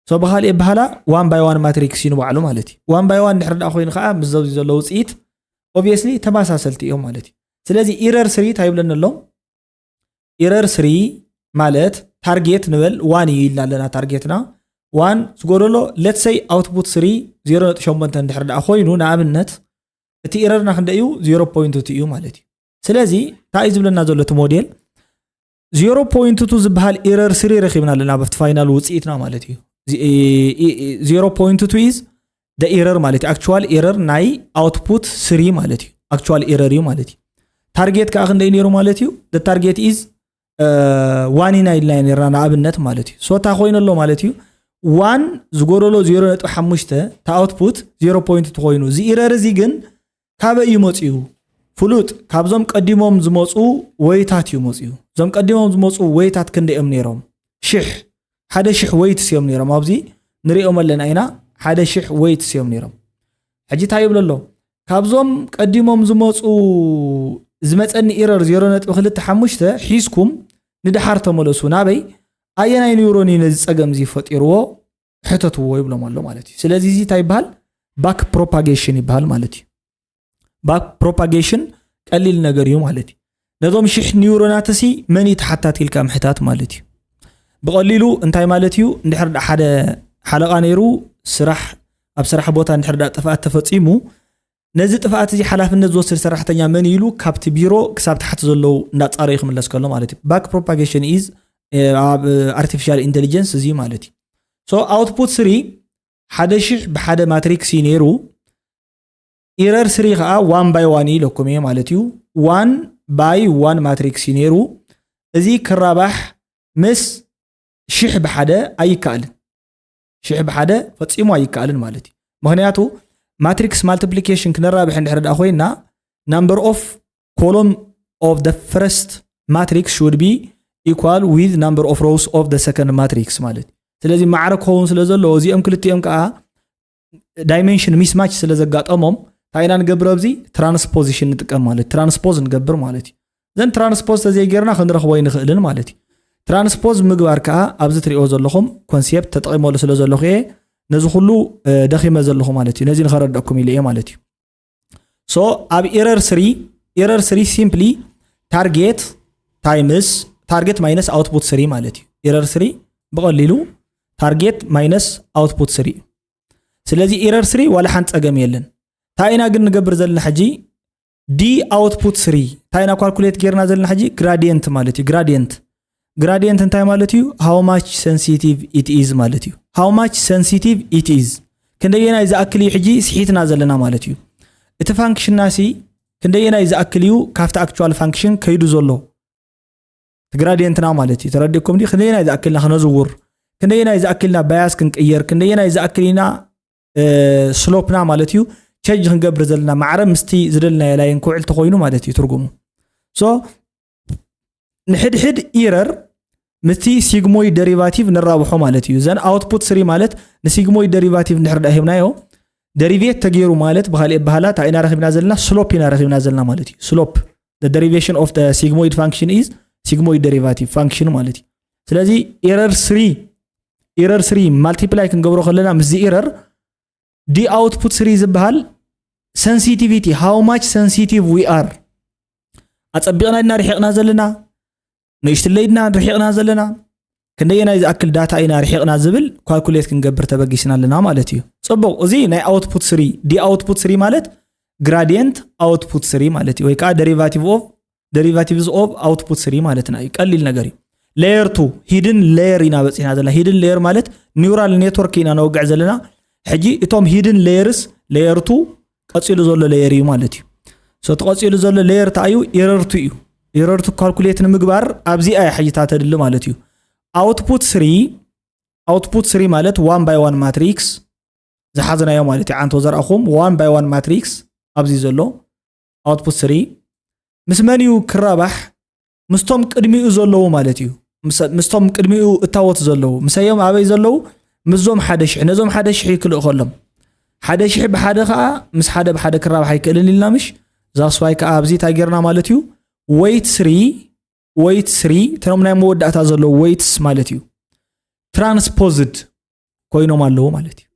ሶ ብካሊእ ኣበሃላ ዋን ባይ ዋን ማትሪክስ እዩ ንባዕሉ ማለት እዩ። ዋን ባይ ዋን እንድሕር ዳኣ ኮይኑ ከዓ ምስ ዘብዚ ዘሎ ውፅኢት ኦብቪየስሊ ተመሳሰልቲ እዮም ማለት እዩ። ስለዚ ኢረር ስሪ እንታይ ይብለኒ ኣሎ? ኢረር ስሪ ማለት ታርጌት ንበል ዋን እዩ ኢልና ኣለና። ታርጌትና ዋን ዝጎደሎ let's say ኣውትፑት ስሪ ዜሮ ነጥቢ ሸሞንተ እንድሕር ዳኣ ኮይኑ ንኣብነት እቲ ኢረርና ክንደይ እዩ? ዜሮ ፖይንት ቱ እዩ ማለት እዩ። ስለዚ እንታይ እዩ ዝብለና ዘሎ እቲ ሞዴል? ዜሮ ፖይንት ቱ ዝበሃል ኢረር ስሪ ረኺብና ኣለና ኣብቲ ፋይናል ውፅኢትና ማለት እዩ። ዜሮ ፖይንት ቱ ኢዝ ኢረር ማለት እዩ። ኣክቹዋል ኢረር ናይ ኣውትፑት ስሪ ማለት እዩ። ኣክቹዋል ኢረር እዩ ማለት እዩ። ታርጌት ከዓ ክንደይ ነይሩ ማለት እዩ? ታርጌት ኢዝ ዋን ኢና ኢልና ነርና ንኣብነት ማለት እዩ። ሶ እንታይ ኮይኑ ኣሎ ማለት እዩ? ዋን ዝጎደሎ ዜሮ ነጥቢ ሓሙሽተ እቲ ኣውትፑት ዜሮ ፖይንት ቱ ኮይኑ እዚ ኢረር እዚ ግን ካበይ እዩ መፅኡ? ፍሉጥ ካብዞም ቀዲሞም ዝመፁ ወይታት እዩ መፅኡ። እዞም ቀዲሞም ዝመፁ ወይታት ክንደይ እዮም ነይሮም? ሽሕ ሓደ ሽሕ ወይትስ እዮም ነይሮም። ኣብዚ ንሪኦም ኣለና ኢና ሓደ ሽሕ ወይትስ እዮም ነይሮም። ሕጂ እንታይ ይብሎ ኣሎ? ካብዞም ቀዲሞም ዝመፁ ዝመፀኒ ኢረር ዜሮ ነጥቢ ክልተ ሓሙሽተ ሒዝኩም ንድሓር ተመለሱ። ናበይ? ኣየናይ ኒውሮን እዩ ነዚ ፀገም እዚ ፈጢርዎ? ሕተትዎ ይብሎም ኣሎ ማለት እዩ። ስለዚ እዚ እንታይ ይበሃል? ባክ ፕሮፓጌሽን ይበሃል ማለት እዩ። ባክ ፕሮፓጌሽን ቀሊል ነገር እዩ ማለት እዩ። ነዞም ሽሕ ኒውሮናትሲ መን እዩ ተሓታቲ ኢልካ ምሕታት ማለት እዩ። ብቐሊሉ እንታይ ማለት እዩ? እንድሕር ሓደ ሓለቓ ነይሩ ስራሕ ኣብ ስራሕ ቦታ እንድሕር ጥፍኣት ተፈፂሙ ነዚ ጥፍኣት እዚ ሓላፍነት ዝወስድ ሰራሕተኛ መን ኢሉ ካብቲ ቢሮ ክሳብ ታሕቲ ዘለዉ እንዳፃረዩ ክምለስ ከሎ ማለት እዩ። ባክ ፕሮፓጌሽን ኢዝ ኣብ ኣርቲፊሻል ኢንቴሊጀንስ እዚ ማለት እዩ። ሶ ኣውትፑት ስሪ ሓደ ሽሕ ብሓደ ማትሪክስ እዩ ነይሩ። ኢረር ስሪ ከዓ ዋን ባይ ዋን እዩ ኢለኩም እየ ማለት እዩ። ዋን ባይ ዋን ማትሪክስ እዩ ነይሩ። እዚ ክራባሕ ምስ ሽሕ ብሓደ ኣይከኣልን። ሽሕ ብሓደ ፈፂሙ ኣይከኣልን ማለት እዩ። ምክንያቱ ማትሪክስ ማልቲፕሊኬሽን ክነራብሕ እንድሕር ዳ ኮይና number of column of the first matrix should be equal with number of rows of the second matrix ማለት እዩ። ስለዚ ማዕረ ክኸውን ስለ ዘለዎ እዚኦም ክልቲኦም ከዓ ዳይሜንሽን ሚስማች ስለ ዘጋጠሞም እንታይ ኢና ንገብር? ኣብዚ ትራንስፖዚሽን ንጥቀም ማለት ትራንስፖዝ ንገብር ማለት እዩ። ዘን ትራንስፖዝ ተዘይጌርና ክንረኽቦ ኣይንኽእልን ማለት እዩ። ትራንስፖዝ ምግባር ከዓ ኣብዚ ትሪኦ ዘለኹም ኮንሴፕት ተጠቂመሉ ስለ ዘለኹ እየ ነዚ ኩሉ ደኺመ ዘለኹ ማለት እዩ። ነዚ ንኸረደኩም ኢለ እየ ማለት እዩ። ሶ ኣብ ኢረር ስሪ ኢረር ስሪ ሲምፕሊ ታርጌት ታይምስ ታርጌት ማይነስ ኣውትፑት ስሪ ማለት እዩ። ኢረር ስሪ ብቐሊሉ ታርጌት ማይነስ ኣውትፑት ስሪ እዩ። ስለዚ ኢረር ስሪ ዋላ ሓንቲ ፀገም የለን። እንታይ ኢና ግን ንገብር ዘለና ሕጂ? ዲ ኣውትፑት ስሪ እንታይ ኢና ኳልኩሌት ጌርና ዘለና ሕጂ? ግራዲየንት ማለት እዩ። ግራዲየንት ግራዲየንት እንታይ ማለት እዩ? How much sensitive it is ማለት እዩ። How much sensitive it is ክንደየናይ ዝኣክል እዩ ሕጂ ስሒትና ዘለና ማለት እዩ። እቲ ፋንክሽንና ሲ ክንደየናይ ዝኣክል እዩ ካብቲ ኣክቹዋል ፋንክሽን ከይዱ ዘሎ እቲ ግራዲየንትና ማለት እዩ። ተረዲእኩም ድዩ? ክንደየናይ ዝኣክልና ክነዝውር ክንደየናይ ዝኣክልና ባያስ ክንቅየር ክንደየናይ ዝኣክል ኢና ስሎፕና ማለት እዩ ቸንጅ ክንገብር ዘለና ማዕረ ምስቲ ዝደልናዮ ላይን ክውዕል ተኮይኑ ማለት እዩ ትርጉሙ። ሶ ንሕድሕድ ኢረር ምስቲ ሲግሞይድ ደሪቫቲቭ ንራብሖ ማለት እዩ። ዘን ኣውትፑት ስሪ ማለት ንሲግሞይድ ደሪቫቲቭ እንድሕር ዳ ሂብናዮ ደሪቬት ተገይሩ ማለት ብካሊእ ኣበሃህላ እንታይ ኢና ረኺብና ዘለና? ስሎፕ ኢና ረኺብና ዘለና ማለት እዩ። ስሎፕ the derivation of the sigmoid function is sigmoid derivative function ማለት እዩ። ስለዚ ኢረር ስሪ ኢረር ስሪ ማልቲፕላይ ክንገብሮ ከለና ምስዚ ኢረር ዲ ኣውትፑት ስሪ ዝበሃል sensitivity how much sensitive we are ኣፀቢቕና ኢና ርሒቕና ዘለና ንእሽትለይ ድና ርሒቕና ዘለና ክንደየናይ ዝኣክል ዳታ ኢና ርሒቕና ዝብል ኳልኩሌት ክንገብር ተበጊስና ኣለና ማለት እዩ። ፅቡቕ፣ እዚ ናይ ኣውትፑት ስሪ ዲ ኣውትፑት ስሪ ማለት ግራዲየንት ኣውትፑት ስሪ ማለት እዩ። ወይ ከዓ ደሪቫቲቭ ኦፍ ደሪቫቲቭስ ኦፍ ኣውትፑት ስሪ ማለትና እዩ። ቀሊል ነገር እዩ። ሌየር ቱ ሂድን ሌየር ኢና በፂሕና ዘለና። ሂድን ሌየር ማለት ኒውራል ኔትወርክ ኢና ነወግዕ ዘለና። ሕጂ እቶም ሂድን ሌየርስ ሌየር ቱ ቀፂሉ ዘሎ ሌየር እዩ ማለት እዩ። ሶ እቲ ቀፂሉ ዘሎ ሌየር እንታይ እዩ? ኢረር ቱ እዩ። error two calculate ንምግባር ኣብዚኣ እያ ሕጂ እታ ተድሊ ማለት እዩ። Output three output three ማለት one by one matrix ዝሓዝናዮ ማለት እዩ። ዓንቶ ዘርኣኹም one by one matrix ኣብዚ ዘሎ output three ምስ መን እዩ ክራባሕ? ምስቶም ቅድሚኡ ዘለዉ ማለት እዩ። ምስ- ምስቶም ቅድሚኡ እታወት ዘለዉ ምሰዮም ኣበይ ዘለዉ? ምስዞም ሓደ ሽሕ ነዞም ሓደ ሽሕ ይክልእ ከሎም ሓደ ሽሕ ብሓደ ከዓ ምስ ሓደ ብሓደ ክራባሕ ኣይክእልን ኢልና ምሽ? ዛስዋይ ከዓ ኣብዚ እንታይ ጌርና ማለት እዩ? Weight three weight three እቶም ናይ መወዳእታ ዘለዉ weights ማለት እዩ። Transposed ኮይኖም ኣለዉ ማለት እዩ።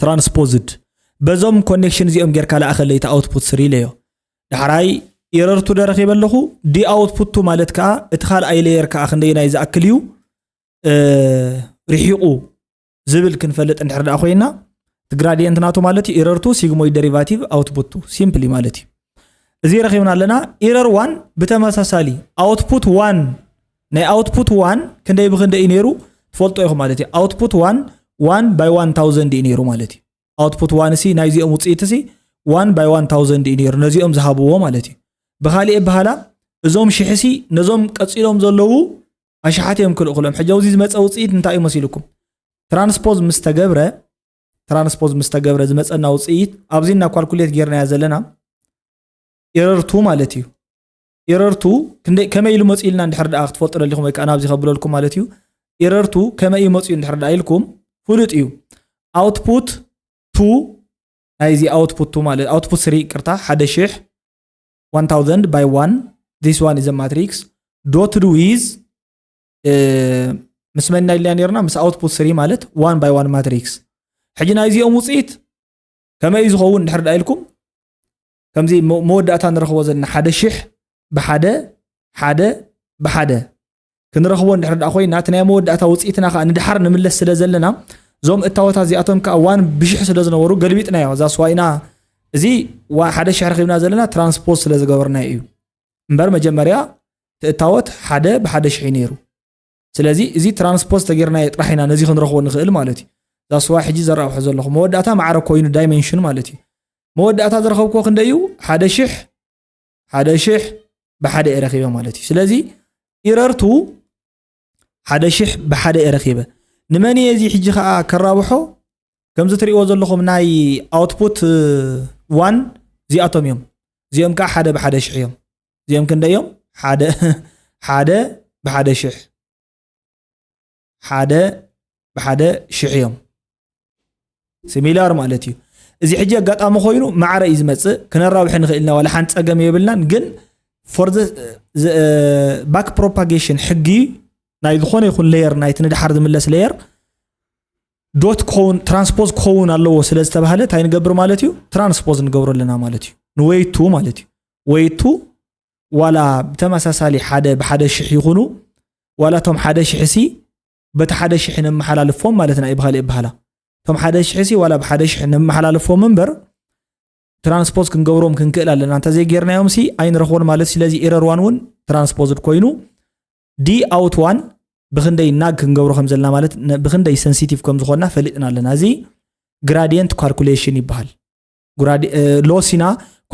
Transposed በዞም connection እዚኦም ጌርካ ለኣኸለይ እቲ output three ኢለዮ። ዳሕራይ error two ዶ ረኺበ ኣለኹ? D output two ማለት ከዓ እቲ ካልኣይ layer ከዓ ክንደየናይ ዝኣክል እዩ ርሒቑ ዝብል ክንፈልጥ እንድሕር ደኣ ኮይና እቲ gradient ናቱ ማለት እዩ error two sigmoid derivative output two simply ማለት እዩ። እዚ ረኺብና ኣለና። Error one ብተመሳሳሊ output one ናይ output one ክንደይ ብክንደይ እዩ ነይሩ ትፈልጦ ኢኹም ማለት እዩ። Output one one by one thousand እዩ ነይሩ ማለት እዩ። Output one ሲ ናይዚኦም ውፅኢት ሲ one by one thousand እዩ ነይሩ ነዚኦም ዝሃብዎ ማለት እዩ። ብካሊእ በሃላ እዞም ሽሕሲ ነዞም ቀፂሎም ዘለዉ ኣሽሓት እዮም ክልእኹሎም። ሕጂ ኣብዚ ዝመፀ ውፅኢት እንታይ እዩ መሲልኩም? Transpose ምስ ተገብረ transpose ምስ ተገብረ ዝመፀና ውፅኢት ኣብዚ እና calculate ጌርናያ ዘለና error two ማለት እዩ። Error two ክንደይ ከመይ ኢሉ መፂኡ ኢልና እንድሕር ደኣ ክትፈልጡ ደሊኹም ወይ ከዓ ናብዚ ከብለልኩም ማለት እዩ። Error two ከመይ እዩ መፂኡ እንድሕር ደኣ ኢልኩም ፍሉጥ እዩ። Output two ናይዚ output two ማለት output three ቅርታ ሓደ ሽሕ one thousand by one this one is a matrix dotted with ምስ መን ኢና ኢልና ነርና? ምስ output three ማለት one by one matrix። ሕጂ ናይዚኦም ውፅኢት ከመይ እዩ ዝኸውን ድሕር ደኣ ኢልኩም ከምዚ መወዳእታ ንረኽቦ ዘለና ሓደ ሽሕ ብሓደ ሓደ ብሓደ ክንረኽቦ እንድሕር ደኣ ኮይና እቲ ናይ መወዳእታ ውፅኢትና ከዓ ንድሓር ንምለስ ስለ ዘለና እዞም እታወታት እዚኣቶም ከዓ one ብሽሕ ስለ ዝነበሩ ገልቢጥናዮ እዛ ስዋይና እዚ ሓደ ሽሕ ረኺብና ዘለና transpose ስለ ዝገበርናዮ እዩ እምበር መጀመርያ እቲ እታወት ሓደ ብሓደ ሽሕ ነይሩ ስለዚ እዚ transpose ተጌርናዮ ጥራሕ ኢና ነዚ ክንረኽቦ ንኽእል ማለት እዩ እዛ ስዋይ ሕጂ ዘራብሖ ዘለኹ መወዳእታ ማዕረ ኮይኑ dimension ማለት እዩ መወዳእታ ዝረኸብክዎ ክንደይ እዩ ሓደ ሽሕ ሓደ ሽሕ ብሓደ እየ ረኺበ ማለት እዩ ስለዚ error two ሓደ ሽሕ ብሓደ እየ ረኺበ ንመን እየ እዚ ሕጂ ከዓ ከራብሖ ከምዚ ትሪእዎ ዘለኹም ናይ output one እዚኣቶም እዮም እዚኦም ከዓ ሓደ ብሓደ ሽሕ እዮም እዚኦም ክንደይ እዮም ሓደ ሓደ ብሓደ ሽሕ ሓደ ብሓደ ሽሕ እዮም similar ማለት እዩ እዚ ሕጂ ኣጋጣሚ ኮይኑ ማዕረ እዩ ዝመፅእ ክነራብሕ ንኽእል ኢና ዋላ ሓንቲ ፀገም የብልናን ግን for the back propagation ሕጊ ናይ ዝኾነ ይኹን layer ናይቲ ንድሓር ዝምለስ layer dot ክኸውን transpose ክኸውን ኣለዎ ስለ ዝተባህለ እንታይ ንገብር ማለት እዩ transpose ንገብሮ ኣለና ማለት እዩ ን weight two ማለት እዩ weight two ዋላ ብተመሳሳሊ ሓደ ብሓደ ሽሕ ይኹኑ ዋላ እቶም ሓደ ሽሕ ሲ በቲ ሓደ ሽሕ ነመሓላልፎም ማለት ናይ ብኻሊእ በሃላ እቶም ሓደ ሽሕ ሲ ዋላ ብሓደ ሽሕ ነመሓላልፎም እምበር transpose ክንገብሮም ክንክእል ኣለና እንተ ዘይጌርናዮም ሲ ኣይንረኽቦን ማለት ስለዚ error one እውን transposed ኮይኑ d out one ብክንደይ nag ክንገብሮ ከም ዘለና ማለት ብክንደይ sensitive ከም ዝኾንና ፈሊጥና ኣለና እዚ gradient calculation ይበሃል loss ኢና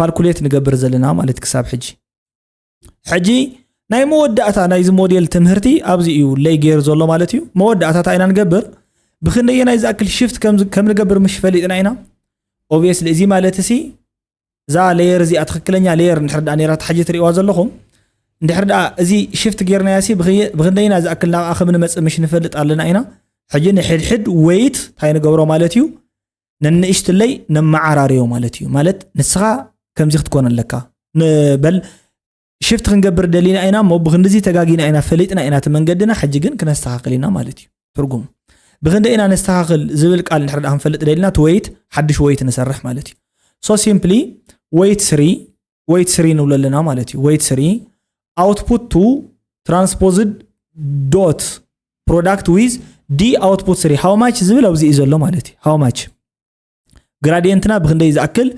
calculate ንገብር ዘለና ማለት ክሳብ ሕጂ ሕጂ ናይ መወዳእታ ናይዚ ሞዴል ትምህርቲ ኣብዚ እዩ ለይ ገይሩ ዘሎ ማለት እዩ መወዳእታ እንታይ ኢና ንገብር ብክንደየናይ ዝኣክል shift ከም ንገብር ምሽ ፈሊጥና ኢና obviously እዚ ማለት ሲ እዛ layer እዚኣ ትኽክለኛ layer እንድሕር ደኣ ነይራ ሕጂ ትሪእዋ ዘለኹም እንድሕር ደኣ እዚ shift ጌርናያ ሲ ብክንደይና ዝኣክል ናብኣ ከም ንመፅእ ምሽ ንፈልጥ ኣለና ኢና ሕጂ ንሕድሕድ weight እንታይ ንገብሮ ማለት እዩ ነንእሽትለይ ነመዓራርዮ ማለት እዩ ማለት ንስኻ ከምዚ ክትኮን ኣለካ ንበል shift ክንገብር ደሊና ኢና እሞ ብክንድዚ ተጋጊና ኢና ፈሊጥና ኢና እቲ መንገድና ሕጂ ግን ክነስተኻኽል ኢና ማለት እዩ ትርጉሙ ብክንደ ኢና ነስተኻኽል ዝብል ቃል እንድሕር ደኣ ክንፈልጥ ደሊና እቲ weight ሓድሽ weight ንሰርሕ ማለት እዩ so simply weight three weight three ንብሎ ኣለና ማለት እዩ weight three output two transposed dot product with d output three how much ዝብል ኣብዚ እዩ ዘሎ ማለት እዩ how much gradient ና ብክንደይ ዝኣክል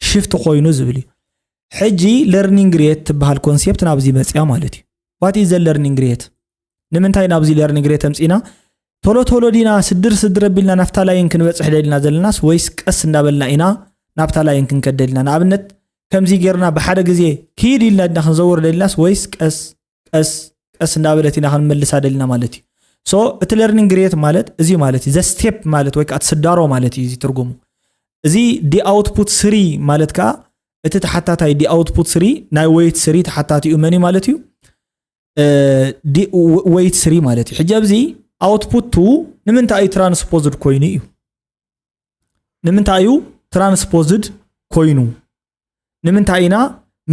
shift ኮይኑ ዝብል እዩ ሕጂ learning rate ትበሃል concept ናብዚ መፅያ ማለት እዩ what is learning rate ንምንታይ ናብዚ learning rate ኣምፂና ቶሎ ቶሎ ዲና ስድር ስድር ኣቢልና ናብታ line ክንበፅሕ ደሊና ዘለናስ ወይስ ቀስ እንዳበልና ኢና ናብታ line ክንከድ ደሊና ንኣብነት ከምዚ ጌርና ብሓደ ግዜ ኪድ ኢልና ድና ክንዘውር ደልናስ ወይስ ቀስ ቀስ ቀስ እንዳበለት ኢና ክንመልሳ ደልና ማለት እዩ። So እቲ learning rate ማለት እዚ ማለት እዩ። The step ማለት ወይ ከዓ እቲ ስዳሮ ማለት እዩ እዚ ትርጉሙ። እዚ the output three ማለት ከዓ እቲ ተሓታታይ the output three ናይ weight three ተሓታቲኡ መን እዩ ማለት እዩ? Weight three ማለት እዩ። ሕጂ ኣብዚ output two ንምንታይ እዩ transposed ኮይኑ እዩ? ንምንታይ እዩ transposed ኮይኑ? ንምንታይ ኢና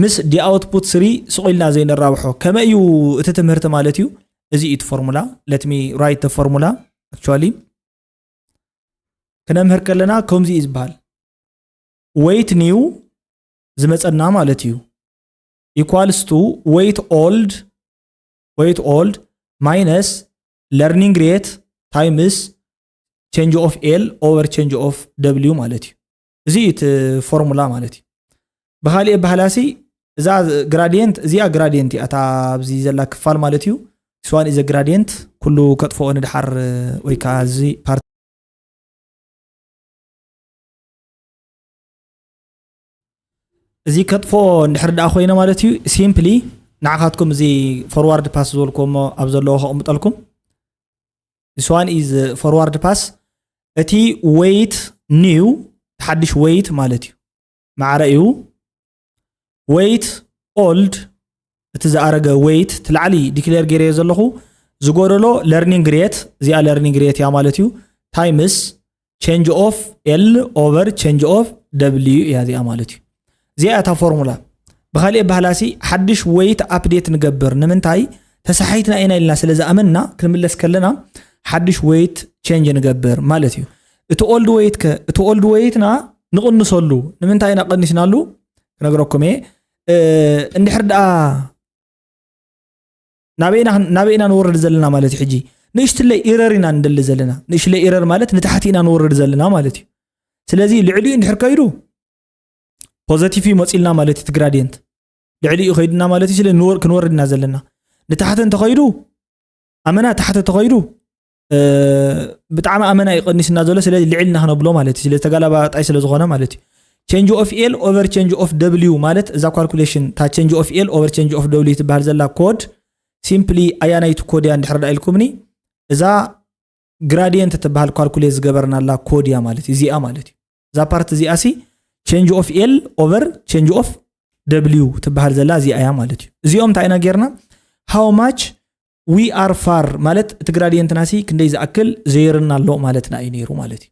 ምስ the output three ስቕ ኢልና ዘይንራብሖ? ከመይ እዩ እቲ ትምህርቲ ማለት እዩ? እዚ እዩ እቲ formula. Let me write the formula. Actually ክነምህር ከለና ከምዚ እዩ ዝበሃል። Weight new ዝመፀና ማለት እዩ equals to weight old weight old minus learning rate times change of L over change of W ማለት እዩ። እዚ እዩ እቲ formula ማለት እዩ። ብካሊእ ኣበሃላሲ እዛ gradient እዚኣ gradient እያ፣ እታ ኣብዚ ዘላ ክፋል ማለት እዩ። This one is a gradient። ኩሉ ከጥፍኦ ንድሓር ወይ ከዓ እዚ part እዚ ከጥፍኦ እንድሕር ደኣ ኮይነ ማለት እዩ። Simply ንዓኻትኩም እዚ forward pass ዝበልኩዎ እሞ ኣብ ዘለዎ ከቕምጠልኩም። This one is forward pass። እቲ weight new ሓድሽ weight ማለት እዩ። ማዕረ እዩ። Weight old እቲ ዝኣረገ weight እቲ ላዕሊ declare ገይረዮ ዘለኹ ዝጎደሎ learning rate እዚኣ learning rate እያ ማለት እዩ። Times change of L over change of W እያ እዚኣ ማለት እዩ። እዚኣ እታ formula። ብካሊእ ኣበሃላሲ ሓድሽ weight update ንገብር ንምንታይ? ተሳሒትና ኢና ኢልና ስለ ዝኣመንና ክንምለስ ከለና ሓድሽ weight change ንገብር ማለት እዩ። እቲ old weight ከ እቲ old weight ና ንቕንሰሉ ንምንታይ ኢና ቀኒስናሉ? ክነግረኩም እየ። እንድሕር ደኣ ናበይና ንወርድ ዘለና ማለት እዩ። ሕጂ ንእሽትለይ error ኢና ንደሊ ዘለና። ንእሽትለይ error ማለት ንታሕቲ ኢና ንወርድ ዘለና ማለት እዩ። ስለዚ ልዕሊኡ እንድሕር ከይዱ positive እዩ መፂልና ማለት እዩ። እቲ gradient ልዕሊኡ ከይድና ማለት እዩ። ስለ ክንወርድ ኢና ዘለና። ንታሕቲ እንተኸይዱ ኣመና ታሕቲ ተኸይዱ ብጣዕሚ ኣመና ይቀኒስና ዘሎ። ስለዚ ልዕልና ክነብሎ ማለት እዩ። ስለ ተጋላባጣይ ስለ ዝኾነ ማለት እዩ። Change of L over change of W ማለት እዛ calculation እታ change of L over change of W ትበሃል ዘላ code simply ኣያ ናይቲ code እያ እንድሕር ዳ ኢልኩምኒ እዛ gradient ትበሃል calculate ዝገበርናላ code እያ ማለት እዩ። እዚኣ ማለት እዩ። እዛ part እዚኣ ሲ change of L over change of W ትበሃል ዘላ እዚኣ እያ ማለት እዩ። እዚኦም እንታይ ኢና ጌርና? How much we are far ማለት እቲ gradient ና ሲ ክንደይ ዝኣክል ዘይርና ኣሎ ማለትና እዩ ነይሩ ማለት እዩ።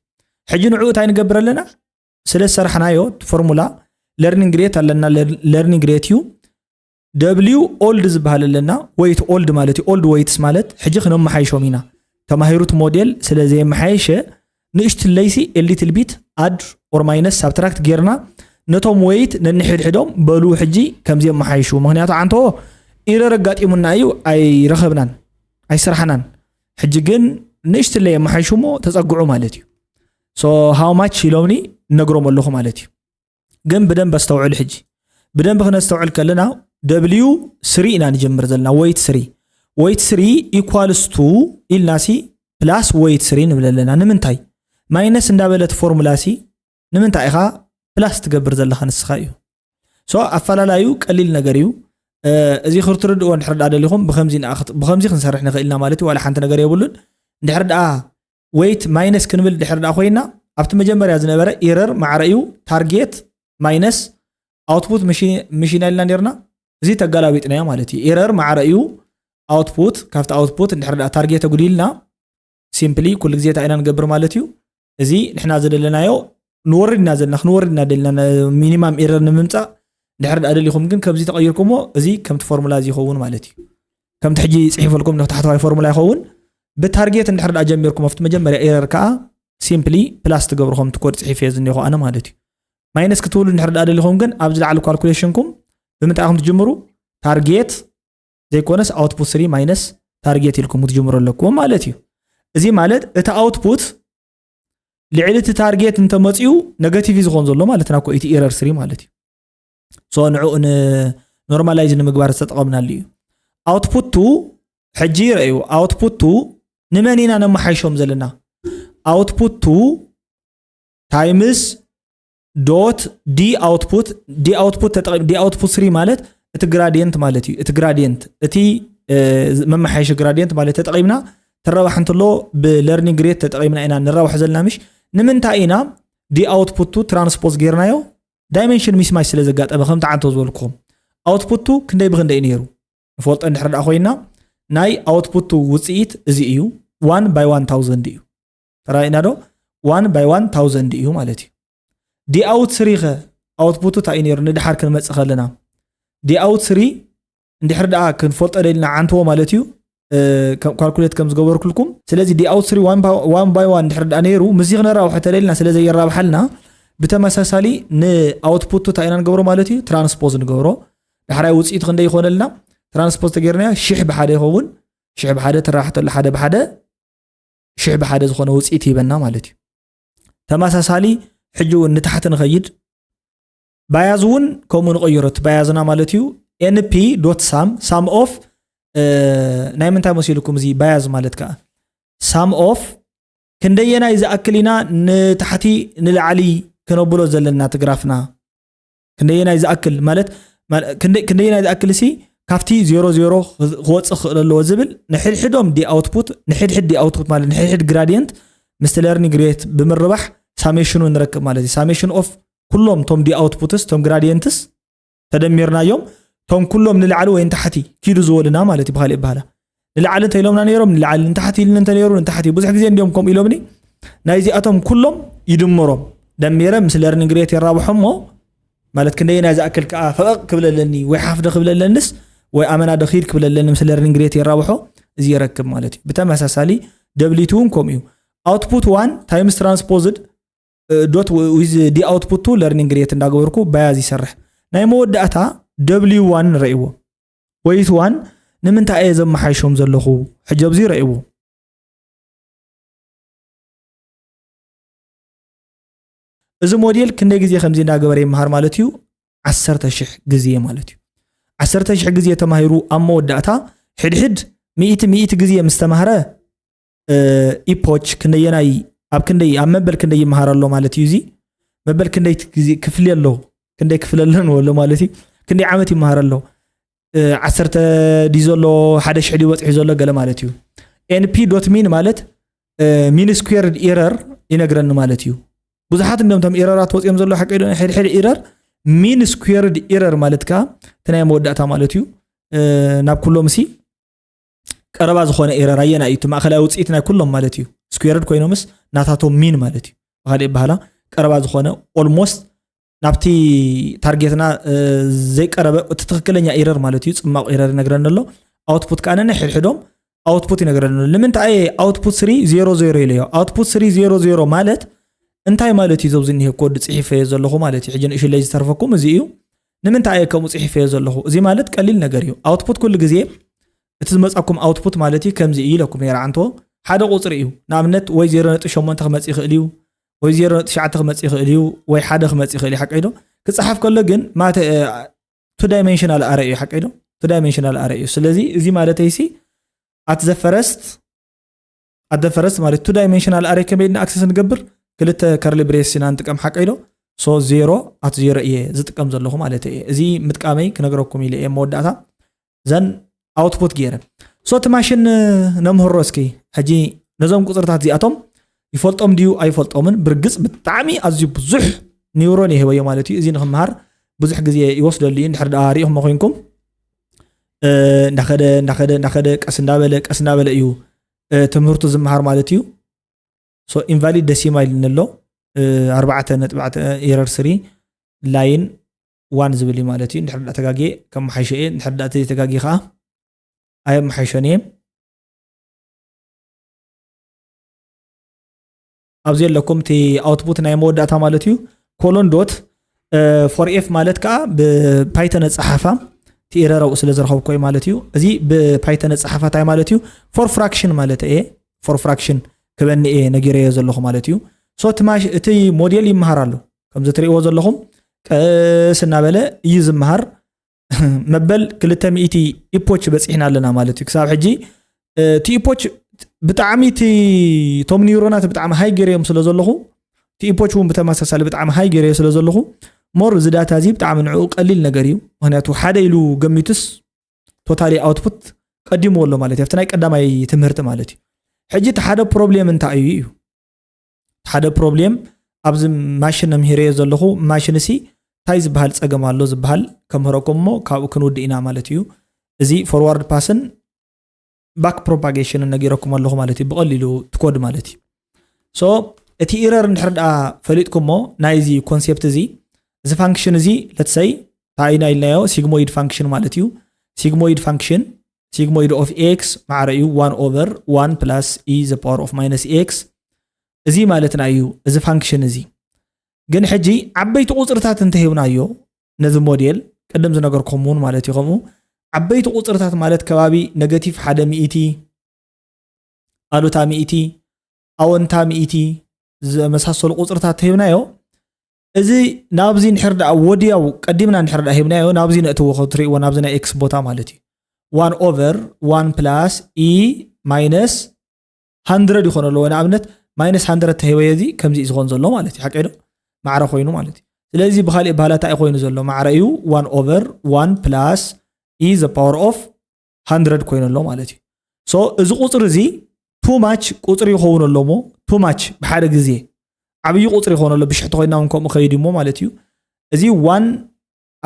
ሕጂ ንዕኡ እንታይ ንገብር ኣለና? ስለ ዝሰራሕናዮ formula learning rate ኣለና። Learning rate እዩ W old ዝበሃል ኣለና። Weight old ማለት እዩ። Old weights ማለት ሕጂ ክነመሓይሾም ኢና። ተማሂሩት ሞዴል ስለ ዘየመሓየሸ ንእሽትለይሲ a little bit add or minus subtract ጌርና ነቶም weight ነንሕድሕዶም በሉ ሕጂ ከምዚ የመሓይሹ። ምክንያቱ ዓንተዎ error ኣጋጢሙና እዩ ኣይረኸብናን ኣይስራሕናን። ሕጂ ግን ንእሽትለይ የመሓይሹ እሞ ተፀግዑ ማለት እዩ። So how much ኢሎምኒ ነግሮም ኣለኹ ማለት እዩ። ግን ብደንብ ኣስተውዕሉ። ሕጂ ብደንብ ክነስተውዕል ከለና W three ኢና ንጀምር ዘለና። Weight three weight three equals to ኢልና ሲ plus weight three ንብል ኣለና። ንምንታይ minus እንዳበለት formula ሲ ንምንታይ ኢኻ plus ትገብር ዘለኻ ንስኻ እዩ። So ኣፈላላዩ ቀሊል ነገር እዩ። እዚ ክትርድእዎ እንድሕር ደኣ ደሊኹም ብከምዚ ክንሰርሕ ንኽእል ኢና ማለት እዩ። ዋላ ሓንቲ ነገር የብሉን። እንድሕር ደኣ weight minus ክንብል ድሕር ደኣ ኮይና ኣብቲ መጀመርያ ዝነበረ error ማዕረ እዩ target minus output machine ኢልና ነርና። እዚ ተጋላቢጥናዮ ማለት እዩ። Error ማዕረ እዩ output ካብቲ output እንድሕር ደኣ target ኣጉዲልና simply ኩሉ ግዜ እንታይ ኢና ንገብር ማለት እዩ። እዚ ንሕና ዝደለናዮ ንወርድ ኢና ዘለና ክንወርድ ኢና ደልና minimum error ንምምፃእ። ድሕር ደኣ ደሊኹም ግን ከምዚ ተቐይርኩሞ እዚ ከምቲ formula እዚ ይኸውን ማለት እዩ። ከምቲ ሕጂ ፅሒፈልኩም ንታሕተዋይ formula ይኸውን። ብ target እንድሕር ደኣ ጀሚርኩም ኣብቲ መጀመርያ error ከዓ simply plus ትገብሩ ከምቲ code ፅሒፈዮ ዝኒኹ ኣነ ማለት እዩ። Minus ክትብሉ እንድሕር ደኣ ደሊኹም ግን ኣብዚ ላዕሊ calculation ኩም ብምንታይ ኢኹም ትጅምሩ? Target ዘይኮነስ output three minus target ኢልኩም ክትጅምሩ ኣለኩም ማለት እዩ። እዚ ማለት እቲ output ልዕሊ እቲ target እንተመፅኡ negative እዩ ዝኾን ዘሎ ማለትና እኮ እቲ error three ማለት እዩ። So ንዕኡ ን normalize ንምግባር ዝተጠቐምናሉ እዩ። Output two ሕጂ ረእዩ። Output two ንመን ኢና ነመሓይሾም ዘለና? Output two times dot d output d output ተጠቒም d output three ማለት እቲ gradient ማለት እዩ። እቲ gradient እቲ መመሓየሺ gradient ማለት ተጠቒምና ትረባሕ እንተሎ ብ learning rate ተጠቒምና ኢና ንረባሕ ዘለና ምሽ። ንምንታይ ኢና d output ቱ transpose ጌርናዮ? Dimension mismatch ስለ ዘጋጠመ ከም ተዓንቶ ዝበልኩም output ቱ ክንደይ ብክንደይ እዩ ነይሩ ንፈልጦ እንድሕር ደኣ ኮይና ናይ output ቱ ውፅኢት እዚ እዩ። One by one thousand እዩ። ተራእና ዶ? One by one thousand እዩ ማለት እዩ። D out three ከ output ቱ እንታይ እዩ ነይሩ ንድሓር ክንመፅእ ከለና d out three እንድሕር ደኣ ክንፈልጦ ደልና ዓንትዎ ማለት እዩ። ካልኩሌት ከም ዝገበርኩልኩም ስለዚ d out three one by one እንድሕር ደኣ ነይሩ ምስዚ ክነራብሖ ተደልና ስለ ዘየራብሓልና ብተመሳሳሊ ን output ቱ እንታይ ኢና ንገብሮ ማለት እዩ transpose ንገብሮ። ዳሕራይ ውፅኢቱ ክንደይ ይኾነልና? Transpose ተገይርናዮ ሽሕ ብሓደ ይኸውን። ሽሕ ብሓደ ተራሕተሉ ሓደ ብሓደ ሽሕ ብሓደ ዝኾነ ውፅኢት ይበና ማለት እዩ። ተመሳሳሊ ሕጂ እውን ንታሕቲ ንኸይድ bias እውን ከምኡ ንቐይሮ እቲ bias ና ማለት እዩ። N P dot sum sum of ናይ ምንታይ መሲልኩም እዚ bias ማለት ከዓ sum of ክንደየናይ ዝኣክል ኢና ንታሕቲ ንላዕሊ ክነብሎ ዘለና እቲ ግራፍና ክንደየናይ ዝኣክል ማለት ክንደየናይ ዝኣክል ሲ ካብቲ ዜሮ ዜሮ ክወፅእ ክኽእል ኣለዎ ዝብል ንሕድሕዶም d output ንሕድሕድ d output ማለት ንሕድሕድ gradient ምስቲ learning rate ብምርባሕ summation ኡ ንረክብ ማለት እዩ። Summation of ኩሎም ቶም d output ስ ቶም gradient ስ ተደሚርናዮም ቶም ኩሎም ንላዕሊ ወይ ንታሕቲ ኪዱ ዝበሉና ማለት እዩ። ብካሊእ በሃላ ንላዕሊ እንተ ኢሎምና ነይሮም ንላዕሊ ንታሕቲ ኢልን እንተ ነይሩ ንታሕቲ ብዙሕ ግዜ እንዲዮም ከምኡ ኢሎምኒ ናይዚኣቶም ኩሎም ይድምሮም ደሚረ ምስ learning rate የራብሖ እሞ ማለት ክንደይ ናይ ዝኣክል ከዓ ፈቐቕ ክብለለኒ ወይ ሓፍደ ክብለለንስ ወይ ኣመና ደኺድ ክብለለኒ ምስ learning rate የራብሖ እዚ የረክብ ማለት እዩ። ብተመሳሳሊ ደብሊቱ እውን ከምኡ እዩ። Output one times transposed dot with d output to learning rate እንዳገበርኩ bias ይሰርሕ። ናይ መወዳእታ w one ንረእይዎ። Weight one ንምንታይ እየ ዘመሓይሾም ዘለኹ? ሕጂ ኣብዚ ረእይዎ። እዚ ሞዴል ክንደይ ግዜ ከምዚ እንዳገበረ ይመሃር ማለት እዩ? ዓሰርተ ሽሕ ግዜ ማለት እዩ። ዓሰርተ ሽሕ ግዜ ተማሂሩ ኣብ መወዳእታ ሕድሕድ ሚእቲ ሚእቲ ግዜ ምስ ተማህረ epoch ክንደየናይ ኣብ ክንደይ ኣብ መበል ክንደይ ይመሃር ኣሎ ማለት እዩ። እዚ መበል ክንደይ ግዜ ክፍሊ ኣሎ ክንደይ ክፍለለን ኣሎ ማለት እዩ። ክንደይ ዓመት ይመሃር ኣሎ ዓሰርተ ድዩ ዘሎ ሓደ ሽሕ ድዩ በፂሑ ዘሎ ገለ ማለት እዩ። N P dot mean ማለት mean squared error ይነግረኒ ማለት እዩ። ብዙሓት እንዲም ቶም error ኣት ወፂኦም ዘሎ ሓቂ ዶ ሕድሕድ error mean squared error ማለት ከዓ እቲ ናይ መወዳእታ ማለት እዩ። ናብ ኩሎም ሲ ቀረባ ዝኾነ error ኣየና እዩ እቲ ማእኸላይ ውፅኢት ናይ ኩሎም ማለት እዩ። Squared ኮይኖምስ ናታቶም mean ማለት እዩ። ብካሊእ በሃላ ቀረባ ዝኾነ almost ናብቲ target ና ዘይቀረበ እቲ ትክክለኛ error ማለት እዩ። ፅማቕ error ይነግረኒ ኣሎ። Output ከዓ ነንሕድሕዶም output ይነግረኒ ኣሎ። ንምንታይ output three zero zero ኢለዮ? Output three zero zero ማለት እንታይ ማለት እዩ? ዘብዚ እኒሄ code ፅሒፈዮ ዘለኹ ማለት እዩ። ሕጂ ንእሽለይ ዝተርፈኩም እዚ እዩ። ንምንታይ እየ ከምኡ ፅሒፈዮ ዘለኹ? እዚ ማለት ቀሊል ነገር እዩ። Output ኩሉ ግዜ እቲ ዝመፃኩም output ማለት እዩ ከምዚ እዩ ኢለኩም ነይረ ዓንቶ ሓደ ቁፅሪ እዩ። ንኣብነት ወይ ዜሮ ነጥቢ ሸሞንተ ክመፅእ ይኽእል እዩ ወይ ዜሮ ነጥቢ ትሽዓተ ክመፅእ ይኽእል እዩ ወይ ሓደ ክመፅእ ይኽእል እዩ ሓቀይ ዶ? ክፀሓፍ ከሎ ግን ማተ two dimensional array እዩ ሓቀይ ዶ? Two dimensional array እዩ። ስለዚ እዚ ማለተይ ሲ at the first at the first ማለት two dimensional array ከመይ ኢልና access ንገብር ክልተ curly brace ኢና ንጥቀም ሓቀይ ዶ? So zero at zero እየ ዝጥቀም ዘለኹ ማለት እየ። እዚ ምጥቃመይ ክነግረኩም ኢለ እየ መወዳእታ ዘን output ገይረ። So እቲ ማሽን ነምህሮ እስኪ ሕጂ ነዞም ቁፅርታት እዚኣቶም ይፈልጦም ድዩ ኣይፈልጦምን? ብርግፅ ብጣዕሚ ኣዝዩ ብዙሕ neuron ይህበዮ ማለት እዩ። እዚ ንክምሃር ብዙሕ ግዜ ይወስደሉ እዩ። እንድሕር ደኣ ሪኢኹሞ ኮይንኩም እንዳኸደ እንዳኸደ እንዳኸደ ቀስ እንዳበለ ቀስ እንዳበለ እዩ ትምህርቱ ዝምሃር ማለት እዩ። So invalid decimal ኢልኒ ኣሎ ኣርባዕተ ነጥቢ error three line one ዝብል እዩ ማለት እዩ። እንድሕር ዳ ተጋግየ ከመሓይሾ እየ። እንድሕር ዳ ተጋግየ ከዓ ኣየመሓይሾን እየ። ኣብዚ ኣለኩም እቲ output ናይ መወዳእታ ማለት እዩ። Colon dot for f ማለት ከዓ ብ Python ኣፀሓሕፋ እቲ error ኣብኡ ስለ ዝረኸብኩ እዩ ማለት እዩ። እዚ ብ Python ኣፀሓሕፋ እንታይ ማለት እዩ? For fraction ማለት እየ። For fraction ክበኒ እየ ነጊረዮ ዘለኹ ማለት እዩ። So እቲ ሞዴል ይመሃር ኣሎ። ከምዚ ትሪእዎ ዘለኹም ቀስ እናበለ እዩ ዝመሃር። መበል ክልተ ሚእቲ epoch በፂሕና ኣለና ማለት እዩ። ክሳብ ሕጂ እቲ epoch ብጣዕሚ እቲ እቶም neuron ኣት ብጣዕሚ high ገይረዮም ስለ ዘለኹ እቲ epoch እውን ብተመሳሳሊ ብጣዕሚ high ገይረዮ ስለ ዘለኹ more እዚ data እዚ ብጣዕሚ ንዕኡ ቀሊል ነገር እዩ። ምክንያቱ ሓደ ኢሉ ገሚቱስ totally output ቀዲምዎ ኣሎ ማለት እዩ ኣብቲ ናይ ቀዳማይ ትምህርቲ ማለት እዩ። ሕጂ እቲ ሓደ problem እንታይ እዩ እዩ ሓደ problem ኣብዚ ማሽን መምሂረዮ ዘለኹ ማሽን ሲ እንታይ ዝበሃል ጸገም ኣሎ ዝበሃል ከምህረኩም እሞ ካብኡ ክንውድእ ኢና ማለት እዩ። እዚ forward pass ን back propagation ን ነጊረኩም ኣለኹ ማለት እዩ። ብቐሊሉ ትኮድ ማለት እዩ። So እቲ error እንድሕር ደኣ ፈሊጥኩሞ ናይዚ concept እዚ እዚ function እዚ let's say እንታይ ኢና ኢልናዮ sigmoid function ማለት እዩ። Sigmoid function sigmoid of x ማዕረ እዩ one over one plus e the power of minus x እዚ ማለትና እዩ እዚ function እዚ። ግን ሕጂ ዓበይቲ ቁፅርታት እንተሂብናዮ ነዚ ሞዴል ቅድም ዝነገርኩም እውን ማለት እዩ ከምኡ ዓበይቲ ቁፅርታት ማለት ከባቢ negative ሓደ ሚእቲ ኣሉታ ሚእቲ ኣወንታ ሚእቲ ዝመሳሰሉ ቁፅርታት ተሂብናዮ እዚ ናብዚ እንድሕር ደኣ ወዲያው ቀዲምና እንድሕር ደኣ ሂብናዮ ናብዚ ነእትዎ ክትሪእዎ ናብዚ ናይ x ቦታ ማለት እዩ one over one plus e minus hundred ይኾን ኣለዎ ንኣብነት minus hundred ተሂበዮ እዚ ከምዚ እዩ ዝኾን ዘሎ ማለት እዩ ሓቀይ ዶ ማዕረ ኮይኑ ማለት እዩ ስለዚ ብካሊእ ባህላ እንታይ ኮይኑ ዘሎ ማዕረ እዩ one over one plus e the power of hundred ኮይኑ ኣሎ ማለት እዩ so እዚ ቁፅሪ እዚ too much ቁፅሪ ይኸውን ኣሎ ሞ too much ብሓደ ግዜ ዓብዪ ቁፅሪ ይኸውን ኣሎ ብሽሕቲ ኮይና እውን ከምኡ ከይድ እሞ ማለት እዩ እዚ one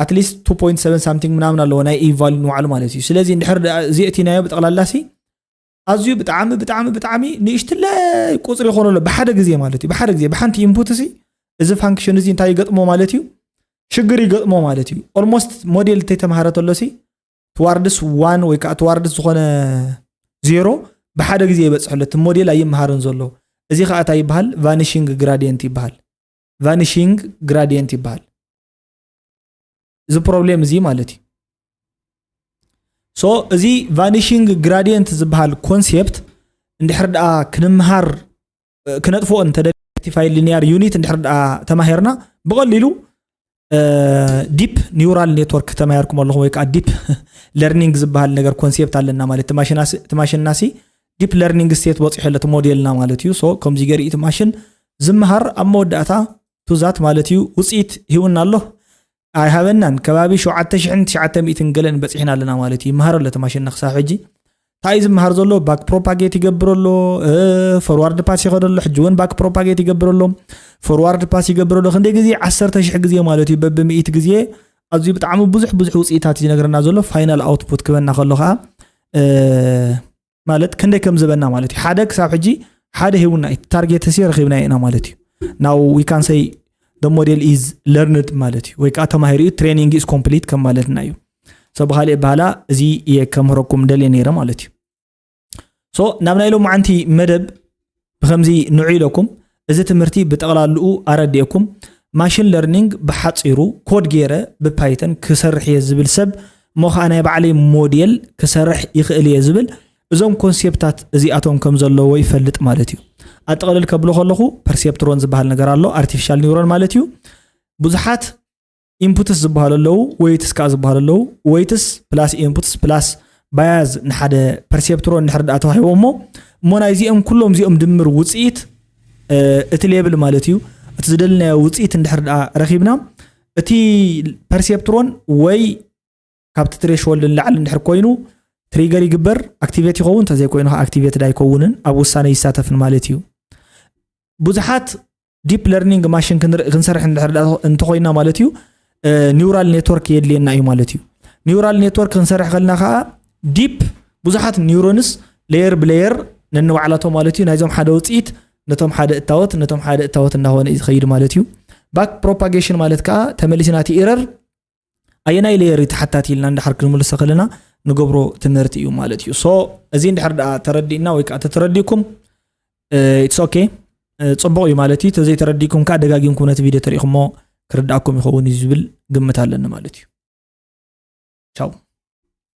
at least two point seven something ምናምን ኣለዎ ናይ e value ንባዕሉ ማለት እዩ ስለዚ እንድሕር እዚ እቲናዮ ብጠቕላላ ሲ ኣዝዩ ብጣዕሚ ብጣዕሚ ብጣዕሚ ንእሽትለይ ቁፅሪ ይኾን ኣሎ ብሓደ ግዜ ማለት እዩ ብሓደ ግዜ ብሓንቲ input ሲ እዚ function እዚ እንታይ ይገጥሞ ማለት እዩ ሽግር ይገጥሞ ማለት እዩ almost ሞዴል እንተይተምሃረ ተሎ ሲ towards one ወይ ከዓ towards ዝኾነ zero ብሓደ ግዜ ይበፅሕ ኣሎ እቲ ሞዴል ኣይምሃርን ዘሎ እዚ ከዓ እንታይ ይበሃል vanishing gradient ይበሃል vanishing gradient ይበሃል እዚ problem እዚ ማለት እዩ so እዚ vanishing gradient ዝበሃል concept እንድሕር ደኣ ክንምሃር ክነጥፍኦ እንተደልየ rectified linear unit እንድሕር ደኣ ተማሂርና ብቐሊሉ deep neural network ተማሂርኩም ኣለኹም ወይ ከዓ deep learning ዝበሃል ነገር concept ኣለና ማለት እቲ ማሽና ሲ deep learning state በፂሑ ኣሎ እቲ ሞዴልና ማለት እዩ so ከምዚ ገይሩ እቲ ማሽን ዝምሃር ኣብ መወዳእታ to that ማለት እዩ ውፅኢት ሂውና ኣሎ ኣይሃበናን ከባቢ ሸውዓተ ሽሕን ትሽዓተ ሚእትን ገለን በፂሕና ኣለና ማለት እዩ ይምሃር ኣሎ እቲ ማሽንና ክሳብ ሕጂ እንታይ እዩ ዝምሃር ዘሎ back propagate ይገብር ኣሎ forward pass ይኸዶ ኣሎ ሕጂ እውን back propagate ይገብር ኣሎ forward pass ይገብር ኣሎ ክንደይ ግዜ ዓሰርተ ሽሕ ግዜ ማለት እዩ በብሚእት ግዜ ኣዝዩ ብጣዕሚ ብዙሕ ብዙሕ ውፅኢታት እዩ ዝነግረና ዘሎ final output ክበና ከሎ ከዓ ማለት ክንደይ ከም ዝበና ማለት እዩ ሓደ ክሳብ ሕጂ ሓደ ሂቡና እዩ target ሲ ረኺብና ኢና ማለት እዩ now we can say the model is learned ማለት እዩ ወይ ከዓ ተማሂሩ እዩ training is complete ከም ማለትና እዩ ሰብ ብካሊእ በሃላ እዚ እየ ከምህረኩም ደልየ ነይረ ማለት እዩ so ናብ ናይ ሎማዓንቲ መደብ ብከምዚ ንዑ ኢለኩም እዚ ትምህርቲ ብጠቕላልኡ ኣረድኤኩም machine learning ብሓፂሩ ኮድ ገይረ ብፓይተን ክሰርሕ እየ ዝብል ሰብ እሞ ከዓ ናይ ባዕለይ ሞዴል ክሰርሕ ይኽእል እየ ዝብል እዞም ኮንሴፕታት እዚኣቶም ከም ዘለዎ ይፈልጥ ማለት እዩ ኣጠቕልል ከብሎ ከለኹ perceptron ዝበሃል ነገር ኣሎ artificial neuron ማለት እዩ ብዙሓት inputs ዝበሃሉ ኣለዉ weights ከዓ ዝበሃሉ ኣለዉ weights plus inputs plus bias ንሓደ perceptron እንድሕር ደኣ ተዋሂቦ እሞ እሞ ናይዚኦም ኩሎም እዚኦም ድምር ውፅኢት እቲ ሌብል ማለት እዩ እቲ ዝደልናዮ ውፅኢት እንድሕር ደኣ ረኪብና እቲ perceptron ወይ ካብቲ threshold ንላዕሊ እንድሕር ኮይኑ trigger ይግበር activate ይኸውን እንተዘይኮይኑ ከዓ activate ኣይከውንን ኣብ ውሳነ ይሳተፍን ማለት እዩ ብዙሓት deep learning machine ክንሰርሕ እንተኮይና ማለት እዩ neural network የድልየና እዩ ማለት እዩ neural network ክንሰርሕ ከልና ከዓ deep ብዙሓት neurons layer ብlayer ነንባዕላቶም ማለት እዩ ናይዞም ሓደ ውፅኢት ነቶም ሓደ እታወት ነቶም ሓደ እታወት እናኾነ እዩ ዝኸይድ ማለት እዩ back propagation ማለት ከዓ ተመሊስና እቲ error ኣየናይ layer እዩ ተሓታቲ ኢልና እንድሕር ክንምልሶ ከለና ንገብሮ ትምህርቲ እዩ ማለት እዩ so እዚ እንድሕር ደኣ ተረዲእና ወይ ከዓ ተተረዲእኩም it's okay ፅቡቕ እዩ ማለት እዩ ተዘይተረዲእኩም ከዓ ደጋጊምኩም ነቲ ቪድዮ ተሪእኩሞ ክርዳእኩም ይኸውን እዩ ዝብል ግምት ኣለኒ ማለት እዩ ቻው